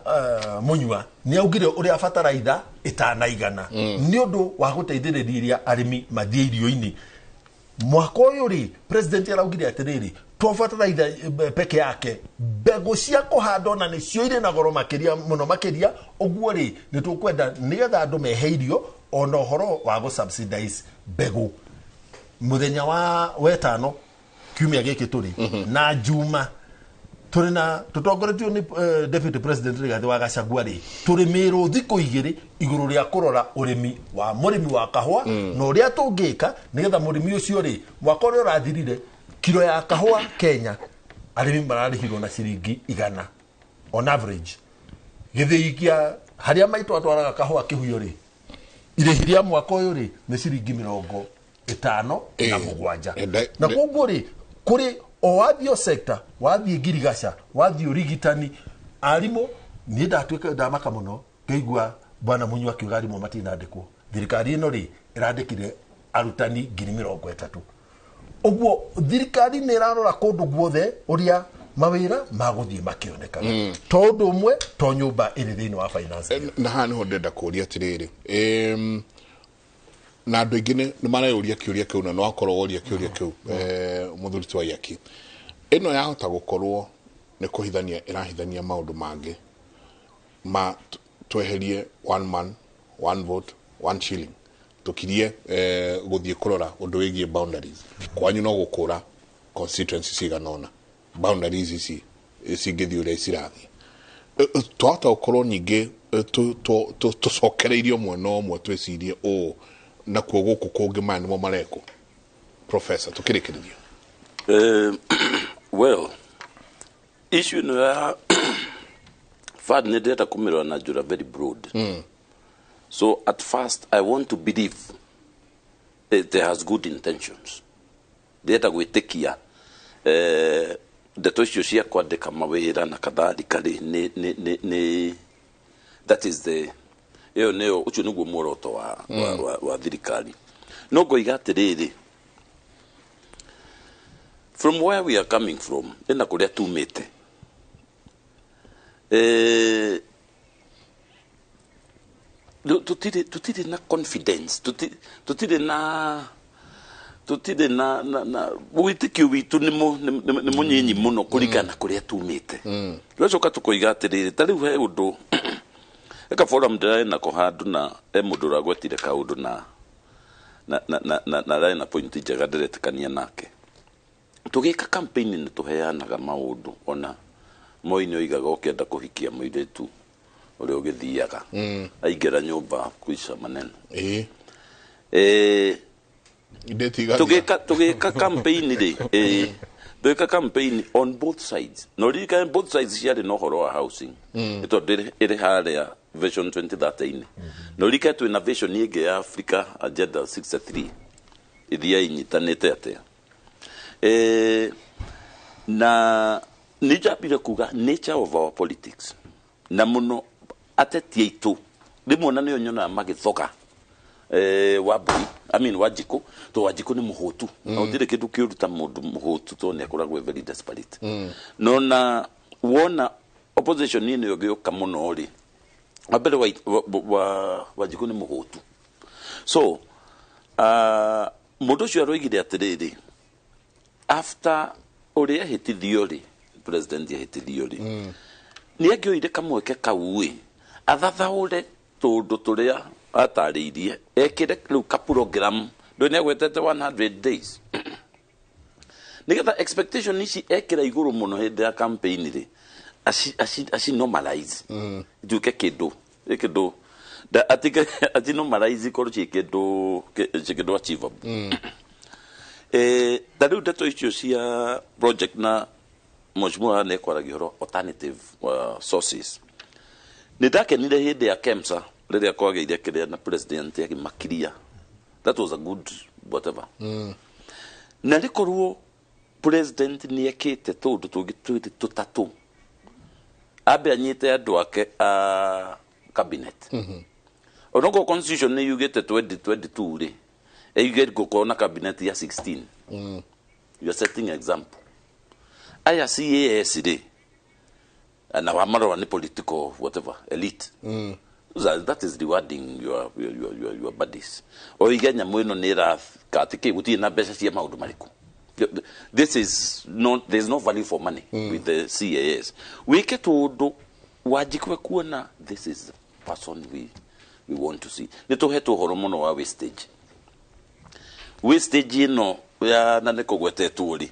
Munyua nĩ augire ũrĩa bataraitha ĩtanaigana nĩ ũndũ wa gũteithĩrĩria arĩmi mathiĩ irio-inĩ. Mwaka ũyũ rĩ, president araugire atĩrĩrĩ, to bataraitha peke yake, mbegũ cia kũhanda ona nĩcio irĩ na goro makĩria mũno makĩria. Ũguo rĩ, nĩ tũkwenda nĩgetha andũ mehe irio ona ũhoro wa gũ subsidize mbegũ. Mũthenya wa wetano kiumia gĩkĩ tũrĩ na Juma tũrĩ na tũtongoretio nĩ Deputy President Rigathi wa Gachagua rĩ, tũrĩmĩrwo thikũ igĩrĩ igũrũ rĩa kũrora ũrĩmi wa mũrĩmi wa kahũa na ũrĩa tũngĩka nĩgetha mũrĩmi ũcio rĩ, mwaka ũrĩa ũrathirire kiro ya kahũa Kenya arĩmi mararĩhirwo na ciringi 100 on average. Gĩthĩi kĩa harĩa maitũ atwaraga kahũa kĩhuyo rĩ, Irĩhi rĩa mwaka ũyũ rĩ nĩ ciringi 57. Na koguo rĩ kũrĩ o wathiĩ o sector, wathiĩ ngirigaca, wathiĩ ũrigitani, arimũ niĩ ndatuĩka ndamaka mũno ngaigua bwana Munyu akiuga arimũ matinandĩkwo. Thirikari ĩno rĩ ĩrandĩkire arutani 30,000. Ũguo thirikari nĩ ĩrarora kũndũ guothe ũrĩa mawĩra magũthiĩ makĩonekaga. To ũndũ ũmwe to nyũmba ĩrĩ thĩinĩ wa finance. Na haha nĩho ndĩrenda kũũria atĩrĩrĩ, na andũ aingĩ nĩ mareyũria kĩũria kĩu na no akorwo woria kĩũria kĩu mũthuri ti Waiyaki, ĩno yahota gũkorwo nĩ kũhithania ĩrahithania maũndũ mangĩ ma tweherie one man one vote one shilling, tũkirie gũthiĩ kũrora ũndũ wĩgiĩ boundaries. Kwanyu no gũkũra constituency cigana ũna, boundaries ici cingĩthiĩ ũrĩa cirathiĩ, twahota gũkorwo ningĩ tũcokereirio mwena ũmwe twĩcirie ũũ nakuo gũkũ kũngĩ maya nĩmo marekwo. Professor, tũkĩrĩkĩrĩria. Well, issue ĩno ya fund nĩ ndĩrenda kũmĩrora na njĩra very broad. So at first I want to believe that there has good intentions. Ndĩrenda gwĩtĩkia ndeto icio cia kwandĩka mawĩra na kadhalika rĩ nĩ that is the ĩyo nĩyo ũcio nĩguo muoroto wa thirikari. No ngoiga atĩrĩrĩ, from where we are coming from, ĩna kũrĩa tumĩte, tũtirĩ na confidence, tũtirĩ na wĩtĩkio witũ nĩ mũnyinyi mũno kũringana na kũrĩa tumĩte. Tũgacoka tũkoiga atĩrĩrĩ, ta rĩu he ũndũ eka forum ndĩrarĩ nako handũ na he mũndũ ũragwetire kaũndũ na ararĩ na point njega ndĩretĩkania nake. Tũgĩka campaign nĩ tũheanaga maũndũ, ona Moi nĩ oigaga ũkĩenda kũhikia mũirĩtu ũrĩa ũgĩthiaga aingĩra nyũmba kuica maneno. Tũgĩka campaign rĩ, tũgĩka campaign on both sides. No ririkane both sides ciarĩ na ũhoro wa housing. Nĩ tondũ ĩrĩ harĩa Vision 2013. No ririkane twĩna vision ĩngĩ ya Africa Agenda 63 ĩthiaga inyitanĩte atĩa. Na nĩ njambire kuga nature of our politics na mũno ateti aitũ rĩmwe ona nĩo nyonaga magĩthoga Wambui, I mean Wanjikũ, to Wanjikũ nĩ mũhũtu. Na gũtirĩ kĩndũ kĩũru ta mũndũ mũhũtu tondũ nĩ akoragwo very desperate. No na wona opposition ĩno ĩgĩũka mũno rĩ, wa mbere Wanjikũ nĩ mũhũtu. So mũndũ ũcio aroigire atĩrĩrĩ, after ũrĩa ahĩtithio rĩ, president ahĩtithio rĩ, nĩ angĩoire kamweke kau ĩ athathaũre tũndũ tũrĩa atarĩirie, ekĩre rĩu ka program ndũ nĩ agwetete 100 days nĩgetha expectation ici ekĩra igũrũ mũno hĩndĩ ya campaign rĩ, aci normalize ituĩke kĩndũ kĩndũ aci normalize ikorwo ciĩ kĩndũ achievable. Ta rĩu ndeto icio cia project na mheshimiwa nĩ ekwaragia ũhoro alternative sources. Nĩ ndakenire hĩndĩ ya KEMSA rĩrĩa kwagĩire kĩrĩa na president agĩmakiria. That was a good whatever. Na rĩkorwo president nĩ ekĩte tũndũ tũngĩ twĩrĩ tũtatũ, ambe anyite andũ ake a cabinet. Onokorwo constitution nĩ yugĩte 2022 rĩ, ĩugĩte gũkorwo na cabinet ya 16. You are setting example. Aya CAS rĩ, na wamarora nĩ political whatever elite. That is rewarding your buddies. Oige nyamũ ĩno nĩ ĩraka atĩ gũtirĩ na mbeca cia maũndũ marĩkũ. This is not, there's no value for money with the CAS. Wĩke tũndũ Wanjikũ kuona this is the person we want to see. Nĩ tũhetwo ũhoro mũno wa wastage. Wastage ĩno ya na nĩ kũgwetetwo rĩ,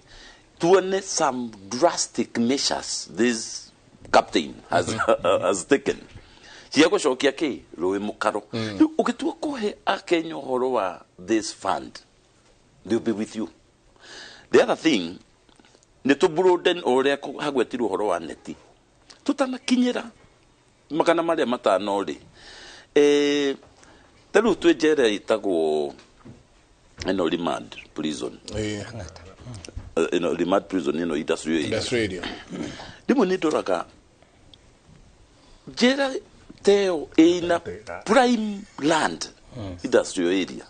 tuone some drastic measures this captain has taken cia gũcokia kĩ rũĩ mũkaro. Rĩu ũgĩtua kũhe akenya ũhoro wa this fund, they'll be with you. The other thing nĩ tũ broaden ũrĩa hagwetirwo ũhoro wa neti tũtanakinyĩra 500 rĩ, Ta rĩu twĩ njera ĩtagwo ĩno remand prison. Ĩno remand prison ĩno industrial area. Industrial area. Rĩmwe nĩ ndoraga njera teo ĩna prime land industrial area.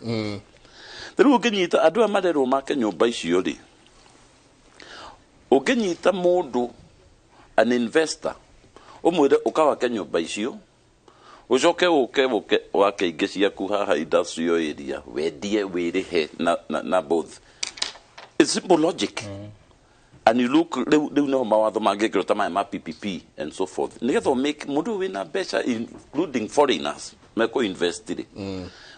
Rĩu ũngĩnyita andũ aya marerwo make nyũmba icio rĩ, ũngĩnyita mũndũ an investor ũmwĩre ũkawake nyũmba icio, ũcoke ũke wake ingĩ ciaku haha industrial area, wendie wĩrĩhe na both. It's simple logic. And you look, rĩu nĩho mawatho mangĩkĩrwo ta maya ma PPP and so forth, nĩgetha make mũndũ wĩna mbeca including foreigners mekũ invest rĩ,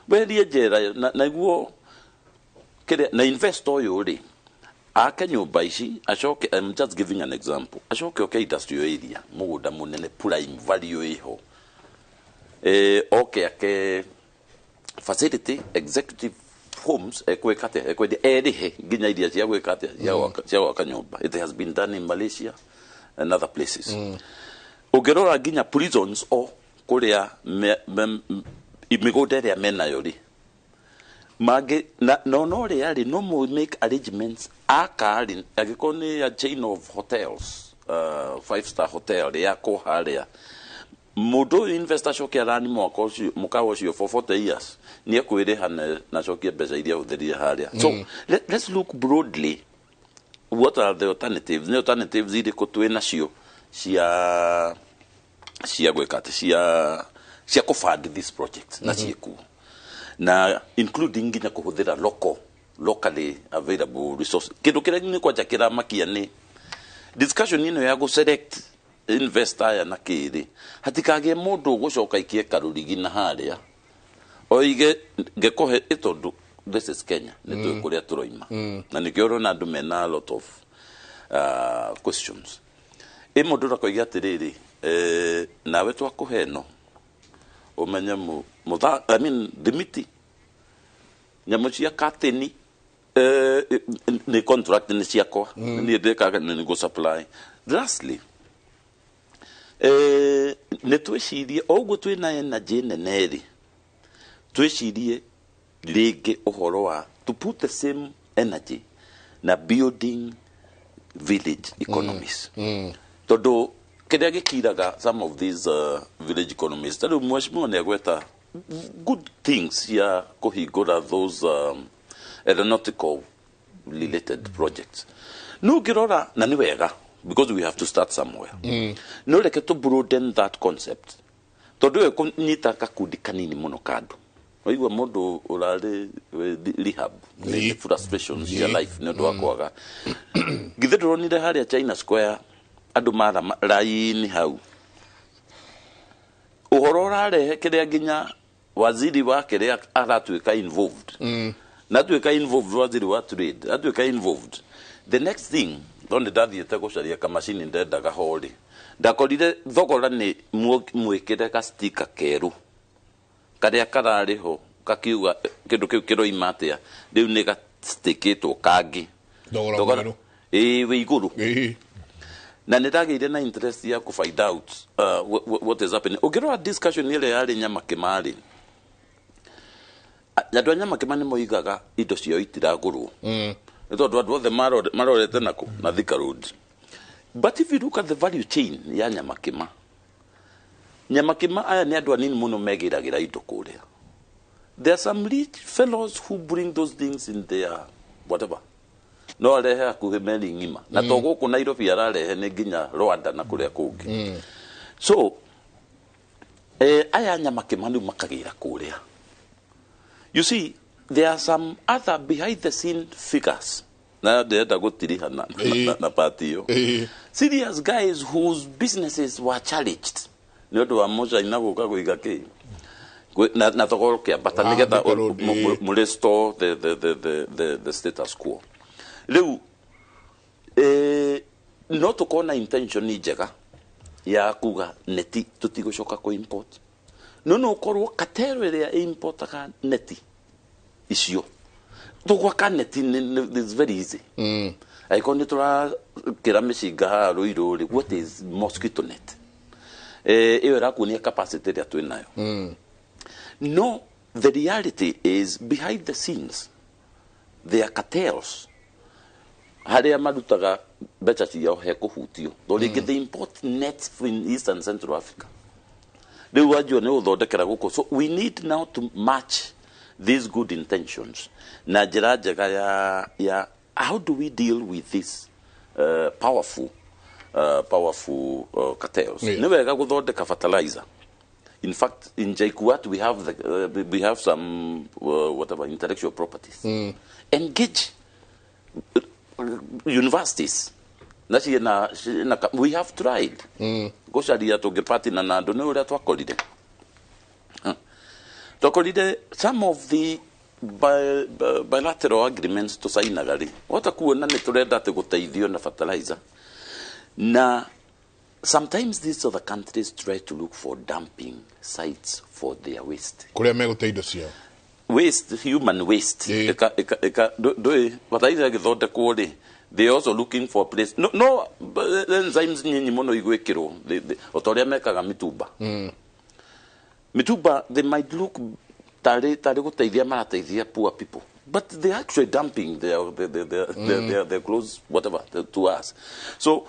werie njera naguo kĩrĩa na investor ũyũ rĩ ake nyũmba ici, acoke, I'm just giving an example, acoke oke industrial area mũgũnda mũnene prime value ĩho, oke ake facility executive homes, ekwĩka atĩa, ekwendia erĩhe nginya iria cia gwĩka atĩa, cia gwaka nyũmba. It has been done in Malaysia and other places. Ũngĩrora nginya prisons o kũrĩa mĩgũnda ĩrĩa menayo rĩ, mangĩ na no no rĩ arĩ no mo make arrangements aka rĩ, angĩkorwo nĩ a chain of hotels, 5 star hotel yakwo harĩa, mũndũ ũyũ investor acoke arani mwaka ũcio mũkawa ũcio for 40 years, nĩ ekwĩrĩha na acokie mbeca iria ahũthĩrire harĩa. So let's look broadly, what are the alternatives? Nĩ alternatives irĩkũ twĩ nacio cia gwĩka atĩ cia kũfund this project na ciĩkuo, na including nginya kũhũthĩra locally available resources. Kĩndũ kĩrĩa nĩ kwanja kĩramakia nĩ discussion ĩno ya gũ select investor aya na kĩrĩ, hatikagĩe mũndũ ũgũcoka ikie karũrigi na harĩa oige ngĩkũhe ĩ, tondũ this is Kenya, nĩ tũĩ kũrĩa tũroima, na nĩkĩo ũrona andũ mena a lot of questions. Ĩ mũndũ ũrakoiga atĩrĩrĩ, nawe twakũhe ĩno ũmenye mũtha, I mean thimiti, nyamũ cia katĩni, nĩ contract nĩ ciakwa, niĩ ndĩkaga nĩ ngũ supply. Lastly, nĩ twĩcirie o ũguo twĩna energy nene rĩ, twĩcirie rĩngĩ ũhoro wa to put the same energy na building village economies, tondũ kĩrĩa gĩkiraga some of these village economies, ta rĩu mheshimiwa nĩ agweta good things cia kũhingũra those aeronautical related projects, no ũngĩrora na nĩ wega because we have to start somewhere. No reke to broaden that concept, tondũ ĩyo kũnyita gakundi kanini mũno ka andũ. Waigua mũndũ ũrarĩ rehab nĩ frustration cia life nĩ ũndũ wa kwaga. Githĩ ndũronire harĩa China Square andũ mara raini hau, ũhoro ũrarehe kĩrĩa nginya waziri wa kĩrĩa aratuĩka involved, na atuĩka involved, waziri wa trade atuĩka involved. The next thing, no nĩ ndathiĩte gũcaria kamacini ndendaga horĩ, ndakorire thogora nĩ mwĩkĩre gastika kerũ karĩa kararĩ ho kakiuga kĩndũ kĩu kĩroima atĩa, rĩu nĩ gastikĩtwo kangĩ. Thogora mwerũ. Ĩĩ, wĩ igũrũ. Na nĩ ndagĩire na interest ya kũ find out what is happening. Ũngĩrora discussion ĩrĩa yarĩ Nyamakĩma rĩ, andũ a Nyamakĩma nĩ moigaga indo ciao itiragũrwo nĩ tondũ andũ othe marorete nakũ na Thika Road. But if you look at the value chain ya Nyamakĩma, Nyamakĩma aya nĩ andũ anini mũno megĩragĩra indo kũrĩa. There are some rich fellows who bring those things in their whatever, no arehe hakuhĩ meri ng'ima na to gũkũ Nairobi, ararehe nĩ nginya Rwanda na kũrĩa kũngĩ. So aya Nyamakĩma rĩu makagĩra kũrĩa. You see, there are some other behind the scene figures na ndĩrenda gũtiriha na party ĩyo, serious guys whose businesses were challenged nĩ ũndũ wa mũcaina gũka gũiga kĩ na thogora ũkĩambata nĩgetha Thika Road, mu restore the status quo. Rĩu no tũkorwo na intention njega ya kuga neti tũtigũcoka kũ import, no ũkorwo katero ĩrĩa ĩimportaga neti icio, tũgwaka neti is very easy. Angĩkorwo nĩ tũrakĩra mĩcinga haha Rũirũ rĩ, what is mosquito net? Ĩyo ĩrakuonia capacity ĩrĩa twĩ nayo. No The reality is behind the scenes there are cartels harĩa marutaga mbeca ciao he kũhutio tondũ rĩngĩ they import nets from East and Central Africa. Rĩu wanjua nĩ gũthondekera gũkũ, so we need now to match these good intentions na njĩra njega ya how do we deal with this powerful cartels. Nĩ wega gũthondeka fertilizer. In fact, in JKUAT we have some whatever intellectual properties. Engage universities na ciena we have tried gũcaria tũngĩpatina na andũ nĩ ũrĩa twakorire some of the bilateral agreements tũcainaga rĩ wahota kuona nĩ tũrenda atĩ gũteithio na fertilizer, na sometimes these other countries try to look for dumping sites for their waste. Kũrĩa megũte indo ciao. Waste, human waste. Eka ndũĩ fertilizer ĩgĩthondekwo rĩ, they also looking for a place. No enzymes nyinyi mũno igwĩkĩrwo o ta ũrĩa mekaga mitumba. Mitumba they might look tarĩ gũteithia marateithia poor people, but they actually dumping their clothes whatever to us. So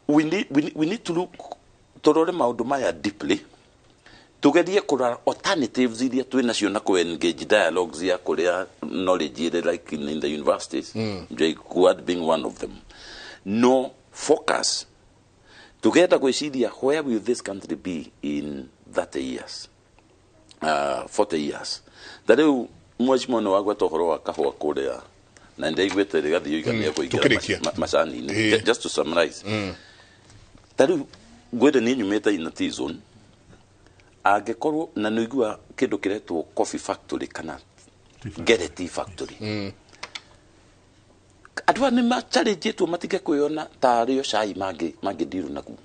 we need to look tũrore maũndũ maya deeply, tugerie kũrora alternatives iria twĩ nacio na kũ engage dialogues ya kũrĩa knowledge ĩrĩ like in the universities, JKUAT being one of them. No focus tugenda gwĩciria where will this country be in 30 years, 40 years. Ta rĩu mheshimiwa nĩ wagweta ũhoro wa kahũa kũrĩa na ndaiguĩte rĩgathiĩ ũigania kũingĩra macani-inĩ. Just to summarize, ta rĩu ngwĩre niĩ nyumĩte in a tea zone, angĩkorwo na nĩũigua kĩndũ kĩretwo coffee factory kana Ngere tea factory, andũ aya nĩ macharĩnjĩtwo matige kwĩyona tarĩo cai mangĩndiru naguo,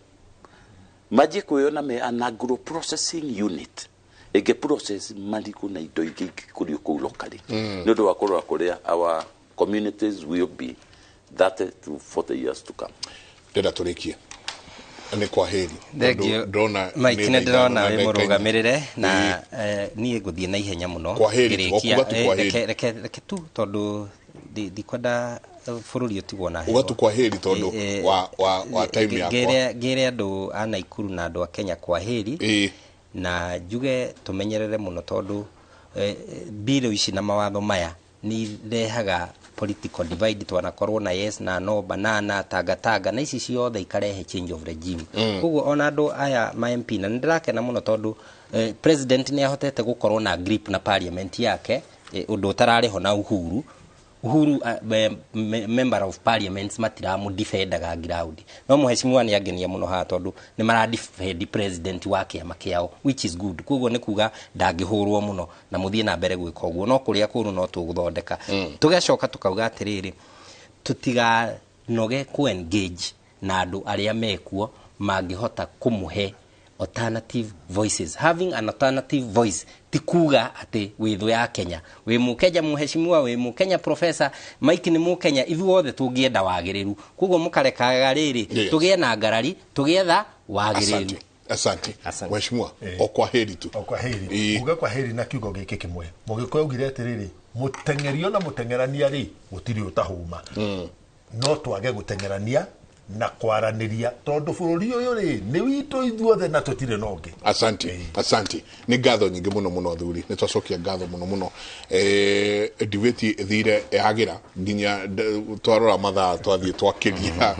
manjie kwĩyona me an agro processing unit ĩngĩ process marigũ na indo ingĩ ingĩkũrio kũu locally, nĩ ũndũ wa kũrora kũrĩa our communities will be 30 to 40 years to come. Ndĩrenda tũrĩkie nĩ kwa heri. Ndĩrona Mike nĩ ndĩrona wĩ mũrũgamĩrĩre na niĩ ngũthiĩ na ihenya mũno ngĩrĩkia. Reke tu tondũ ndikwenda bũrũri ũtigwo na heho. Uga tu kwa heri tondũ wa time yakwa. Ngĩre andũ a Naikuru na andũ a Kenya kwa heri, na njuge tũmenyerere mũno tondũ mbirũ ici na mawatho maya nĩ irehaga political divide. Twanakorwo na yes na no, banana, tanga tanga, na ici ciothe ikarehe change of regime. Koguo ona andũ aya ma MP, na nĩndĩrakena mũno tondũ president nĩ ahotete gũkorwo na grip na parliament yake, ũndũ ũtararĩ na Uhuru. Uhuru member of parliament matiramũ-defendaga ground, no mheshimiwa nĩ angenia mũno haha tondũ nĩ maradefend president wa kĩama kĩao, which is good. Koguo nĩ kuga ndangĩhũrwo mũno na mũthiĩ na mbere gwĩka ũguo, no kũrĩa kũru no tũgũthondeka. Tũgacoka tũkauga atĩrĩrĩ, tũtiganoge ku engage na andũ arĩa mekuo mangĩhota kũmũhe alternative voices. Having an alternative voice ti kuga atĩ wĩ thũ ya Kenya, wĩ mũkenya mheshimiwa, wĩ mũkenya professor Mike nĩ mũkenya, ithuothe tũngĩenda wagĩrĩru. Koguo mũkarekaga rĩrĩ tũgĩe na ngarari tũgĩetha wagĩrĩru. Asante mheshimiwa, o kwa heri tu. O kwa heri. Uga kwa heri na kiugo gĩkĩ kĩmwe. Mũgĩkũyũ augire atĩrĩrĩ, mũteng'erio na mũteng'erania rĩ gũtirĩ ũtahũma. No twage gũteng'erania na kwaranĩria tondũ bũrũri ũyũ rĩ nĩ witũ ithuothe na tũtirĩ na ũngĩ. Asante, asante. Nĩ ngatho nyingĩ mũno mũno athuri, nĩ twacokia ngatho mũno mũno. Debate ĩthire yagĩra nginya twarora mathaa twathiĩ twakĩria.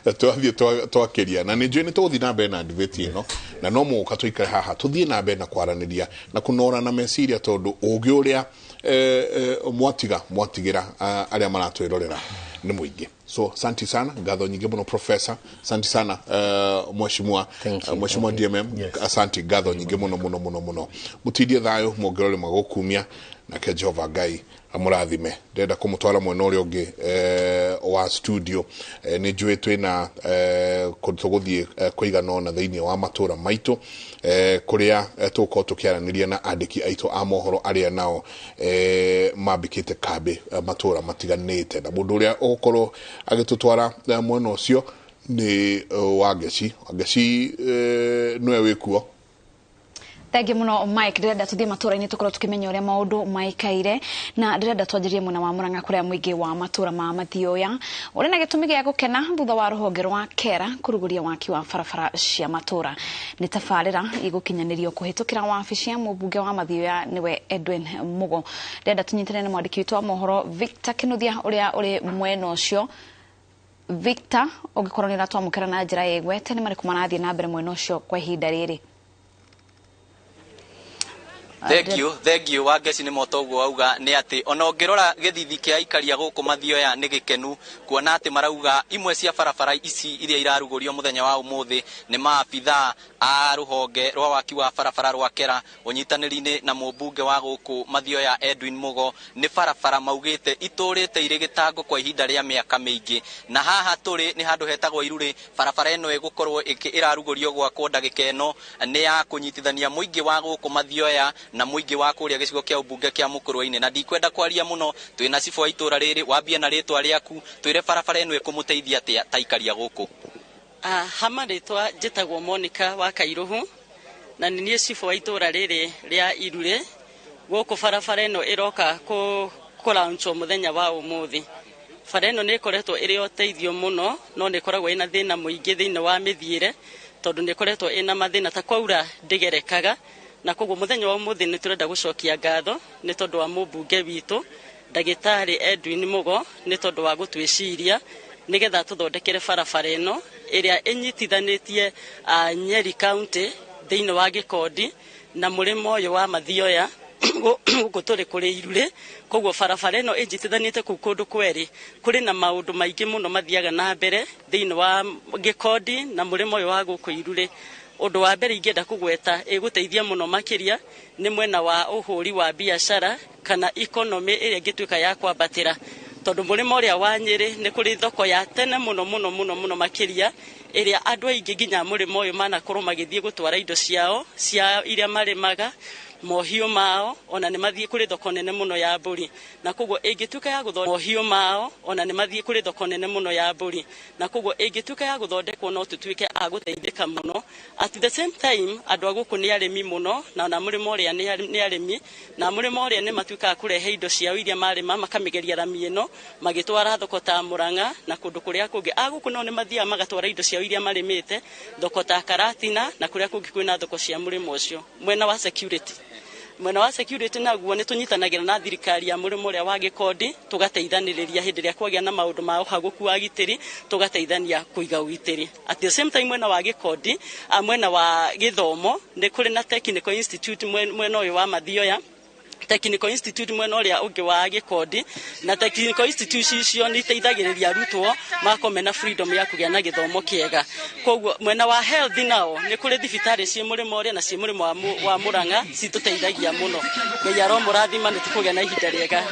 Twathiĩ twakĩria na nĩ njũĩ nĩ tũgũthiĩ na mbere na debate ĩno, na no mũgũka tũikare haha tũthiĩ na mbere na kwaranĩria na kũnorana meciria tondũ ũgĩ ũrĩa mwatigĩra arĩa maratwĩrorera nĩ mũingĩ. So asante sana, ngatho nyingĩ mũno professor, asante sana mheshimiwa, mheshimiwa DMM. Yes. Asante, ngatho nyingĩ mũno mũno mũno mũno. Mũtindie thayũ mongerere magũkumia nake Jehova Ngai amũrathime. Ndĩrenda kũmũtwara mwena ũrĩa ũngĩ wa studio. Nĩ njũĩ twĩna kũndũ tũgũthiĩ kũigana ũna thĩinĩ wa matũra maitũ, kũrĩa tũgũkorwo tũkĩaranĩria na andĩki aitũ a mohoro arĩa nao mambĩkĩte kambĩ matũra matiganĩte, na mũndũ ũrĩa ũgũkorwo agĩtũtwara mwena ũcio nĩ Wangeci. Wangeci nĩwe wĩkuo. Thengi muno Mike, ndĩrenda tũthiĩ matũra-inĩ tũkorwo tũkĩmenya ũrĩa maũndũ maikaire, na ndĩrenda twanjĩrie mwena wa Murang'a kũrĩa mũingĩ wa matũra ma Mathioya ũrĩ na gĩtũmi gĩa gũkena thutha wa rũhonge rwa KERA kũrugũria waki wa barabara cia matũra. Nĩ tabarĩra igũkinyanĩrio kũhĩtũkĩra wabici ya mũmbunge wa Mathioya nĩwe Edwin Mugo. Ndĩrenda tũnyitane na mwandĩki witũ wa mohoro Victor Kinuthia ũrĩa ũrĩ mwena ũcio. Victor, ũngĩkorwo nĩ ũratwamũkĩra na njĩra ĩgwete, nĩ marĩkũ marathiĩ na mbere mwena ũcio kwa ihinda rĩrĩ? Thank you Wangeci nĩ moto ũguo wauga nĩ atĩ ona ũngĩrora gĩthithi kĩa aikaria gũkũ Mathioya nĩ gĩkenu kuona atĩ marauga imwe cia barabara ici iria irarugũrio mũthenya wa ũmũthĩ nĩ maabithaa a rũhonge rwa waki wa barabara rwa KERA ũnyitanĩri-inĩ na mũmbunge wa gũkũ Mathioya Edwin Mugo. Nĩ barabara maugĩte itũrĩte irĩ gĩtango kwa ihinda rĩa mĩaka mĩingĩ, na haha tũrĩ nĩ handũ hetagwo Irurĩ. Barabara ĩno ĩgũkorwo ĩrarugũrio gwakwo ndagĩka ĩno nĩ ya kũnyitithania mũingĩ wa gũkũ Mathioya na mũingĩ wa kũrĩa gĩcigo kĩa ũmbunge kĩa Mũkũrwe-inĩ. Na ndikwenda kwaria mũno, twĩna cibũ wa itũra rĩrĩ, wambie na rĩtwa rĩaku, twĩre barabara ĩno ĩkũmũteithia atĩa ta aikaria gũkũ. Hama rĩtwa njĩtagwo Monica wa Kairuhu, na nĩ niĩ cibũ wa itũra rĩrĩ rĩa Irurĩ. Gũkũ barabara ĩno ĩroka kũlaunchwo mũthenya wa ũmũthĩ. Bara ĩno nĩ ĩkoretwo ĩrĩ ũteithio mũno, no nĩ ĩkoragwo ĩna thĩna mũingĩ thĩinĩ wa mĩthiĩre, tondũ nĩ ĩkoretwo ĩna mathĩna ta kwaura ndĩgerekaga. Na koguo mũthenya wa ũmũthĩ nĩ tũrenda gũcokia ngatho nĩ tondũ wa mũmbunge witũ ndagĩtarĩ Edwin Mugo nĩ tondũ wa gũtwĩciria nĩgetha tũthondekere barabara ĩno ĩrĩa ĩnyitithanĩtie Nyeri County thĩinĩ wa Gĩkondi na mũrĩmo ũyũ wa Mathioya gũkũ tũrĩ kũrĩ Irurĩ. Koguo barabara ĩno ĩnjitithanĩte kũu kũndũ kwerĩ, kũrĩ na maũndũ maingĩ mũno mathiaga na mbere thĩinĩ wa Gĩkondi na mũrĩmo ũyũ wa gũkũ Irurĩ. Ũndũ wa mbere ingĩenda kũgweta ĩgũteithia mũno makĩria nĩ mwena wa ũhũri wa biacara kana economy ĩrĩa ĩngĩtuĩka ya kwambatĩra, tondũ mũrĩmo ũrĩa wa Nyĩrĩ nĩ kũrĩ thoko ya tene mũno mũno mũno mũno makĩria ĩrĩa andũ aingĩ nginya mũrĩmo ũyũ manakorwo magĩthiĩ gũtwara indo ciao cia iria marĩmaga mohiũ mao, ona nĩ mathiĩ kũrĩ thoko nene mũno ya mbũri. Na koguo ĩngĩtuĩka ya gũthondekwo mohiũ mao, ona nĩ mathiĩ kũrĩ thoko nene mũno ya mbũri. Na koguo ĩngĩtuĩka ya gũthondekwo no tũtuĩke a gũteithĩka mũno. At the same time andũ a gũkũ nĩ arĩmi mũno, na ona mũrĩmo ũrĩa nĩ arĩmi, na mũrĩmo ũrĩa nĩ matuĩkaga kũrehe indo ciao iria marĩma makamĩgeria rami ĩno magĩtwara thoko ta Murang'a na kũndũ kũrĩa kũngĩ. A gũkũ no nĩ mathiaga magatwara indo ciao iria marĩmĩte thoko ta Karatina na kũrĩa kũngĩ kwĩna thoko cia mũrĩmo ũcio. Mwena wa security, mwena wa security naguo nĩ tũnyitanagĩra na thirikari ya mũrĩmo ũrĩa wa Gĩkondi, tũgateithanĩrĩria hĩndĩ ĩrĩa kwagĩa na maũndũ ma ũhagũku wa gitĩri, tũgateithania kũiga ũgitĩri. At the same time mwena wa Gĩkondi, mwena wa gĩthomo nĩ kũrĩ na Technical Institute mwena ũyũ wa Mathioya, Technical Institute mwena ũrĩa ũngĩ wa Gĩkondi, na Technical Institute icio nĩ iteithagĩrĩria arutwo makorwo mena freedom ya kũgĩa na gĩthomo kĩega. Koguo mwena wa health nao nĩ kũrĩ thibitarĩ ciĩ mũrĩmo ũrĩa na ciĩ mũrĩmo wa Murang'a citũteithagia mũno. Ngai aromũrathima, nĩ tũkũgĩa na ihinda rĩega.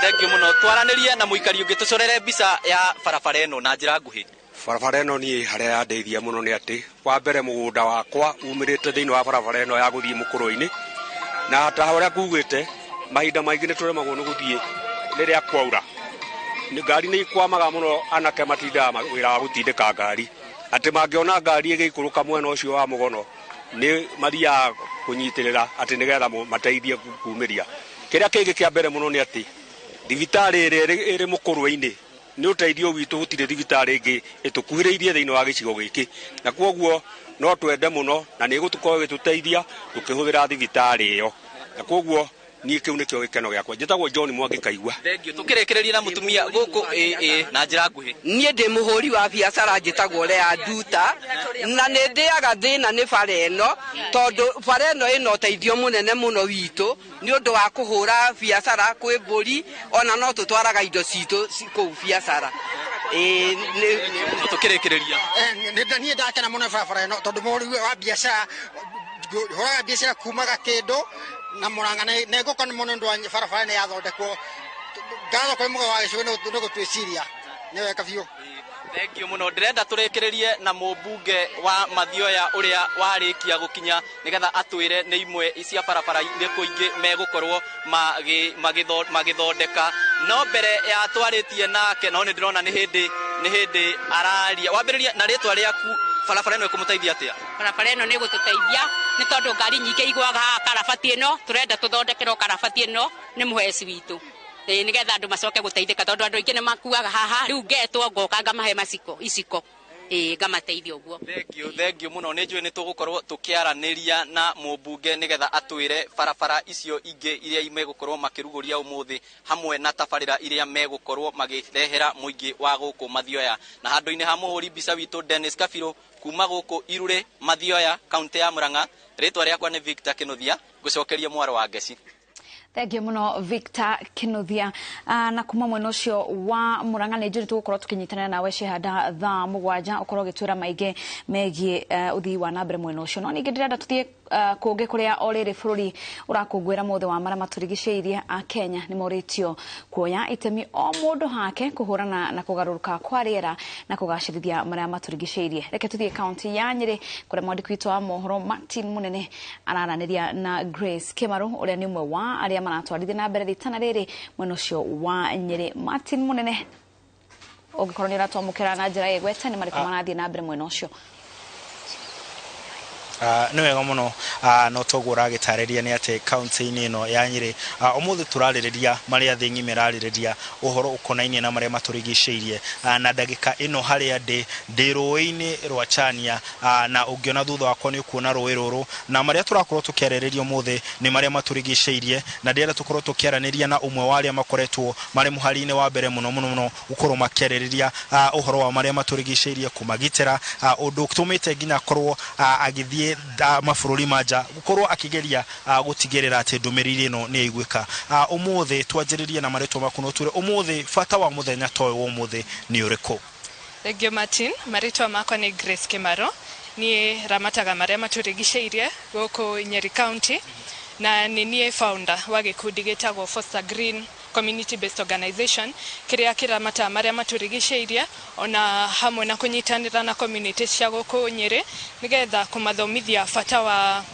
Thank you mũno. Twaranĩrie na mũikari ũngĩ tũcorere mbica ya barabara ĩno na njĩra nguhĩ. Barabara ĩno niĩ harĩa yandeithia mũno nĩ atĩ wa mbere mũgũnda wakwa umĩrĩte thĩinĩ wa barabara ĩno ya gũthiĩ Mũkũrwe-inĩ, na ta ũrĩa ngugĩte mahinda maingĩ nĩ tũremagwo nĩ gũthiĩ rĩrĩa kwaura. Ngari nĩ ikwamaga mũno, anake matindaga wĩra wa gũtindĩka ngari, atĩ mangĩona ngari ĩgĩikũrũka mwena ũcio wa Mũgono nĩ mathiaga kũnyitĩrĩra atĩ nĩgetha mateithie kumĩria. Kĩrĩa kĩngĩ kĩa mbere mũno nĩ atĩ thibitarĩ ĩrĩa ĩrĩ Mũkũrwe-inĩ nĩ ũteithio witũ, gũtirĩ thibitarĩ ĩngĩ ĩtũkuhĩrĩirie thĩinĩ wa gĩcigo gĩkĩ, na kwoguo no twende mũno na nĩ ĩgũkorwo ĩgĩtũteithia tũkĩhũthĩra thibitarĩ ĩyo, na kwoguo niĩ kĩu nĩkĩo gĩkeno gĩakwa. Njĩtagwo John Mwangi Kaigua. Thank you. Tũkĩrĩkĩrĩria na mũtumia gũkũ na njĩra nguhĩ. Niĩ ndĩ mũhũri wa biacara njĩtagwo Lea Nduta, na nĩ ndĩaga thĩna nĩ bara ĩno, tondũ bara ĩno ĩna ũteithio mũnene mũno witũ nĩ ũndũ wa kũhũra biacara kwĩ mbũri, ona no tũtwaraga indo citũ kũu biacara. Tũkĩrĩkĩrĩria. Niĩ ndakena mũno barabara ĩno tondũ mũhũri wa biacara hũraga biacara kumaga kĩndũ na Murang'a nĩ ngũka mũno nĩ ũndũ wa barabara nĩ yathondekwo. Ngatho kwĩ mũgao wa gĩcigo nĩ gũtwĩciria, nĩ wega biũ. Thank you mũno. Ndĩrenda tũrĩkĩrĩrie na mũmbunge wa Mathioya ũrĩa warĩkia gũkinya nĩgetha atwĩre nĩ imwe cia barabara irĩkũ ingĩ megũkorwo magĩthondeka. No mbere ya twarĩtie nake, no nĩ ndĩrona nĩ hĩndĩ araria. Wambĩrĩrie na rĩtwa rĩaku Barabara ĩno ĩkũmũteithia atĩa? Barabara ĩno nĩ ĩgũtũteithia nĩ tondũ ngari nyingĩ igũaga haha karabati ĩno, tũrenda tũthondekerwo karabati ĩno nĩ mũheci witũ. Nĩgetha andũ macoke gũteithĩka tondũ andũ aingĩ nĩ makuaga haha, rĩu ngetwo ngoka ngamahe maciko iciko. Ngamateithia ũguo. Thank you mũno. Nĩ njũĩ nĩ tũgũkorwo tũkĩaranĩria na mũmbunge nĩgetha atwĩre barabara icio ingĩ iria megũkorwo makĩrugũria ũmũthĩ, hamwe na tabarĩra iria megũkorwo makĩrehera mũingĩ wa gũkũ Mathioya. Na handũ-inĩ ha mũhũri mbica witũ Dennis Kabirũ, kuma gũkũ Irure, Mathioya, kaunti ya Murang'a, rĩtwa rĩakwa nĩ Victor Kĩnuthia. Ngũcokeria mwaro wa Ngeci. Thank you muno, Victor Kinuthia. Na kuma mwena ũcio wa Murang'a, nĩ njũĩ tũgũkorwo tũkĩnyitanĩra nawe Cihanda thaa 7, ũkorwo ũgĩtwĩra maingĩ megiĩ ũthii wa na mbere mwena ũcio. No ningĩ ndĩrenda tũthiĩ kũngĩ kũrĩa o rĩrĩ bũrũri ũrakũngũĩra mũthĩ wa marĩa matũrigicĩirie. A Kenya nĩ morĩtio kuoya itemi o mũndũ hake kũhũrana na kũgarũrũka kwa rĩera na kũgacĩrithia marĩa matũrigicĩirie. Reke tũthiĩ kaunti ya Nyĩrĩ kũrĩa mwandĩki witũ wa mohoro Martin Mũnene araranĩria na Grace Kĩmarũ, ũrĩa nĩ ũmwe wa arĩa maratwarithia na mbere ritana rĩrĩ mwena ũcio wa Nyĩrĩ. Martin Mũnene, ũngĩkorwo nĩ ũratwamũkĩra na njĩra ĩgwete, nĩ marĩkũ marathiĩ na mbere mwena ũcio? Nĩ wega mũno. No toguo ũragĩtarĩria nĩ atĩ kaunti-inĩ ĩno ya Nyĩrĩ, ũmũthĩ tũrarĩrĩria marĩa thĩ ng'ima ĩrarĩrĩria, ũhoro ũkonainie na marĩa matũrigicĩirie. Na ndagĩka ĩno harĩa ndĩ rũĩ-inĩ rwa Chania, na ũngĩona thutha wakwa nĩ ũkuona rũĩ rũrũ, na marĩa tũrakorwo tũkĩarĩrĩria ũmũthĩ nĩ marĩa matũrigicĩirie. Na ndĩrenda tũkorwo tũkĩaranĩria na ũmwe wa arĩa makoretwo marĩ mũhari-inĩ wa mbere mũno mũno mũno gũkorwo makĩarĩrĩria ũhoro wa marĩa matũrigicĩirie, kũmagitĩra, ũndũ ũtũmĩte nginya akorwo agĩthiĩ mabũrũri ma nja gũkorwo akĩgeria gũtigĩrĩra atĩ ndũmĩrĩri ĩno nĩ yaiguĩka. Ũmũthĩ twanjĩrĩrie na marĩtwa maku, no twĩre ũmũthĩ bata wa mũthenya ta ũyũ wa ũmũthĩ nĩ ũrĩkũ? Thank you, Martin. Marĩtwa makwa nĩ Grace Kimaro. Niĩ ramataga marĩa matũrigicĩirie gũkũ Nyeri County, na nĩ niĩ founder wa gĩkundi gĩtagwo Foster Green Community Based Organization, kĩrĩa kĩramataga marĩa matũrigicĩirie, ona hamwe na kũnyitanĩra na community cia gũkũ Nyeri nĩgetha kũmathomithia bata wa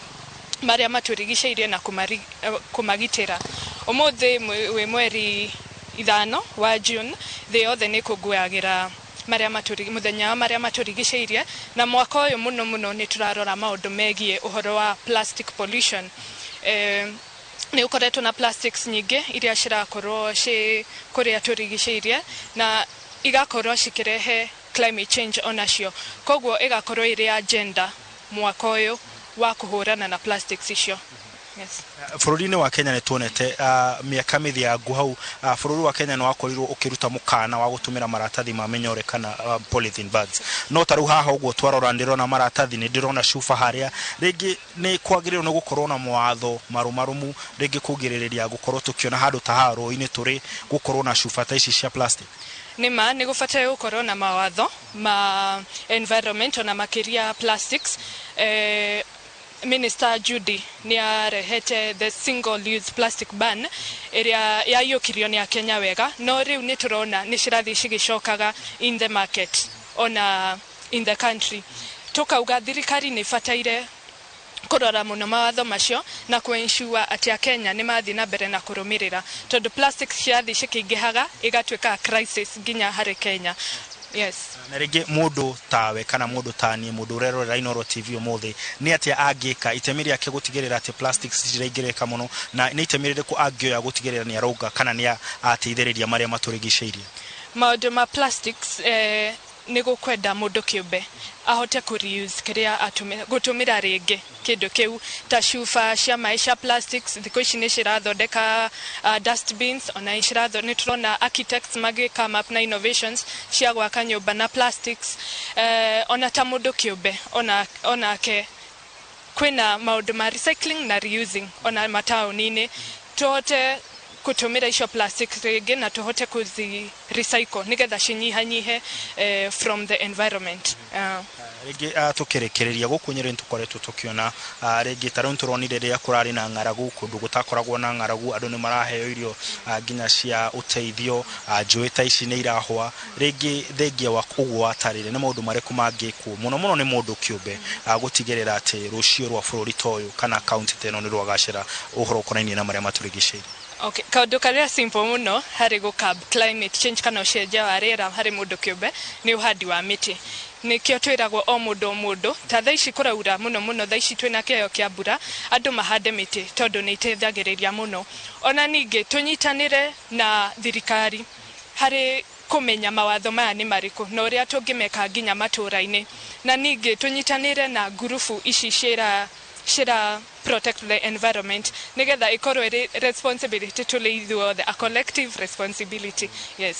marĩa matũrigicĩirie na kũmagitĩra. Ũmũthĩ wĩ mweri 5 wa June, thĩ yothe nĩ ĩkũngũyagĩra marĩa matũrigi mũthenya wa marĩa matũrigicĩirie, na mwaka ũyũ mũno mũno nĩ tũrarora maũndũ megiĩ ũhoro wa plastic pollution. Nĩ ũkoretwo na plastics nyingĩ iria cirakorwo ci kũrĩa tũrigicĩirie na igakorwo cikĩrehe climate change onacio, koguo ĩgakorwo ĩrĩ agenda mwaka ũyũ wa kũhũrana na plastics icio, yes. Bũrũri-inĩ wa Kenya nĩ tuonete mĩaka mĩthiangu hau, bũrũri wa Kenya nĩ wakorirwo ũkĩruta mũkana wa gũtũmĩra maratathi ma mĩnyore kana polythene bags. No ta rĩu haha ũguo twarora, ndĩrona maratathi, nĩ ndĩrona cuba harĩa. Rĩngĩ nĩ kwagĩrĩirwo nĩ gũkorwo na mawatho marũmarũmu, rĩngĩ kũgirĩrĩria gũkorwo tũkĩona handũ ta haha rũĩ-inĩ tũrĩ gũkorwo na cuba ta ici cia plastic. Nĩ ma nĩ gũbataire gũkorwo na mawatho ma environment, ona makĩria plastics. Minister Judy nĩ arehete the single use plastic ban, ĩrĩa yaiyũkirio nĩ Akenya wega, no rĩu nĩ tũrona nĩ cirathiĩ cigĩcokaga in the market ona in the country. Tũkauga thirikari nĩ ĩbataire kũrora mũno mawatho macio na kũ-ensure atĩ Akenya nĩ mathiĩ na mbere na kũrũmĩrĩra, tondũ plastics cirathiĩ cikĩingĩhaga ĩgatuĩka crisis nginya harĩ Kenya, yes. Na rĩngĩ mũndũ tawe kana mũndũ taniĩ, mũndũ ũrerorera Inooro TV ũmũthĩ, nĩ atĩa angĩka itemi rĩake gũtigĩrĩra atĩ plastics citiraingĩrĩka mũno, na nĩ itemi rĩrĩkũ angĩoya gũtigĩrĩra nĩ arauga kana nĩ ateithĩrĩria marĩa matũrigicĩirie? Maũndũ ma plastics, nĩ gũkwenda mũndũ kĩũmbe ahote kũ reuse kĩrĩa gũtũmĩra rĩngĩ kĩndũ kĩu, ta cuba cia maĩ cia plastics. Thikũ ici nĩ cirathondeka dustbins, ona nĩ tũrona architects magĩ come up na innovations cia gwaka nyũmba na plastics. Ona ta mũndũ kĩũmbe onake kwĩna maũndũ ma recycling na reusing, ona mataũni-inĩ tũhote kũtũmĩra icio plastic rĩngĩ na tũhote kũzi recycle nĩgetha cinyihanyihe from the environment. Rĩngĩ tũkĩrĩkĩrĩria, gũkũ Nyĩrĩ nĩ tũkoretwo tũkĩona, rĩngĩ ta rĩu nĩtũronire rĩrĩa kũrarĩ na ng'aragu, kũndũ gũtakoragwo na ng'aragu, andũ nĩ maraheo irio nginya cia ũteithio. Njũĩ ta ici nĩ irahũa. Rĩngĩ thengia wa ũguo watarĩria, nĩ maũndũ marĩkũ mangĩkwo mũno mũno nĩ mũndũ kĩũmbe gũtigĩrĩra atĩ rũciũ rwa bũrũri ta ũyũ kana kaunti ta ĩno nĩ rwagacĩra ũhoro ũkonainie na marĩa matũrigicĩirie? Okay, kaũndũ karĩa simple mũno harĩ gũ curb climate change kana ũcenjia wa rĩera harĩ mũndũ kĩũmbe nĩ ũhandi wa mĩtĩ. Nĩkĩo twĩragwo o mũndũ o mũndũ, ta thaa ici kũraura mũno mũno, thaa ici twĩna kĩheo kĩa mbura, andũ mahande mĩtĩ tondũ nĩ iteithagĩrĩria mũno. Ona ningĩ tũnyitanĩre na thirikari harĩ kũmenya mawatho maya nĩ marĩkũ na ũrĩa tũngĩmeka nginya matũra-inĩ. Na ningĩ tũnyitanĩre na ngurubu ici cira protect the environment nigetha ikorwo ĩrĩ responsibility tũrĩ ithuothe, a collective responsibility, yes.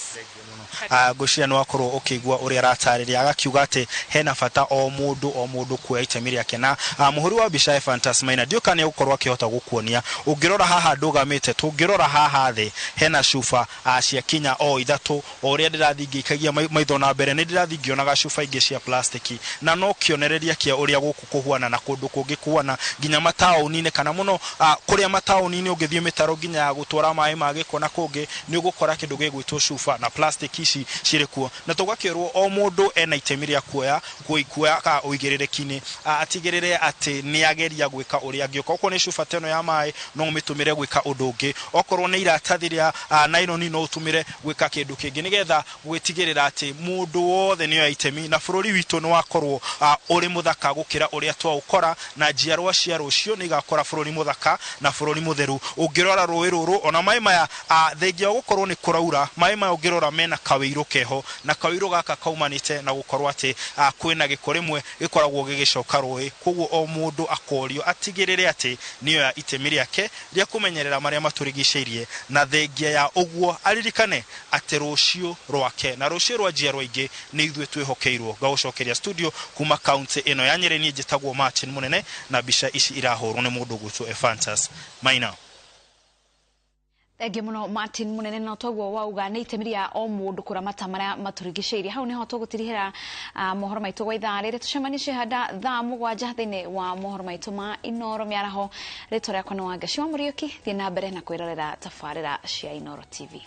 Ngwĩciria nĩ wakorwo ũkĩigua ũrĩa aratarĩria, agakiuga atĩ hena bata o mũndũ o mũndũ kuoya itemi rĩake. Na mũhũri wa mbica Ephantus Maina, ndiũĩ kana nĩ egũkorwo akĩhota gũkuonia. Ũngĩrora haha ndũgamĩte, tũngĩrora haha thĩ hena cuba cia kinya o ithatũ. O ũrĩa ndĩrathiĩ ngĩikagia maitho na mbere, nĩ ndĩrathiĩ ngĩonaga cuba ingĩ cia plastiki, na no kĩonereria kĩa ũrĩa gũkũ kũhuana na kũndũ kũngĩ kũhuana nginya mataũni-inĩ, kana mũno kũrĩa mataũni-inĩ ũngĩthiĩ mĩtaro nginya ya gũtwara maĩ ma gĩko na kũngĩ, nĩ ũgũkora kĩndũ gĩgwĩtwo cuba na plastic ici cirĩ kuo. Na tũgakĩrwo o mũndũ ena itemi rĩa kuoya kuoya ka ũigĩrĩrĩki-inĩ, atigĩrĩre atĩ nĩ ageria gwĩka ũrĩa angĩũka. Okorwo nĩ cuba ta ĩno ya maĩ, no ũmĩtũmĩre gwĩka ũndũ ũngĩ. Okorwo nĩ iratathi rĩa naironi, no ũtũmĩre gwĩka kĩndũ kĩngĩ, nĩgetha gwĩtigĩrĩra atĩ mũndũ wothe nĩ oya itemi na bũrũri witũ nĩ wakorwo ũrĩ mũthaka gũkĩra ũrĩa twaũkora, na njiarwa cia rũciũ nĩ igakora bũrũri mũthaka na bũrũri mũtheru. Ũngĩrora rũĩ rũrũ, ona maĩ maya, thengia wa gũkorwo nĩ kũraura, maĩ maya ũngĩrora mena kawĩirũ keho, na kawĩirũ gaka kaumanĩte na gũkorwo atĩ kwĩna gĩko rĩmwe gĩkoragwo gĩgĩcoka rũĩ. Koguo o mũndũ akorio atigĩrĩre atĩ nĩoya itemi rĩake rĩa kũmenyerera marĩa matũrigicĩirie, na thengia ya ũguo aririkane atĩ rũciũ rwake na rũciũ rwa njiarwa ingĩ nĩ ithuĩ twĩhokeirwo. Ngagũcokeria studio kuma kaunti ĩno ya Nyĩrĩ, niĩ njĩtagwo Martin Mũnene, na mbica ici irahũrwo nĩ mũndũ ũgwĩtwo Ephantus Maina. Thengiũ mũno, Martin Mũnene. No toguo wauga, nĩ itemi rĩa o mũndũ kũramata marĩa matũrigicĩirie. Hau nĩho tũgũtirihĩra mohoro maitũ gwa ithaa rĩrĩ. Tũcemanie handa thaa 7 thĩinĩ wa mohoro maitũ ma Inoro mĩaraho. Rĩtwa rĩakwa nĩ Wangeci wa Mũriũki. Thiĩ na mbere na kwĩrorera tabarĩra cia Inoro TV.